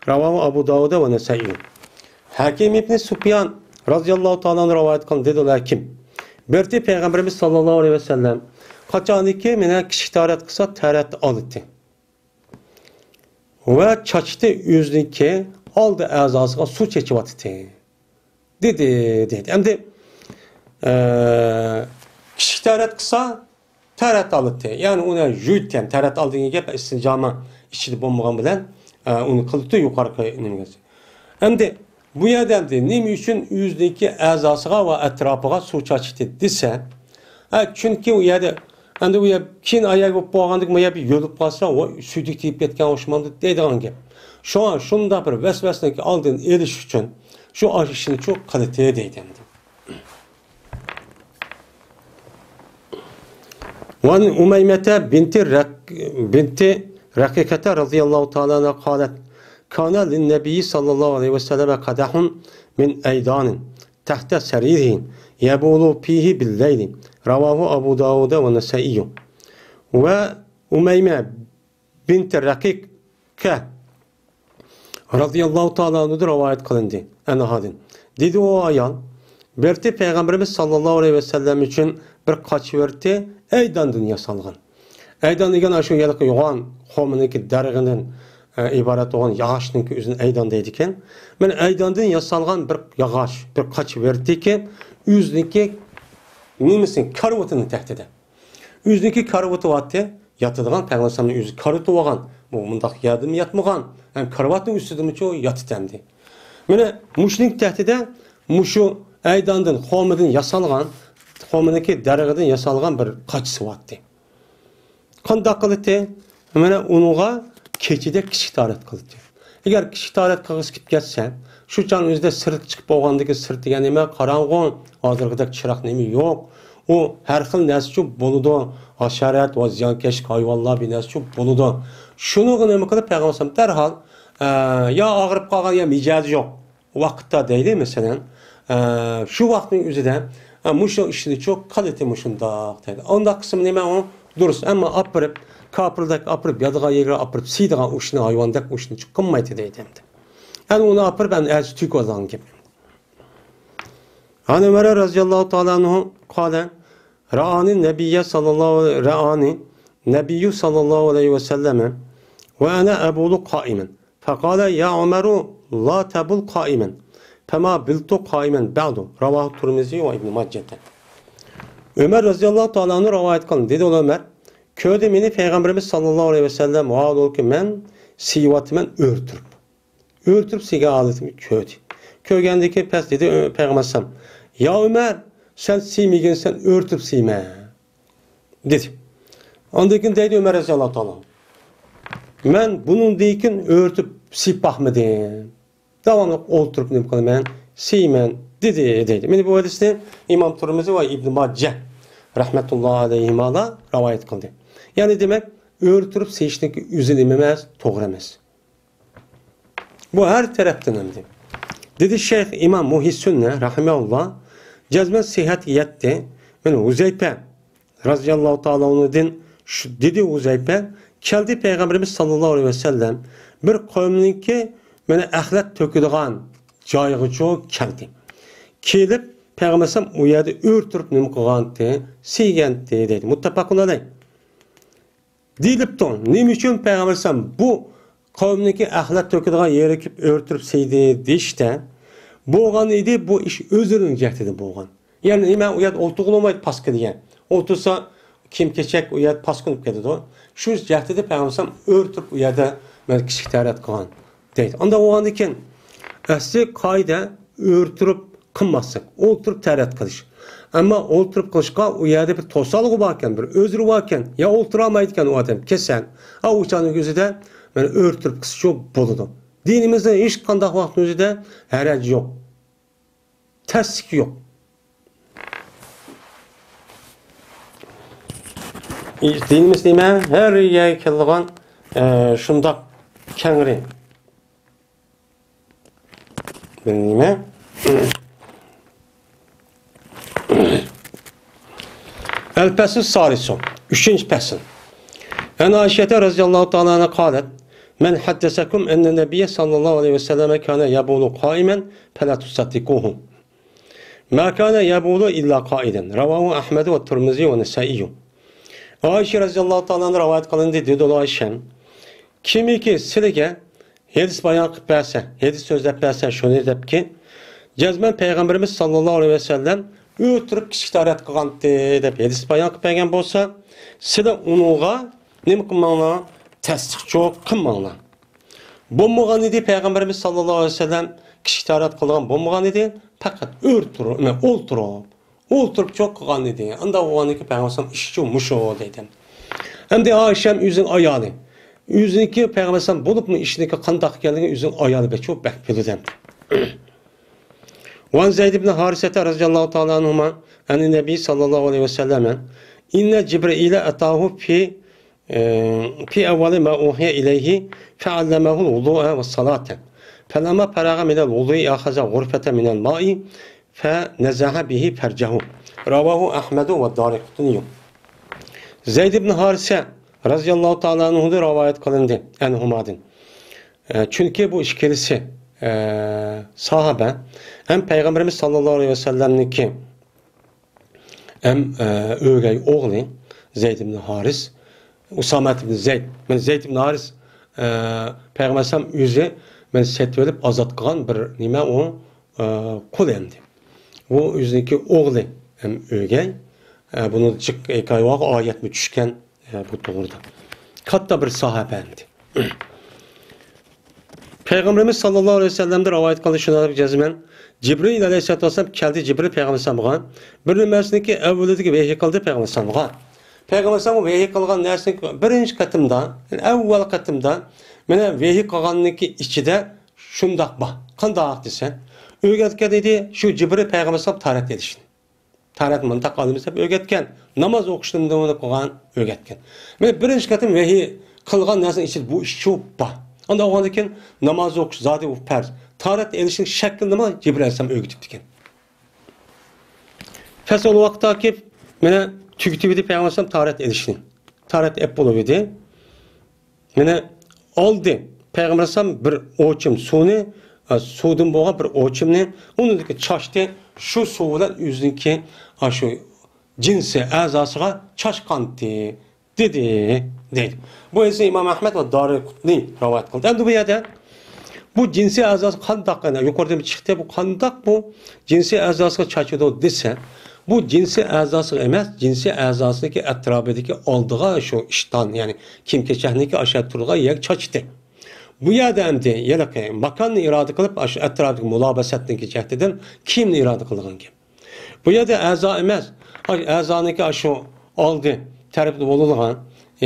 رەۋاھۇ ئەبۇ داۋۇدە ۋە نەسەئىيۇ. ھەكىم ئىبنى سۇپيان رازىياللاھۇ تائالا ئەنھۇ رىۋايەت قىلغان دېدى ئۇلار كىم؟ بىرتى پەيغەمبىرىمىز ساللاللاھۇ ئەلەيھى ۋەسەللەم قاچانكى مېنى كىشى تارەت قىلسا، تارەت ئالىتى. ۋە چاچتى ئۆزىنىڭكى ئالدى ئەزاسىغا سۇ چېچىۋاتىتى. دېدى، دېدى. ئەمدى، ئە، كىشىكە تەرەت قىلسا، تەرەت ئالىتى. يەنى ئۇنى يۇيىتى، يەنى تەرەت ئال دېگەن گەپ ئىستىنجامۇ ئىچىدە بولمىغان بىلەن، ئە، ئۇنى قىلىتتى يۇقىرىقى نېمىگە. ئەمدى بۇ يەردە ئەمدى نېمە ئۈچۈن ئۆزىنىڭكى ئەزاسىغا ۋە ئەتراپىغا سۇ چاچتى دېسە، ھە، چۈنكى ئۇ يەردە، ئەمدى ئۇ يەر كېيىن ئاياغ بولۇپ بولغاندىن كېيىن، بۇ يەر بىر يۆلۈپ قالسا، ۋاي، سۈيدۈك تېگىپ كەتكەن ئوخشىمامدۇ دەيدىغان گەپ. شۇڭا شۇنداق بىر ۋەسۋەسىنىڭكى ئالدىنى ئېلىش ئۈچۈن شۇ ئىشنى شۇ قىلىتى دەيدۇ ئەمدى. وعن أميمة بنت رق-، بنت رقيقة رضي الله تعالى عنها قالت: كان للنبي صلى الله عليه وسلم قدح من أيدان تحت سريره يبول فيه بالليل. رواه أبو داود والنسائي. ۋە ئۇمەيمە بىنتى رەقىقە رازىياللاھۇ تائالا ئەنھۇدىن رىۋايەت قىلىندى، ئەنھادىن. دېدى ئۇ ئايال، بىرتى پەيغەمبىرىمىز ساللاللاھۇ ئەلەيھى ۋەسەللەم ئۈچۈن بىر قاچىۋەتتى، ئەيداندىن ياسالغان. ئەيدان دېگەن ئاشۇ ھېلىقى يوغان خورمىنىڭكى دەرىخىدىن، ئە، ئىبارەت بولغان ياغاچنىڭكى ئۆزىنى ئەيدان دەيدىكەن. مانا ئەيداندىن ياسالغان بىر ياغاچ، بىر قاچىۋەتتىكى، ئۆزىنىڭكى نېمىسىنى، كارىۋىتىنىڭ تەكتىدە. ئۆزىنىڭكى كارىۋىتى بارتى، ياتىدىغان پەيغەمبەر ئەلەيھىسسالامنىڭ ئۆزى كارىۋىتى بولغان. مۇنداق يەردىمۇ ياتمىغان، ھەم كارىۋاتنىڭ ئۈستىدىمۇچۇ ياتىتەمدى. مانا مۇشۇنىڭ تەھتىدە مۇشۇ ئەيداندىن، خورمىدىن ياسالغان، خورمىنىڭكى دەرىخىدىن ياسالغان بىر قاچىسى بارتتى. قانداق قىلاتتى؟ مانا ئۇنىڭغا كېچىدە كىچىك تارەت قىلاتتى. ئەگەر كىچىك تارەت قىلغۇسى كېلىپ كەتسە، شۇ چاغنىڭ ئۆزىدە سىرتقا چىقىپ بولغاندىكىن، سىرت دېگەن نېمە؟ قاراڭغۇ، ھازىرقىدەك چىراغ نېمە يوق. ئۇ ھەر خىل نەرسىچۇ بولىدۇ، ھاشارات ۋە زىيانكەشلىك ھايۋانلار بىر نەرسىچۇ بولىدۇ. شۇنىڭغا نېمە قىلىپ پەيغەمبەر ئەلەيھىسسالام دەرھال، ئە، يا ئاغرىپ قالغان، يا مىجەزى يوق ۋاقىتتا دەيلى، مەسىلەن، ئە، شۇ ۋاقىتنىڭ ئۆزىدە، ئە، مۇشۇ ئىشنىچۇ قىلىتى مۇشۇنداق دەيدۇ. ئۇنداق قىسمى نېمە ئۇ؟ دۇرۇس، ئەمما ئاپىرىپ، كاپىردەك ئاپىرىپ، ياتىدىغان يەرگە ئاپىرىپ سىيىدىغان ئۇ ئىشنى ھايۋاندەك ئۇ ئىشنىچۇ قىلمايتتى دەيدۇ ئەمدى. ئەنە ئۇنى ئاپىرىپ، ئەنە ئەرزى تۈگىۋالىدىغان گەپ. عن عمر رضي الله تعالى عنه قال: رآني النبي صلى الله، رآني النبي صلى الله عليه وسلم وأنا أبول قائما، فقال: يا عمر، لا تبل قائما، فما بلت قائما بعد. رواه الترمذي وابن ماجه. ئۆمەر رەزىياللاھۇ تائالا ئەنھۇ رىۋايەت قىلدى. دېدى ئۇلار: ئۆمەر، كۆردى مېنى پەيغەمبىرىمىز ساللاللاھۇ ئەلەيھى ۋەسەللەم، ۋاھالەنكى مەن سىيىۋاتىمەن ئۆرە تۇرۇپ. ئۆرە تۇرۇپ سىيگەن ھالىتىمنى كۆردى. كۆرگەندىن كېيىن پەس دېدى، ئۆ-، پەيغەمبەر ئەلەيھىسسالام: يا ئۆمەر، سەن سىيمىگىنسەن، ئۆرە تۇرۇپ سىيمە، دېدى. ئاندىن كېيىن دەيدۇ ئۆمەر رەزىياللاھۇ تائالا: مەن بۇنىڭدىن كېيىن ئۆرە تۇرۇپ سىيىپ باقمىدىم. داۋاملىق ئولتۇرۇپ نېمە قىلىمەن؟ سىيىمەن، دېدى، دەيدۇ. مانا بۇ ھەدىسنى ئىمام تۇرمۇزى ۋە ئىبن ماجە رەھمەتۇللاھى ئەلەيھىمالار رىۋايەت قىلدى. يەنى دېمەك، ئۆرە تۇرۇپ سىيىشنىڭكى ئۆزى نېمە ئەمەس؟ توغرا ئەمەس. بۇ ھەر تەرەپتىن ئەمدى. دېدى شەيخ ئىمام مۇھيىسسۈننە رەھىمەھۇللا، جەزمەن سىھھەتكە يەتتى. مانا ھۇزەيپە رەزىياللاھۇ تائالا ئەنھۇدىن شۇ، دېدى ھۇزەيپە، كەلدى پەيغەمبىرىمىز ساللاللاھۇ ئەلەيھى ۋەسەللەم بىر قەۋمنىڭكى مانا ئەخلەت تۆكىدىغان جايىغىچۇ كەلدى. كېلىپ پەيغەمبەر ئەلەيھىسسالام ئۇ يەردە ئۆرە تۇرۇپ نېمە قىلغانتى؟ سىيگەنتى دەيدۇ. مۇتتەپەقۇن ئەلەيھ. دېيىلىپتۇ. نېمە ئۈچۈن پەيغەمبەر ئەلەيھىسسالام بۇ قەۋمنىڭكى ئەخلەت تۆكىدىغان يېرىگە كېلىپ ئۆرە تۇرۇپ سىيدى دېيىشتە، بولغان ئىدى، بۇ ئىش ئۆزىنىڭ جەھىتىدىن بولغان. يەنى نېمە، ئۇ يەردە ئولتۇرغىلى بولمايدۇ، پاسكا دېگەن. ئولتۇرسا كىيىم-كېچەك ئۇ يەردە پاسكىنىپ كېتىدۇ. شۇ جەھىتىدە پەيغەمبەر ئەلەيھىسسالام ئۆرە تۇرۇپ ئۇ يەردە مانا كىچىك تارەت قىلغان. دەيدۇ. ئانداق بولغاندىكىن، ئەسلى قائىدە ئۆرە تۇرۇپ قىلماسلىق، ئولتۇرۇپ تارەت قىلىش. ئەمما ئولتۇرۇپ قىلىشقا ئۇ يەردە بىر توسالغۇ باركەن، بىر ئۆزرە باركەن، يا ئولتۇرالمايدىكەن ئۇ ئادەم، كېسەل. ئا، ئۇ چاغنىڭ ئۆزىدە مانا ئۆرە تۇرۇپ قىلسىچۇ بولىدۇ. دىنىمىزدا ھېچقانداق ۋاقىتنىڭ ئۆزىدە ھەرەج يوق. تەسلىك يوق. دىنىمىز نېمە؟ ھەر يەرگە كېلىدىغان، ئە، شۇنداق كەڭرى. بىر نېمە؟ ئەل پەسل سالىسۇ. ئۈچىنچى پەسىل. ئەن ئائىشەتە رەزىياللاھۇ تائالا ئەنھا قالەت: مەن ھەددەسەكۇم ئەننە نەبىيە ساللاللاھۇ ئەلەيھى ۋەسەللەمە كانە يەبۇلۇ قائىمەن فەلا تۇسەددىقۇھۇ. ما كان يبول إلا قاعدا. رواه أحمد والترمذي والنسائي. ئائىشە رەزىياللاھۇ تائالا ئەنھا رىۋايەت قىلىندى، دېدى ئائىشەم، كىمكى سىلىگە ھەدىس بايان قىلىپ بەرسە، ھەدىس سۆزلەپ بەرسە، شۇنى دەپكى، جەزمەن پەيغەمبىرىمىز ساللاللاھۇ ئەلەيھى ۋەسەللەم ئۆتۈرۈپ كىچىك تارەت قىلغانتى دەپ ھەدىس بايان قىلىپ بەرگەن بولسا، سىلە ئۇنىڭغا نېمە قىلماڭلار؟ تەستىقچۇ قىلماڭلار. بولمىغان ئىدى، پەيغەمبىرىمىز ساللاللاھۇ ئەلەيھى ۋەسەللەم كىچىك تارەت قىلغان بولمىغان ئىدى، پەقەت ئۆرە تۇرۇپ، ئولتۇرۇپ، ئولتۇرۇپچۇ قىلغان ئىدى. ئانداق بولغاندىكىن پەيغەمبەر ئىشىچۇ مۇشۇ دەيدۇ. ئەمدى ئائىشەم ئۆزىنىڭ ئايالى. ئۆزىنىڭكى پەيغەمبەر بولۇپمۇ ئىشىنىڭكى قانداق ئىكەنلىكىنى ئۆزىنىڭ ئايالى بەكچۇ بەك بىلىدۇ. وعن زيد بن حارثة رضي الله تعالى عنهما عن النبي صلى الله عليه وسلم إن جبريل أتاه في في أول ما أوحي إليه فعلمه الوضوء والصلاة. فلما فرغ من الوضوء أخذ غرفة من الماء فنزح به فرجه. رواه أحمد والدارقطني. زەيد ئىبن ھارىسە رەزىياللاھۇ تائالا ئەنھۇدىن رىۋايەت قىلىندى، ئەنھۇمادىن. ئە، چۈنكى بۇ ئىككىلىسى، ئە، ساھابە ھەم پەيغەمبىرىمىز ساللاللاھۇ ئەلەيھى ۋەسەللەمنىڭكى ھەم، ئە، ئۆگەي ئوغلى زەيد ئىبن ھارىس، ئۇسامە ئىبن زەيد. مانا زەيد ئىبن ھارىس، ئە، پەيغەمبەر ئەلەيھىسسالام ئۆزى مانا سېتىۋېلىپ ئازاد قىلغان بىر نېمە ئۇ، ئە، قۇل ئەمدى. بۇ ئۆزىنىڭكى ئوغلى ھەم ئۆگەي. ئە، بۇنىڭ جىق ھېكايە بار، ئايەتمۇ چۈشكەن، ئە، بۇ توغرىدا. كاتتا بىر ساھابە ئەمدى. پەيغەمبىرىمىز ساللاللاھۇ ئەلەيھى ۋەسەللەمدىن رىۋايەت قىلىندى شۇنداق جەزمەن، جىبرىئىل ئەلەيھىسسالاتۇ ۋەسسالام كەلدى جىبرىئىل پەيغەمبەر ئەلەيھىسسالامغا، بىر نەرسىنىڭكى ئەۋۋىلىدىكى ۋەھىي قىلدى پەيغەمبەر ئەلەيھىسسالامغا. پەيغەمبەر ئەلەيھىسسالامغا ۋەھىي قىلغان نەرسىنىڭ بىرىنچى قېتىمدا، يەنى ئەۋۋەل قېتىمدا مانا ۋەھىي قىلغاننىڭكى ئىچىدە شۇنداق بار. قانداق دېسە، ئۆگەتكەن ئىدى شۇ جىبرىئىل پەيغەمبەر ئەلەيھىسسالام تاھارەت ئېلىشنى. تارەتنى مۇنداق ئالىمىز دەپ ئۆگەتكەن. ناماز ئوقۇشنى مۇنداق قىلغان ئۆگەتكەن. مانا بىرىنچى قېتىم ۋەھىي قىلغان نەرسىنىڭ ئىچىدە بۇ ئىككىسى بار. ئاندىن ئالغاندىن كېيىن ناماز ئوقۇش زادى ئۇ پەرز. تارەت ئېلىشنىڭ شەكلىنىمۇ جىبرىئىل ئەلەيھىسسالام ئۆگىتىپتىكەن. پەس ئۇ ۋاقىتتا كېلىپ، مانا تۈگىتىۋىدى پەيغەمبەر ئەلەيھىسسالام تارەت ئېلىشنى. تارەت ئېلىپ بولۇۋىدى. مانا ئالدى پەيغەمبەر ئەلەيھىسسالام بىر ئوچۇم سۇنى، ئە، سۇدىن بولغان بىر ئوچۇمنى ئۇنىڭدىكى چاچتى، شۇ سۇ بىلەن ئۆزىنىڭكى، ئاشۇ جىنسىي ئەزاسىغا چاچقانتى، دېدى، دەيدۇ. بۇ ھەدىسنى ئىمام ئەھمەد ۋە دارىقۇتنى رىۋايەت قىلدى. ئەمدى بۇ يەردە بۇ جىنسىي ئەزاسى قانداق، يەنە يۇقىرىدا چىقتى، بۇ قانداق بۇ جىنسىي ئەزاسىغا چاچىدۇ دېسە، بۇ جىنسىي ئەزاسىغا ئەمەس، جىنسىي ئەزاسىنىڭكى ئەتراپىدىكى ئالدىغا شۇ ئىشتان، يەنى كىيىم-كېچەكنىڭكى ئاشۇ تۇرغان يەرگە چاچتى. بۇ يەردە ئەمدى ھېلىقى ماكاننى ئىرادە قىلىپ، ئاشۇ ئەتراپىدىكى مۇلابىسەتنىڭكى جەھىتىدىن كىيىمنى ئىرادە قىلغان گەپ. بۇ يەردە ئەزا ئەمەس، ئەزانىڭكى ئاشۇ ئالدى تەرەپتە بولىدىغان،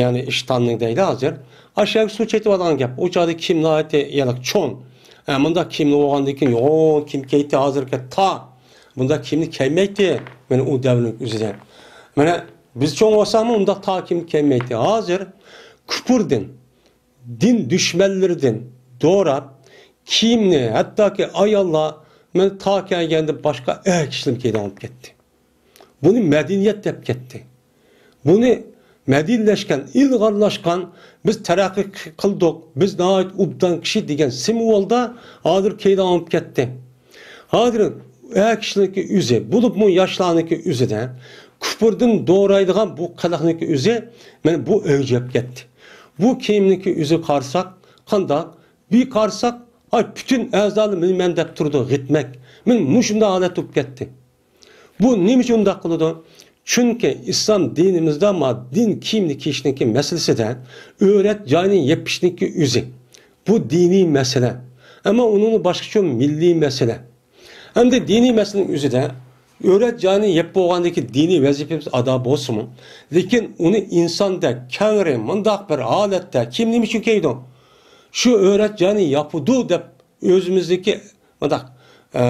يەنى ئىشتاننىڭ دەيلى ھازىر. ئاشۇ يەرگە سۇ چېچىۋالغان گەپ. ئۇ چاغدا كىيىم ناھايىتى يەنە چوڭ. ئە، مۇنداق كىيىمنى بولغاندىن كېيىن، يوغان كىيىم كىيەتتى، ھازىرقى تا مۇنداق كىيىمنى كىيمەيتتى. مانا ئۇ دەۋرنىڭ ئۆزىدە. مانا بىز چوڭ بولساقمۇ ئۇنداق تا كىيىم كىيمەيتتى. ھازىر كۇپۇردىن، دىن دۈشمەنلىرىدىن دوراپ، كىيىمنى ھەتتاكى ئاياللار مانا تا كەلگەندە باشقا ئەر كىشىلەرمۇ كىيىدىغان بولۇپ كەتتى. بۇنى مەدەنىيەت دەپ كەتتى. بۇنى مەدەنىيلەشكەن، ئىلغارلاشقان، بىز تەرەققىي قىلدۇق، بىز ناھايىتى ئوبدان كىشى دېگەن سىمۋولدا ھازىر كىيىدىغان بولۇپ كەتتى. ھازىر ئەر كىشىنىڭكى ئۆزى، بولۇپمۇ ياشلارنىڭكى ئۆزىدە كۇپۇردىن دورايدىغان بۇ قىلىقنىڭكى ئۆزى مانا بۇ ئۆلچەپ كەتتى. بۇ كىيىمنىڭكى ئۆزى قارىساق قانداق؟ بىر قارىساق، ئاي، پۈتۈن ئەزالار مېنىمەن دەپ تۇرىدۇ، غىتمەك. مانا مۇشۇنداق ھالەت بولۇپ كەتتى. بۇ نېمە ئۈچۈن ئۇنداق قىلىدۇ؟ چۈنكى ئىسلام دىنىمىزدا ما دىن كىيىمنى كىيىشنىڭكى مەسىلىسىدە، ئۆرەت جاينى يېپىشنىڭكى ئۆزى، بۇ دىنىي مەسىلە. ئەمما ئۇنىڭدىن باشقىچە مىللىي مەسىلە. ئەمدى دىنىي مەسىلىنىڭ ئۆزىدە ئۆرەت جاينى يەپ بولغاندىكى دىنىي ۋەزىپىمىز ئادا بولسىمۇ، لېكىن ئۇنى ئىنساندەك كەڭرى مۇنداق بىر ھالەتتە كىم نېمە ئۈچۈن كىيىدۇ؟ شۇ ئۆرەت جاينى ياپىدۇ دەپ ئۆزىمىزدىكى مۇنداق، ئە،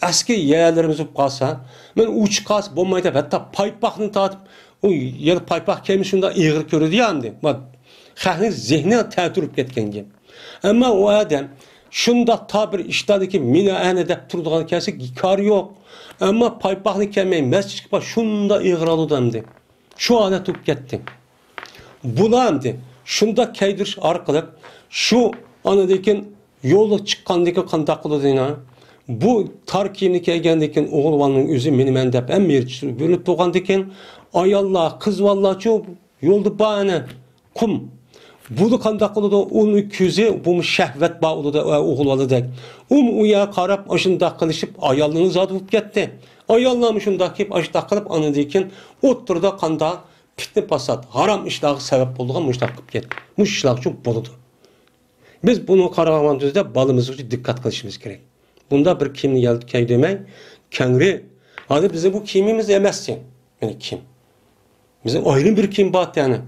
ئەسكى يەرلىرىمىز بولۇپ قالسا، مەن ئۇچۇپ قالسا بولمايدۇ دەپ، ھەتتا پايپاقنى تارتىپ، ئۇ يەنە پايپاق كىيمە شۇنداق ئېغىر كۆرىدۇ يا ئەمدى. خەقنىڭ زېھنى تەتۈرۈپ كەتكەن گەپ. ئەمما ئۇ ئادەم شۇنداق تا بىر ئىشتاندىكى مېنى ئەنە دەپ تۇرىدىغان كەلسە كارى يوق. ئەمما پايپاقنى كىيمەي مەسچىتكە بار شۇنداق ئېغىر ئالىدۇ ئەمدى. شۇ ھالەت بولۇپ كەتتى. بۇلار ئەمدى شۇنداق كىيدۈرۈش ئارقىلىق شۇ ئاندىن كېيىن يولغا چىققاندىن كېيىن قانداق قىلىدۇ دەينا؟ بۇ تار كىيىمنى كىيگەندىن كېيىن ئوغۇل بالىنىڭ ئۆزى مېنىمەن دەپ ھەممە يېرى بۆلۈپ تۇرغاندىن كېيىن ئاياللار، قىز بالىلارچۇ يولدا بار ئەنە قۇم. بۇلا قانداق قىلىدۇ؟ ئۇنىڭ كۆزى، بۇمۇ شەھۋەت بار ئۇلىدا، ئوغۇل بالىدەك. ئۇمۇ ئۇ يەرگە قاراپ، ئاشۇنداق قىلىشىپ، ئايالنىڭ زادى بولۇپ كەتتى. ئاياللارمۇ شۇنداق كىيىپ، ئاشۇنداق قىلىپ، ئاندىن كېيىن ئوتتۇرىدا قانداق پىتنە-پاسات، ھارام ئىشلارغا سەۋەب بولىدىغان مۇشۇنداق قىلىپ كەتتى. مۇشۇ ئىشلار ئۈچۈن بولىدۇ. بىز بۇنى قارىغان تۈزدە بالىمىزغا دىققەت قىلىشىمىز كېرەك. بۇنداق بىر كىيىمنى يەلتە كىيدۈرمەي، كەڭرى. ھازىر بىزنىڭ بۇ كىيىمىمىز ئەمەستى. يەنى كىيىم. بىزنىڭ ئايرىم بىر كىيىم بارتى، يەنى.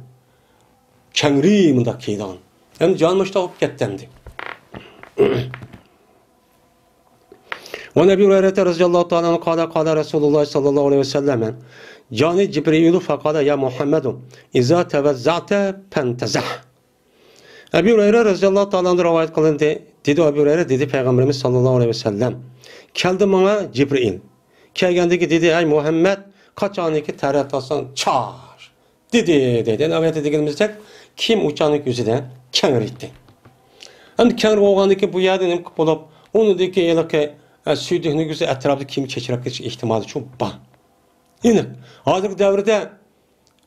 كەڭرى مۇنداق كىيىدىغان. ئەمدى جان مۇشتاق بولۇپ كەتتى ئەمدى. وعن أبي هريرة رضي الله تعالى عنه قال، قال رسول الله صلى الله عليه وسلم، جاءني جبريل فقال، يا محمد، إذا توضأت فانتضح. ئەبۇ ھۇرەيرە رەزىياللاھۇ تائالا ئەنھۇ رىۋايەت قىلىندى. دېدى ئەبۇ ھۇرەيرە، دېدى پەيغەمبىرىمىز ساللاللاھۇ ئەلەيھى ۋەسەللەم، كەلدى ماڭا جىبرىئىل. كەلگەندىكى دېدى، ئەي مۇھەممەد، قاچانكى تەرەت ئالساڭ چاچ، دېدى، دەيدۇ. يەنى ئەۋەتە دېگىنىمىزدەك كىيىم ئۇچانىڭ يۈزىدە كەڭرىيتتى. ئەمدى كەڭرى بولغاندىكى بۇ يەردە نېمە قىلىپ بولۇپ، ئۇنىڭدىكى ھېلىقى، ئە، سۈيدۈكنىڭ يۈزى ئەتراپىدا كىيىم چېچىراپ كېتىش ئېھتىمالى چوڭ بار. ئېنىق. ھازىرقى دەۋردە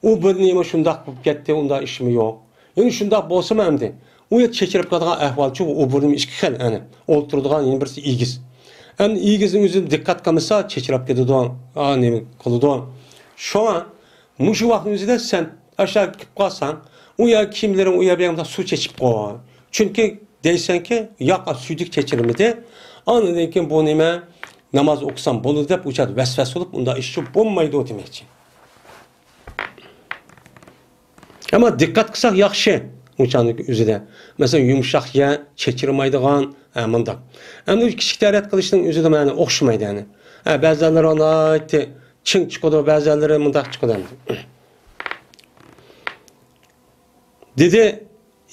ئۇ بىر نېمە شۇنداق بولۇپ كەتتى، ئۇنداق ئىشمۇ يوق. يەنە شۇنداق بولسىمۇ ئەمدى ئۇ يەر چېچىراپ قالىدىغان ئەھۋالچۇ، ئۇ بىر نېمە ئىككى خىل، ئەنە ئولتۇرىدىغان يەنە بىرسى ئېگىز. ئەمدى ئېگىزنىڭ ئۆزىنى دىققەت قىلمىسا چېچىراپ كېتىدۇ، ئا، نېمە قىلىدۇ. شۇڭا مۇشۇ ۋاقىتنىڭ ئۆزىدە سەن ئاشۇ يەرگە كېلىپ قالساڭ، ئۇ يەر كىيىملىرىڭ ئۇ يەر بۇ يەردە سۇ چېچىپ قوي. چۈنكى دەيسەنكى، ياق، سۈيدۈك چېچىلمىدى. ئاندىن كېيىن بۇ نېمە، ناماز ئوقۇسام بولىدۇ دەپ، ئۇ چاغدا ۋەسۋەسە بولۇپ، ئۇنداق ئىش بولمايدۇ دېمەكچى. ئەمما دىققەت قىلساق ياخشى، ئۇ چاغنىڭ ئۆزىدە. مەسىلەن، يۇمشاق يەر، چېچىلمايدىغان، ھە، مۇنداق. ئەمدى كىچىك تەرەت قىلىشنىڭ ئۆزىدە مەنە ئوخشىمايدۇ، يەنى. ھە، بەزەنلىرى ناھايىتى چىڭ چىقىدۇ، بەزەنلىرى مۇنداق چىقىدۇ. دېدى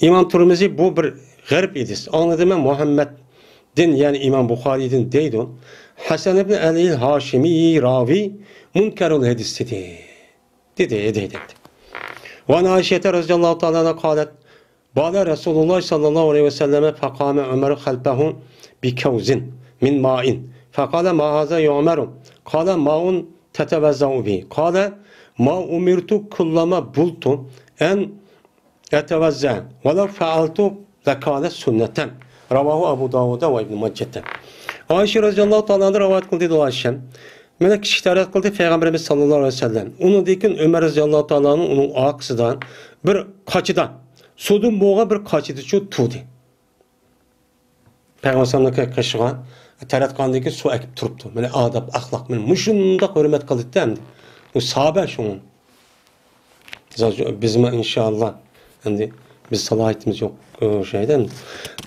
ئىمام تۇرمىزى، بۇ بىر غەرىب ھەدىس. ئاڭلىدىم مەن مۇھەممەدتىن، يەنى ئىمام بۇخارىيدىن دەيدۇ. ھەسەن ئىبن ئەلىل ھاشىمىي راۋى مۇنكەرۇل ھەدىس دېدى. دېدى، دېدى. وعن عائشة رضي الله تعالى عنها قالت: بال رسول الله صلى الله عليه وسلم فقام عمر خلفه بكوز من ماء فقال: ما هذا يا عمر؟ قال: ماء تتوضأ به. قال: ما أمرت كلما بلت أن أتوضأ ولو فعلت لكان سنة. رواه أبو داود وابن ماجة. ئائىشە رەزىياللاھۇ تائالا ئانھا رىۋايەت قىلدى، دۇئا ئىشەن. مانا كىشىگە تەرەت قىلدى پەيغەمبىرىمىز ساللاللاھۇ ئەلەيھى ۋەسەللەم. ئۇنىڭدىن كېيىن ئۆمەر رەزىياللاھۇ تائالا ئانھۇ ئۇنىڭ ئارقىسىدا بىر قاچىدا، سۇدىن بولغان بىر قاچىدا شۇ تۇردى. پەيغەمبەر ئەلەيھىسسالامنىڭ قېشىغا تەرەت قىلغاندىن كېيىن سۇ ئەكىپ تۇرۇپتۇ. مانا ئاداب، ئەخلاق، مانا مۇشۇنداق ھۆرمەت قىلدى ئەمدى. بۇ ساھابە شۇڭا. بىزمۇ ئىنشائاللا، ئەمدى بىز سالاھىيىتىمىز يوق، ئوخشايدۇ ئەمدى.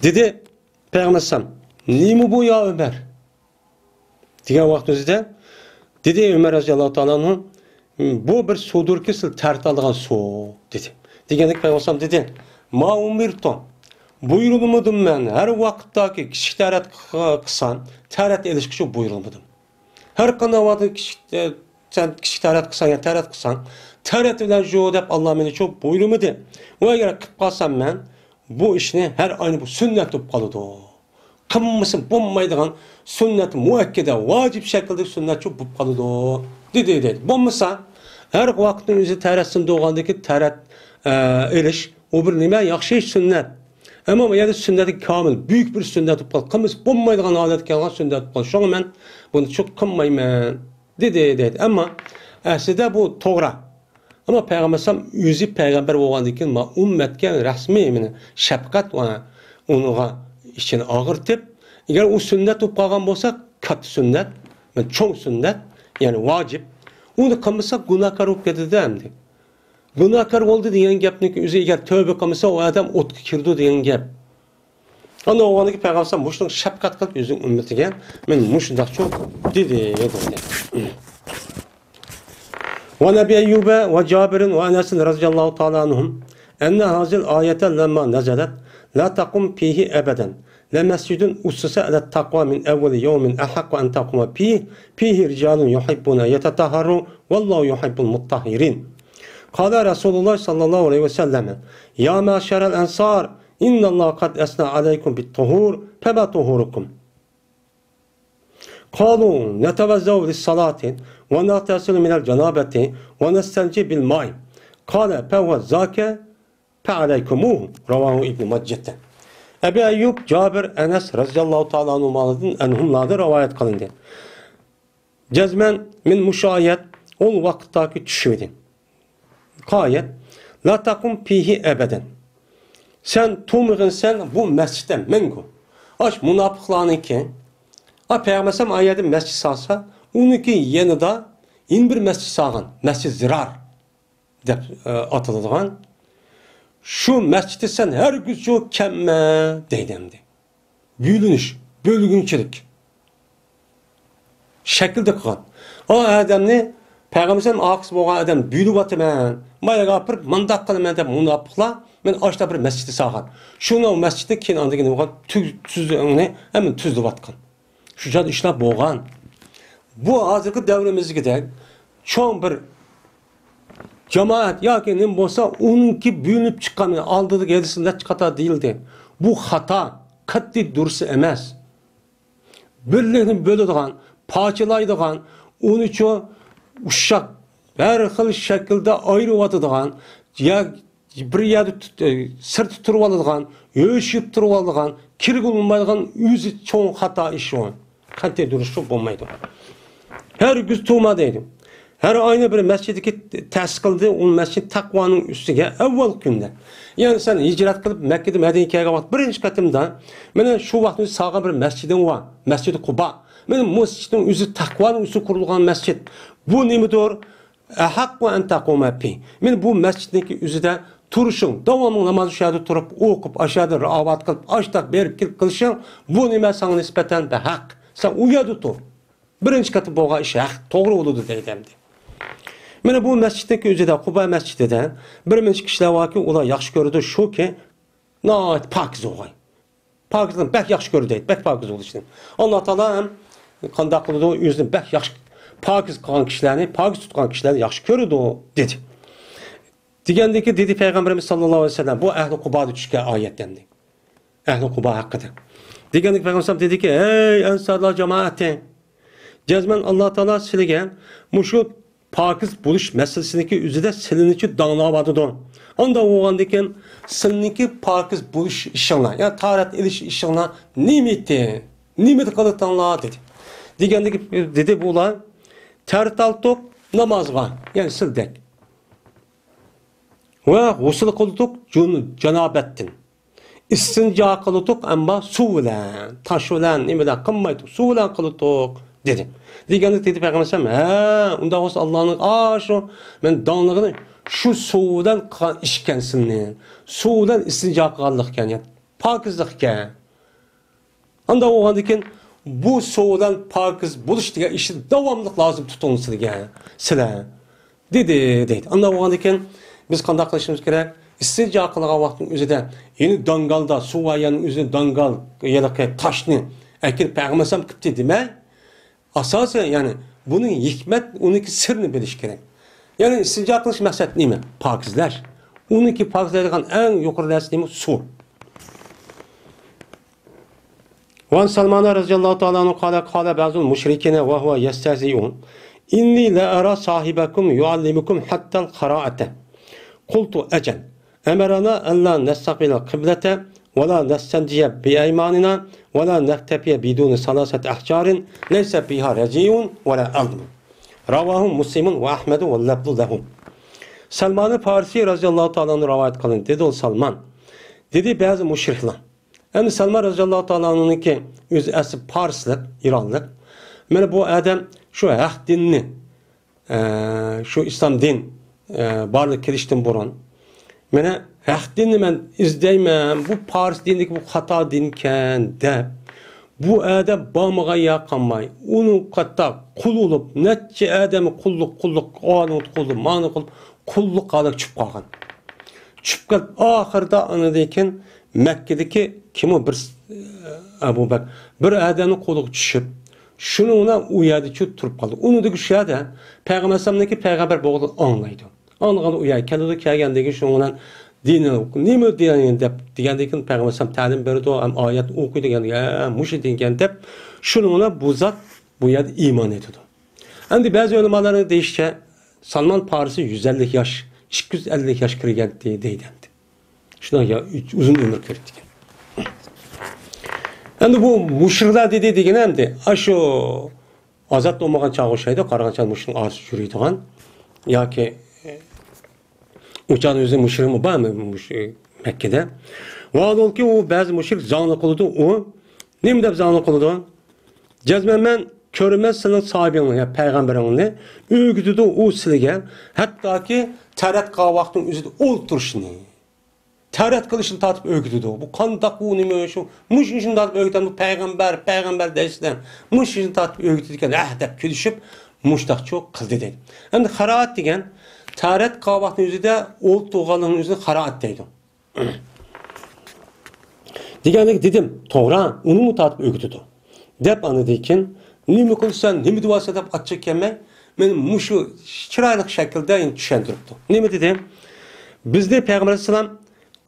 دېدى پەيغەمبەر ئەلەيھىسسالام، نېمە بۇ يا ئۆمەر؟ دېگەن ۋاقتىمىزدا دېدى ئۆمەر رەزىياللاھۇ تائالا ئەنھۇ، بۇ بىر سۇدۇركى سىز تەرەت ئالىدىغان سۇ، دېدى. دېگەندىكىن پەيغەمبەر ئەلەيھىسسالام دېدى، ما ئۇمىرتۇ، بۇيرۇلمىدىم مەن، ھەر ۋاقىتتاكى كىچىك تەرەت قىلسام، تەرەت ئېلىشقىچۇ بۇيرۇلمىدىم. ھەر قانداق ۋاقىتتا كىچىك، ئە، سەن كىچىك تەرەت قىلساڭ يا تەرەت قىلساڭ، تەرەت بىلەن يۇ دەپ ئاللا مېنى چوق بۇيرۇمىدى. ۋە ئەگەر قىلىپ قالسام مەن، بۇ ئىشنى ھەر ئاينى بۇ سۈننەت بولۇپ قالىدۇ. قىلمىسا بولمايدىغان سۈننەت مۇئەككىدە، ۋاجىپ شەكىلدە سۈننەت چوق بولۇپ قالىدۇ، دېدى، دېدى. بولمىسا، ھەر ۋاقىتنىڭ ئۆزى تەرەتتىن تۇرغاندىكى تەرەت، ئە، ئېلىش، ئۇ بىر نېمە؟ ياخشى سۈننەت. ئەمما بۇ يەردە سۈننەت كامىل، بۈيۈك بىر سۈننەت بولۇپ قالدى. قىلمىسا بولمايدىغان ھالەتكە كەلگەن سۈننەت بولۇپ قالدى. شۇڭا مەن بۇنى چوق قىلمايمەن، دېدى، دېدى. ئەمما ئەسلىدە بۇ توغرا. ئەمما پەيغەمبەر ئەلەيھىسسالام ئۆزى پەيغەمبەر بولغاندىن كېيىن، ما ئۈممەتكە رەسمىي مانا شەپقەت ۋە ئۇنىڭغا ئىچىنى ئاغرىتىپ، ئەگەر ئۇ سۈننەت بولۇپ قالغان بولسا، كاتتا سۈننەت، مانا چوڭ سۈننەت، يەنى ۋاجىپ، ئۇنى قىلمىسا گۇناھكار بولۇپ كېتىدۇ ئەمدى. گۇناھكار بولدى دېگەن گەپنىڭكى ئۆزى، ئەگەر تەۋبە قىلمىسا، ئۇ ئادەم ئوتقا كىرىدۇ دېگەن گەپ. ئانا ئوغلىنىڭكى پەيغەمبەر مۇشۇنىڭ شەپقەت قىلىپ ئۆزىنىڭ ئۈممىتىگە، مەن مۇشۇنداقچۇ دېدى، دېدى. وعن أبي أيوب وجابر وأنس رضي الله تعالى عنهم أن هذه الآية لما نزلت: لا تقم فيه أبدا، لمسجد أسس على التقوى من أول يوم أحق أن تقوم فيه، فيه رجال يحبون أن يتطهروا والله يحب المطهرين. قال رسول الله صلى الله عليه وسلم: يا معشر الأنصار، إن الله قد أثنى عليكم بالطهور، فما طهوركم؟ قالوا: نتوضأ للصلاة، ونغتسل من الجنابة، ونستنجي بالماء. قال: فهو ذاك، فعليكموه. رواه ابن ماجة. ئەبى ئەييۇب، جابىر، ئەنەس رەزىياللاھۇ تائالا ئەنھۇملاردىن، ئەنھۇملاردىن رىۋايەت قىلىندى. جەزمەن مەن مۇشۇ ئايەت ئۇ ۋاقىتتاكى چۈشۈم ئىدى. ئايەت، لا تقم فيه أبدا. سەن تۇرمىغىنسەن بۇ مەسچىتتە مەڭگۈ. ئاش مۇناپىقلارنىڭكى، ئا، پەيغەمبەر ئەلەيھىسسالام ئايەتتە مەسچىت سالسا، ئۇنىڭكى يېنىدا يەنە بىر مەسچىت سالغان، مەسچىت زىرار دەپ، ئە، ئاتىلىدىغان. شۇ مەسچىتتە سەن ھەرگىزچۇ كەلمە دەيدۇ ئەمدى. بۆلۈنۈش، بۆلگۈنچىلىك شەكىلدە قىلغان. ئۇ ئادەمنى، پەيغەمبەر ئەلەيھىسسالام ئارقىسى بولغان ئادەم بۆلۈۋاتىمەن، ماياغا ئاپىرىپ مۇنداق قىلىمەن دەپ مۇناپىقلار مانا ئاشۇنداق بىر مەسچىتنى سالغان. شۇنىڭ مەسچىتى كېيىن ئاندىن كېيىن بولغان تۈز-، تۈزۈڭنى ھەممىنى تۈزلىۋاتقان. شۇ جايدا ئىشلار بولغان. بۇ ھازىرقى دەۋرىمىزدىكىدەك چوڭ بىر جامائەت ياكى نېمە بولسا، ئۇنىڭكى بۆلۈنۈپ چىققان، ئالدىدىكى ھەدىسىدە نەچچە قاتار دېيىلدى. بۇ خاتا، قەتئىي دۇرۇس ئەمەس. بىرلىكنى بۆلىدىغان، پارچىلايدىغان، ئۇنىچۇ ئۇششاق، ھەر خىل شەكىلدە ئايرىۋاتىدىغان، يا بىر يەردە تۇت-، ئە، سىرتتا تۇرۇۋالىدىغان، يۆشۈپ تۇرۇۋالىدىغان، كىرگىلى بولمايدىغان ئۆزى چوڭ خاتا ئىش ئۇ. قەتئىي دۇرۇسلۇق بولمايدۇ. ھەرگىز تۇرما دەيدۇ. ھەر ئاينى بىر مەسچىتكە تەسىس قىلدى، ئۇ مەسچىت تەقۋانىڭ ئۈستىگە ئەۋۋالقى كۈندە. يەنى سەن ھىجرەت قىلىپ مەككىدىن مەدىنىگە كەلگەن ۋاقىت بىرىنچى قېتىمدا، مانا شۇ ۋاقىتتا سالغان بىر مەسچىتىڭ بار، مەسچىدى قۇبا. مانا مەسچىتنىڭ ئۆزى تەقۋانىڭ ئۈستىگە قۇرۇلغان مەسچىت. بۇ نېمىدۇر؟ ئەھەققۇ ئەن تەقۇمە فى. مانا بۇ مەسچىتنىڭكى ئۆزىدە تۇرۇشۇڭ، داۋاملىق نامازنى شۇ يەردە تۇرۇپ ئوقۇپ، ئاشۇ يەردە راۋات قىلىپ، ئاشتاق بېرىپ كېلىپ قىلىشىڭ، بۇ نېمە ساڭا نىسبەتەن بەھەق. سەن ئۇ يەردە تۇر. بىرىنچى قېتىم بولغان ئىش ھەق، توغرا بولىدۇ دەيدۇ ئەمدى. مانا بۇ مەسچىتنىڭكى ئۆزىدە، قۇبا مەسچىتىدە بىر نەچچە كىشىلەر باركى، ئۇلار ياخشى كۆرىدۇ، شۇكى، ناھايىتى پاكىز بولغاي. پاكىزلىقنى بەك ياخشى كۆرىدۇ دەيدۇ، بەك پاكىز بولۇشنى. ئاللا تائالا ھەم قانداق قىلىدۇ؟ ئۆزىنى بەك ياخشى، پاكىز قىلغان كىشىلەرنى، پاكىز تۇتقان كىشىلەرنى ياخشى كۆرىدۇ، دېدى. دېگەندىكى دېدى پەيغەمبىرىمىز ساللاللاھۇ ئەلەيھى ۋەسەللەم، بۇ ئەھلى قۇبادا چۈشكەن ئايەت ئەمدى. ئەھلى قۇبا ھەققىدە. دېگەندىكى پەيغەمبەر دېدىكى، ئەي ئەنسارلار جامائىتى، جەزمەن ئاللا تائالا سىلىگە مۇشۇ پاكىز بولۇش مەسىلىسىنىڭكى ئۆزىدە سىلىنىچۇ داڭلاۋاتىدۇ. ئانداق بولغاندىكىن سىلىنىڭكى پاكىز بولۇش ئىشىڭلار، يا تاھارەت ئېلىش ئىشىڭلار نېمە ئىدى؟ نېمە قىلدىڭلار؟ دېدى. دېگەندىكى دېدى بۇلار، تەرتالتۇق نامازغا، يەنى سىلدەك. ۋە غۇسۇل قىلدۇق جۇن-، جانابەتتىن. ئىستىنجا قىلدۇق، ئەمما سۇ بىلەن، تاش بىلەن، نېمە بىلەن قىلمايدۇق، سۇ بىلەن قىلدۇق، دېدى. دېگەندە دېدى پەيغەمبەر ئەلەيھىسسالام، ھە، ئۇنداق بولسا ئاللانىڭ ئاشۇ مەن داڭلىغىنى شۇ سۇ بىلەن قىلغان ئىشكەن سىلنى. سۇ بىلەن ئىستىنجا قىلغانلىقكەن، يەنى پاكىزلىقكەن. ئانداق بولغاندىكىن بۇ سۇ بىلەن پاكىز بولۇش دېگەن ئىشنى داۋاملىق لازىم تۇتۇڭ سىلەر، سىلەر، دېدى، دەيدۇ. ئانداق بولغاندىكىن بىز قانداق قىلىشىمىز كېرەك؟ ئىستىنجا قىلغان ۋاقىتنىڭ ئۆزىدە، يەنى داڭگالدا، سۇ بار يەرنىڭ ئۆزىدە داڭگال، ھېلىقى تاشنى ئەكېلىپ پەيغەمبەر ئەلەيھىسسالام قىپتى دېمەي، ئاساسەن، يەنى بۇنىڭ ھېكمەت، ئۇنىڭكى سىرىنى بىلىش كېرەك. يەنى ئىستىنجا قىلىش مەقسەت نېمە؟ پاكىزلاش. ئۇنىڭكى پاكىزلايدىغان ئەڭ يۇقىرى نەرسە نېمە؟ سۇ. وعن سلمان رضي الله تعالى عنه قال: قال بعض المشركين وهو يستهزئ: إني لأرى صاحبكم يعلمكم حتى القراءة. قلت: أجل. أمرنا ألا نستقبل القبلة ولا نستنجي بأيماننا ولا نكتفي بدون ثلاثة أحجار ليس فيها رجيع ولا عظم. رواه مسلم وأحمد واللفظ له. سەلمان پارسى رەزىياللاھۇ تائالا ئەنھۇ رىۋايەت قىلىندى. دېدى ئۇ سەلمان. دېدى بەزى مۇشرىكلار. ئەمدى سەلمان رەزىياللاھۇ تائالا ئەنھۇنىڭكى ئۆزى ئەسلى پارسلىق، ئىرانلىق. مانا بۇ ئادەم شۇ ھەق دىننى، ئە، شۇ ئىسلام دىن، ئە، بارلىققا كېلىشتىن بۇرۇن، مانا ھەق دىننى مەن ئىزدەيمەن، بۇ پارس دىنىدىكى بۇ خاتا دىنكەن دەپ، بۇ ئادەم بارمىغان يەر قالماي، ئۇنىڭ قاتتا قۇل بولۇپ، نەچچە ئادەمگە قۇللۇق، قۇللۇق، ئانىڭ قۇللۇق، مانىڭ قۇللۇق، قۇللۇق ھالەتكە چۈشۈپ قالغان. چۈشۈپ قېلىپ، ئاخىرىدا ئاندىن كېيىن مەككىدىكى كىمۇ بىر، ئەبۇ بەكىر، بىر ئادەمنىڭ قولىغا چۈشۈپ، شۇنىڭ بىلەن ئۇ يەردە چۇ تۇرۇپ قالدى. ئۇنىڭدىكى شۇ يەردە پەيغەمبەر ئەلەيھىسسالامنىڭكى پەيغەمبەر بولغىنىنى ئاڭلايدۇ. ئاڭلىغاندا ئۇ يەرگە كېلىدۇ، كەلگەندىن كېيىن شۇنىڭ بىلەن دىنى نېمە دېگەن دەپ دېگەندىن كېيىن پەيغەمبەر ئەلەيھىسسالام تەلىم بېرىدۇ، ھەم ئايەت ئوقۇيدۇ، دېگەن، ھە، مۇشۇ دېگەن دەپ، شۇنىڭ بىلەن بۇ زات بۇ يەردە ئىمان ئېيتىدۇ. ئەمدى بەزى ئۆلىمالارنىڭ دېيىشىچە، سالمان پارسى يۈز ئەللىك ياش، ئىككى يۈز ئەللىك ياش كىرگەنتى دەيدۇ ئەمدى. شۇنداق يا-، ئۇزۇن ئۆمۈر كۆرۈپتىكەن. ئەمدى بۇ مۇشرىكلار دېدى دېگىنى ئەمدى ئاشۇ ئازاد بولمىغان چاغ ئوخشايدۇ، قارىغان چاغ مۇشرىكنىڭ ئارىسىدا يۈرىدىغان ياكى ئۇ چاغدا ئۆزى مۇشرىكمۇ بارمۇ مۇشۇ مەككىدە؟ ۋاھالەنكى، ئۇ بەزى مۇشرىك زاڭلىق قىلىدۇ. ئۇ نېمە دەپ زاڭلىق قىلىدۇ؟ جەزمەن مەن كۆرىمەن سېنىڭ ساھابىڭنى، يا پەيغەمبىرىڭنى ئۆگىتىدۇ ئۇ سىلىگە، ھەتتاكى تەرەت قىلغان ۋاقىتنىڭ ئۆزىدە ئولتۇرۇشنى، تەرەت قىلىشنى تارتىپ ئۆگىتىدۇ. بۇ قانداق، ئۇ نېمە شۇ؟ مۇشۇ ئىشنى تارتىپ ئۆگىتەمدۇ؟ پەيغەمبەر، پەيغەمبەر دەيسىلەر. مۇشۇ ئىشنى تارتىپ ئۆگىتىدىكەن، ھە دەپ كۈلۈشۈپ، مۇشتاقچۇ قىلدى دەيدۇ. ئەمدى قىرائەت دېگەن، تەرەت قىلغان ۋاقىتنىڭ ئۆزىدە ئولتۇرغانلىقنىڭ ئۆزىنى قىرائەت دەيدۇ. دېگەندەك دېدىم، توغرا، ئۇنىمۇ تارتىپ ئۆگىتىدۇ. دەپ ئاندىن كېيىن، نېمە قىلىسەن، نېمە دېۋالسەن دەپ ئاچچىق كەلمەي، مېنى مۇشۇ چىرايلىق شەكىلدە يەنە چۈشەندۈرۈپتۇ. نېمە دېدى؟ بىزنى پەيغەمبەر ئەلەيھىسسالام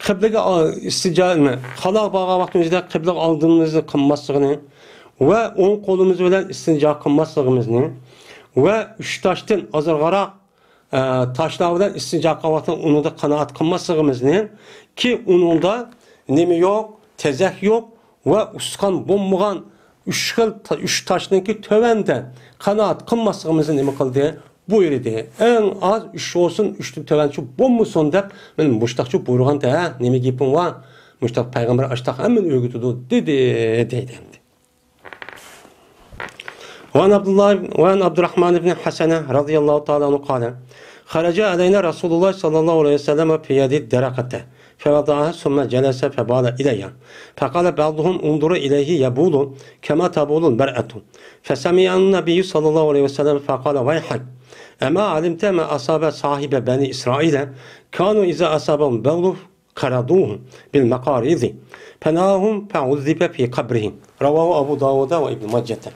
قىبلىگە ئا-، ئىستىجا-، نېمە، خالا بارغان ۋاقتىمىزدا قىبلىگە ئالدىمىزنى قىلماسلىقىنى ۋە ئوڭ قولىمىز بىلەن ئىستىنجا قىلماسلىقىمىزنى ۋە ئۈچ تاشتىن ئازراقراق ئە، تاشلار بىلەن ئىستىنجا قىلغان ۋاقتىدا ئۇنىڭدا قانائەت قىلماسلىقىمىزنى، كى ئۇنىڭدا نېمە يوق، تېزەك يوق ۋە ئۇسقان بولمىغان ئۈچ خىل تا-، ئۈچ تاشنىڭكى تۆۋەندە قانائەت قىلماسلىقىمىزنى نېمە قىلدى؟ بۇيرۇدى. ئەڭ ئاز ئۈچ بولسۇن، ئۈچتىن تۆۋەنچە بولمىسۇن دەپ، مانا مۇشتاقچە بۇيرۇغانتى، ھە، نېمە گېپىڭ بار؟ مۇشتاق پەيغەمبەر ئاشتاق ھەممىنى ئۆگىتىدۇ، دېدى، دەيدۇ ئەمدى. وعن عبد الله، وعن عبد الرحمن بن حسنة رضي الله تعالى عنه قال: خرج علينا رسول الله صلى الله عليه وسلم في يد الدرقة، فوضعها ثم جلس فبال إليها. فقال بعضهم: انظروا إليه يبول كما تبول المرأة. فسمع النبي صلى الله عليه وسلم فقال: ويحك، أما علمت ما أصاب صاحب بني إسرائيل؟ كانوا إذا أصابهم بول قرضوه بالمقاريض فنهاهم فعذب في قبره. رواه أبو داود وابن ماجة.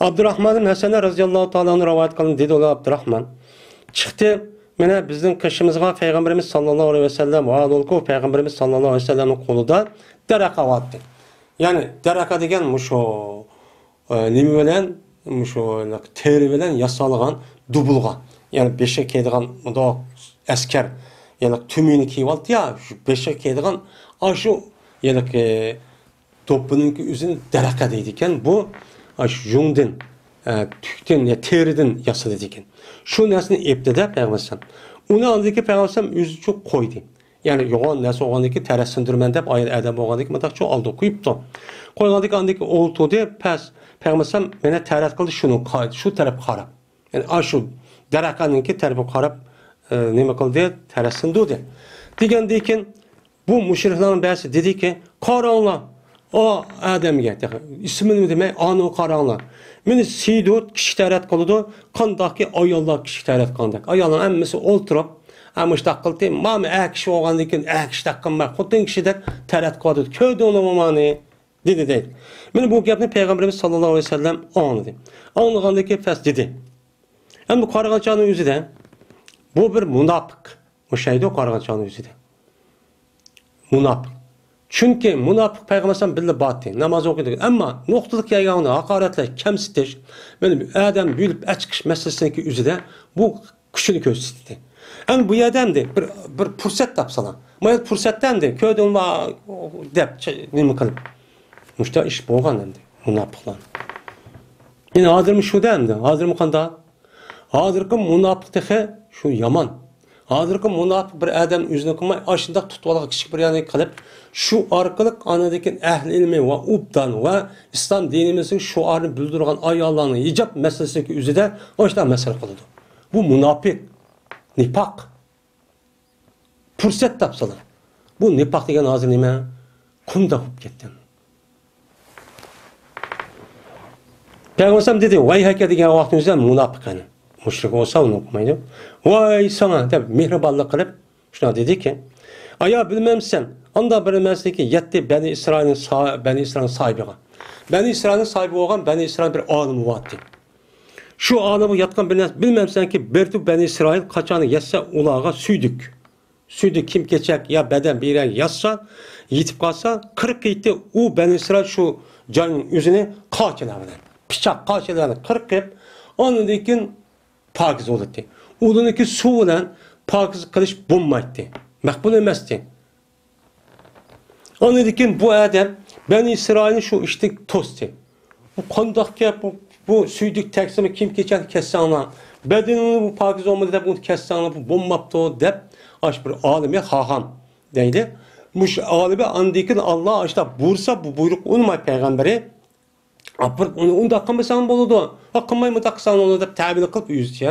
ئابدۇراخمان ھەسەن رەزىياللاھۇ تائالا ئەنھۇ رىۋايەت قىلغان، دېدى ئۇلار، ئابدۇراخمان چىقتى، مانا بىزنىڭ قېشىمىزغا پەيغەمبىرىمىز ساللاللاھۇ ئەلەيھى ۋەسەللەم، ۋاھالۇلكۇ پەيغەمبىرىمىز ساللاللاھۇ ئەلەيھى ۋەسەللەمنىڭ قولىدا دەرەقە بارتى. يەنى دەرەقە دېگەن مۇشۇ، ئە، نېمە بىلەن، مۇشۇ تېرە بىلەن ياسالغان دۇبۇلغا. يەنى بېشىغا كىيىدىغان مۇنداق ئەسكەر، يەنى تۈمىنى كىيىۋالدى يا، شۇ بېشىغا كىيىدىغان ئاشۇ، يەنى، ئە، دوپپىنىڭكى ئۆزىنى دەرەقە دەيدىكەن. بۇ، ئاشۇ يۇڭدىن، ئە، تۈكتىن يا تېرىدىن ياسىلىدىكەن. شۇ نەرسىنى ئېپتىدە پەيغەمبەر ئەلەيھىسسالام. ئۇنى ئاندىن كېيىن پەيغەمبەر ئەلەيھىسسالام ئۆزىچە قويدى. يەنى يوغان نەرسە بولغاندىن كېيىن تەرەت سىندۇرىمەن دەپ ئايال ئادەم بولغاندىن كېيىن مۇنداقچە ئالدىغا قويۇپتۇ. قويغاندىن كېيىن ئاندىن كېيىن ئولتۇردى، پەس پەيغەمبەر ئەلەيھىسسالام مانا تەرەت قىلدى شۇنىڭ قا-، شۇ تەرەپكە قاراپ. يەنى ئاشۇ دەرەقەنىڭكى تەرىپىگە قاراپ، ئە، نېمە قىلدى؟ تەرەت سىندۇردى. دېگەندىن كېيىن بۇ مۇشرىكلارنىڭ بەزىسى دېدىكى، قاراڭلار، ئۇ ئادەمگە، تېخى ئىسمىنى دېمەي، ئانىغا قاراڭلار. مېنى سىيدۇ، كىچىك تەرەت قىلىدۇ، قانداقكى ئاياللار كىچىك تەرەت قىلغاندەك. ئاياللار ھەممىسى ئولتۇرۇپ، ھە، مۇشتاق قىلدى، مانا ئەر كىشى بولغاندىن كېيىن ئەر كىشىدەك قىلماي، خوتۇن كىشىدەك تەرەت قىلىۋاتىدۇ. كۆردۈڭلارمۇ مانى؟ دېدى دەيدۇ. مانا بۇ گەپنى پەيغەمبىرىمىز ساللاللاھۇ ئەلەيھى ۋەسەللەم ئاڭلىدى. ئاڭلىغاندىن كېيىن پەس دېدى. ئەمدى قارىغان چاغنىڭ ئۆزىدە بۇ بىر مۇناپىق. ئوخشايدۇ قارىغان چاغنىڭ ئۆزىدە. مۇناپىق. چۈنكى مۇناپىق پەيغەمبەر ئەلەيھىسسالام بىللە بارتى، ناماز ئوقۇيدۇ. ئەمما نۇقتىلىق يەرگە ئۇنى ھاقارەتلەش، كەمسىتىش، مانا ئادەم بۆلۈپ ئەچىقىش مەسىلىسىنىڭكى ئۆزىدە بۇ كۈچىنى كۆرسىتىدۇ. ئەمدى بۇ يەردە ئەمدى بىر، بىر پۇرسەت تاپسىلا. مانا پۇرسەتتە ئەمدى كۆردۈڭمۇ دەپ چ-، نېمە قىلىپ. مۇشۇنداق ئىش بولغان ئەمدى مۇناپىقلار. يەنە ھازىرمۇ شۇ دە ئەمدى. ھازىرمۇ قانداق؟ ھازىرقى مۇناپىق تېخى شۇ يامان. ھازىرقى مۇناپىق بىر ئادەم ئۆزىنى قىلماي، ئاشۇنداق تۇتۇۋالغان كىچىك بىر يەرنى قىلىپ، شۇ ئارقىلىق ئاندىن كېيىن ئەھلى ئىلمى ۋە ئوبدان ۋە ئىسلام دىنىمىزنىڭ شوئارىنى بىلدۈرگەن ئاياللارنىڭ ھىجاب مەسىلىسىدىكى ئۆزىدە ئاشۇنداق مەسىلە قىلىدۇ. بۇ مۇناپىق، نىپاق. پۇرسەت تاپسىلا. بۇ نىپاق دېگەن ھازىر نېمە؟ قۇمداق بولۇپ كەتكەن. پەيغەمبەر دېدى، ۋەيھەكە دېگەن ۋاقتىمىزدا مۇناپىق قېنى. مۇشرىك بولسا ئۇنى ئوقۇمايدۇ. ۋاي ساڭا دەپ مېھرىبانلىق قىلىپ شۇنداق دېدىكى، ئايا بىلمەمسەن، ئاندا بىر مەسىلىكى يەتتە بەنى ئىسرائىلنىڭ سا-، بەنى ئىسرائىل ساھىبىغا. بەنى ئىسرائىلنىڭ ساھىبى بولغان بەنى ئىسرائىل بىر ئالىمى بارتى. شۇ ئالىمغا ياتقان بىر نەرسە بىلمەمسەنكى، بېرىتىپ بەنى ئىسرائىل قاچانى يەتسە ئۇلارغا سۈيدۈك. سۈيدۈك كىيىم-كېچەك يا بەدەن بىر يەرگە ياتسا، يېتىپ قالسا، قىرىق يىلدا ئۇ بەنى ئىسرائىل شۇ جاينىڭ ئۆزىنى قاچىلار بىلەن، پىچاق قاچىلار بىلەن قىرقىپ، ئاندىن كېيىن پاكىز بولاتتى. ئۇلارنىڭكى سۇ بىلەن پاكىز قىلىش بولمايتتى. مەقبۇل ئەمەستى. ئاندىن كېيىن بۇ ئادەم بەنى ئىسرائىلنى شۇ ئىشتىن توستى. بۇ قانداق گەپ؟ بۇ، بۇ سۈيدۈك تەگسىمۇ كىيىم-كېچەكنى كەتسەڭلار، بەدىنىڭنى بۇ پاكىز بولمىدى دەپ ئۇنى كەتسەڭلار، بۇ بولماپتۇ دەپ، ئاشۇ بىر ئالىمى خاخام دەيدۇ. مۇشۇ ئالىمى ئاندىن كېيىن ئاللا ئاشۇنداق بۇيرۇسا، بۇ بۇيرۇققا ئۇنىماي پەيغەمبىرى، ئاپىرىپ ئۇنى ئۇنداق قىلمىساڭ بولىدۇ، ھە، قىلماي مۇنداق قىلساڭ بولىدۇ دەپ تەبىر قىلىپ ئۆزىچە.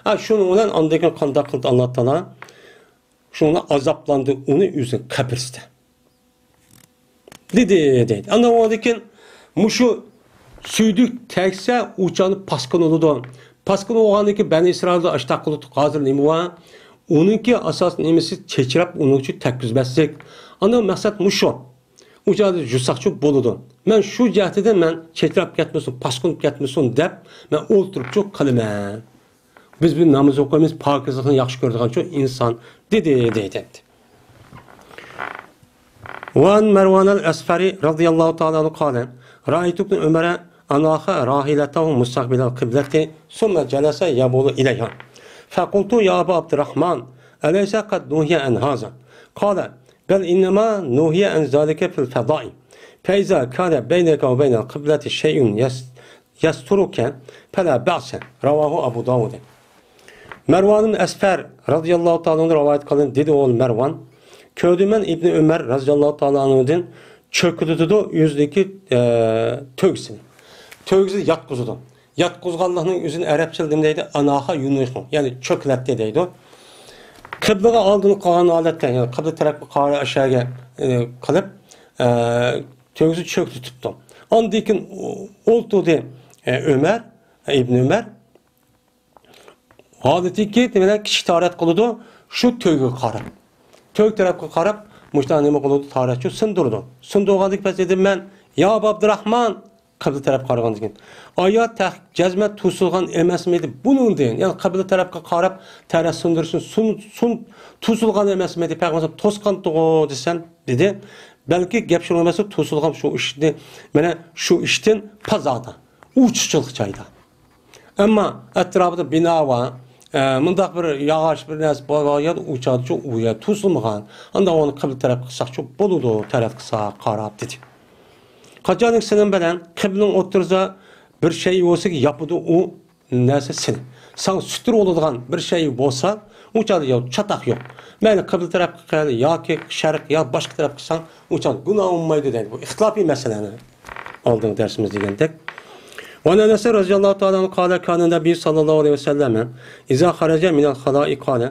ھە، شۇنىڭ بىلەن ئاندىن كېيىن قانداق قىلدى ئاللا تائالا؟ شۇڭا ئازابلاندى ئۇنى ئۆزىنىڭ قەبرىسىدە. دېدى، دەيدۇ. ئاندىن ئۇنىڭدىن كېيىن مۇشۇ سۈيدۈك تەگسە، ئۇ چاغدا پاسكىنا بولىدۇ. پاسكىنا بولغاندىن كېيىن بەنى ئىسرائىلدا ئاشتاق قىلىدۇ، ھازىر نېمە بار؟ ئۇنىڭكى ئاساسىي نېمىسى چېچىراپ، ئۇنىڭ ئۈچۈن تەگكۈزمەسلىك. ئاندىن مەقسەت مۇشۇ. ئۇ چاغدا يۇساقچۇ بولىدۇ. مەن شۇ جەھەتتىن مەن چېچىراپ كەتمىسۇن، پاسكىنا بولۇپ كەتمىسۇن دەپ، مەن ئولتۇرۇپچۇ قىلىمەن. بىز بىر ناماز ئوقۇيمىز، پاكىزلىقنى ياخشى كۆرىدىغانچۇ ئىنسان، دېدى، دەيدۇ. وعن مروان الأصفر رضي الله تعالى عنه قال: رأيت ابن عمر أناخ راحلته مستقبل القبلة ثم جلس يبول إليها. فقلت: يا أبا عبد الرحمن، أليس قد نهي عن هذا؟ قال: بل إنما نهي عن ذلك في الفضاء، فإذا كان بينك وبين القبلة شيء يس-، يسترك فلا بأس. رواه أبو داود. مەرۋان ئەسپەر رازىياللاھۇ تائالا ئەنھۇ رىۋايەت قىلغان، دېدى ئوغلى مەرۋان، كۆردۈم مەن ئىبنى ئۆمەر رازىياللاھۇ تائالا ئەنھۇدىن چۆكۈلىتىدۇ ئۆزىنىڭكى، ئە، تۆگىسىنى. تۆگىسىنى ياتقۇزىدۇ. ياتقۇزغانلىقنىڭ ئۆزىنى ئەرەبچىدە نېمە دەيدۇ؟ ئاناخا يۇنۇخۇ، يەنى چۆكلەتتى دەيدۇ. قىبلىغا ئالدىنى قىلغان ھالەتتە، يەنى قىبلە تەرەپكە قارا ئەشەگە، ئە، قىلىپ، ئە، تۆگىسىنى چۆكلىتىپتۇ. ئاندىن كېيىن ئولتۇردى، ئە، ئۆمەر، ئىبنى ئۆمەر. ھالىتىكى بىلەن كىشى تارەت قىلىدۇ، شۇ تۆگىگە قاراپ. تۆگ تەرەپكە قاراپ، مۇشۇنداق نېمە قىلىدۇ، تارەتچۇ سىندۇرىدۇ. سىندۇرغاندىكى پەس دېدىم مەن، يا ئابا ئابدۇراخمان، قىبلە تەرەپ قارىغاندىن كېيىن. ئايا تەخ-، جەزمەن توسۇلغان ئەمەسمىدى بۇنىڭدىن؟ يەنى قىبلە تەرەپكە قاراپ تارەت سىندۇرۇشنى سۇن-، سۇن-، توسۇلغان ئەمەسمىدى؟ پەيغەمبەر توسقانتىغۇ دېسەم، دېدى. بەلكى گەپ شۇ ئەمەس، توسۇلغان شۇ ئىشنى، مانا شۇ ئىشتىن پازادا، ئوچۇقچىلىق جايدا. ئەمما ئەتراپىدا بىنا بار، ئە، مۇنداق بىر ياغاچ، بىر نەرسە بار يەردە ئۇ چاغدىچۇ ئۇ يەر توسۇلمىغان. ئانداق ئۇنى قىبلە تەرەپ قىلساقچۇ بولىدۇ، تەرەت قىلسا قاراپ، دېدى. قاچانكى سېنىڭ بىلەن قىبلىنىڭ ئوتتۇرىسىدا بىر شەي بولسا ياپىدۇ ئۇ نەرسە سېنى. ساڭا سۈتتۈر بولىدىغان بىر شەي بولسا، ئۇ چاغدا يا چاتاق يوق. مەيلى قىبلە تەرەپ قىل، ياكى شەرق، يا باشقا تەرەپ قىلساڭ، ئۇ چاغدا گۇناھ بولمايدۇ دەيدۇ. بۇ ئىختىلاپىي مەسىلىنى. ئالدىنقى دەرسىمىز دېگەندەك. وعن أنس رضي الله تعالى عنه قال كان النبي صلى الله عليه وسلم إذا خرج من الخلاء قال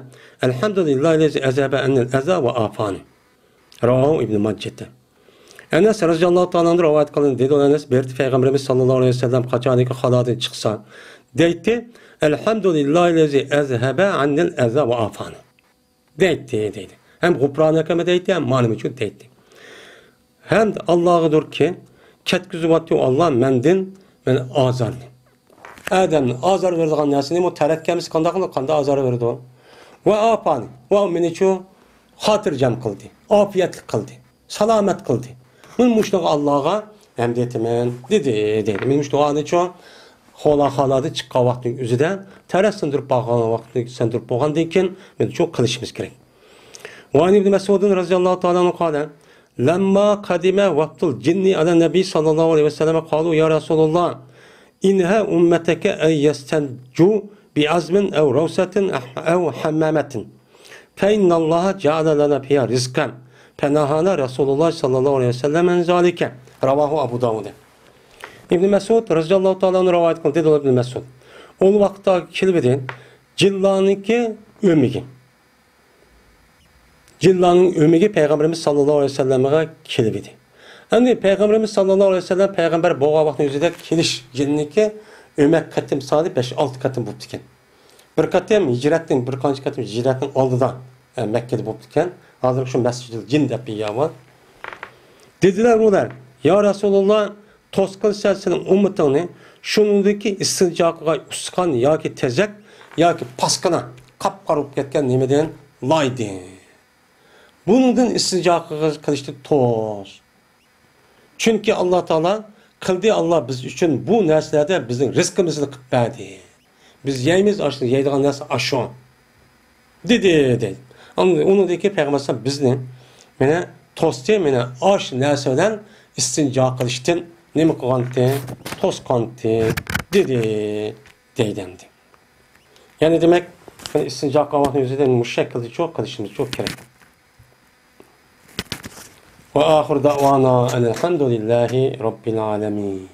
الحمد لله الذي أذهب عني الأذى وعافاني. رواه ابن ماجة. ئەنەس رازىياللاھۇ تائالا ئەنھۇ رىۋايەت قىلىندى. دېدى ئەنەس، بىر پەيغەمبىرىمىز ساللاللاھۇ ئەلەيھى ۋەسەللەم قاچانكى خالادىن چىقسا، دەيتتى، الحمد لله الذي أذهب عني الأذى وعافاني. دەيتتى، دەيدۇ. ھەم غۇپرانەكەمە دەيتتى، ھەم مانا مۇشۇ دەيتتى. ھەمد ئاللاغىدۇركى، كەتكۈزۈۋەتتى ئاللا مەندىن، مەن ئازارنى. ئادەمنى ئازار بېرىدىغان نەرسىنى بۇ تەرەت كەلمىسە قانداق قىلىدۇ؟ قانداق ئازار بېرىدۇ؟ ۋە ئاپانى، ۋە مېنىچۇ خاتىرجەم قىلدى، ئاپىيەتلىك قىلدى، سالامەت قىلدى. مەن مۇشۇنىڭغا ئاللاغا ھەمد ئېيتىمەن، دېدى، دەيدۇ. مەن مۇشۇ دۇئانىچۇ خولا خالادىن چىققان ۋاقىتنىڭ ئۆزىدە تەرەت سىندۇرۇپ باققان ۋاقىتنى سىندۇرۇپ بولغاندىن كېيىن مەن شۇ قىلىشىمىز كېرەك. وعن ابن مسعود رضي الله تعالى عنه قال لما قدم وفد الجن على النبي صلى الله عليه وسلم قالوا يا رسول الله انه أمتك أن يستنجوا بعظم أو روثة أو حمامة فإن الله جعل لنا فيها رزقا فنهانا رسول الله صلى الله عليه وسلم عن ذلك. رواه أبو داود. ئىبن مەسئۇد رازىياللاھۇ تائالا ئەنھۇ رىۋايەت قىلدى، دېدى ئىبن مەسئۇد. ئۇ ۋاقىتتا كېلىۋىدى جىنلارنىڭكى ئۆمىكى. جىنلارنىڭ ئۆمىكى پەيغەمبىرىمىز ساللاللاھۇ ئەلەيھى ۋەسەللەمگە كېلىۋىدى. ئەمدى پەيغەمبىرىمىز ساللاللاھۇ ئەلەيھى ۋەسەللەم پەيغەمبەر بولغان ۋاقىتنىڭ ئۆزىدە كېلىش جىننىڭكى ئۆمەك قېتىم سانى بەش ئالتە قېتىم بوپتىكەن. بىر قېتىم ھىجرەتنىڭ، بىر قانچە قېتىم ھىجرەتنىڭ ئالدىدا، ئە، مەككىدە بوپتىكەن. ھازىر شۇ مەسجىدىل جىن دەپ بىر يەر بار. دېدىلەر ئۇلار، يا رەسۇلۇللا، توسقۇن سەن سېنىڭ ئۈممىتىڭنى شۇنىڭدىكى ئىستىنجا قىلغان ئۇستىخان ياكى تېزەك ياكى پاسكىنا قاپقارا بولۇپ كەتكەن نېمىدىن، لايدىن. بۇنىڭدىن ئىستىنجا قىلىشتىن توس. چۈنكى ئاللا تائالا قىلدى، ئاللا بىز ئۈچۈن بۇ نەرسىلەردە بىزنىڭ رىزقىمىزنى قىلىپ بەردى. بىز يەيمىز، ئاشۇ يەيدىغان نەرسە ئاشۇ. دېدى، دەيدۇ. ئاندىن ئۇنىڭدىن كېيىن پەيغەمبەر ئەلەيھىسسالام بىزنى، مانا، توستى، مانا، ئاش نەرسە بىلەن ئىستىنجا قىلىشتىن نېمە قىلغانتى؟ توسقانتى، دېدى، دەيدۇ ئەمدى. يەنى دېمەك، ئىستىنجا قىلغان ۋاقتىنىڭ ئۆزىدە مۇشۇ شەكىلدە چوق قىلىشىمىز چوق كېرەك. وآخر دعوانا أن الحمد لله رب العالمين.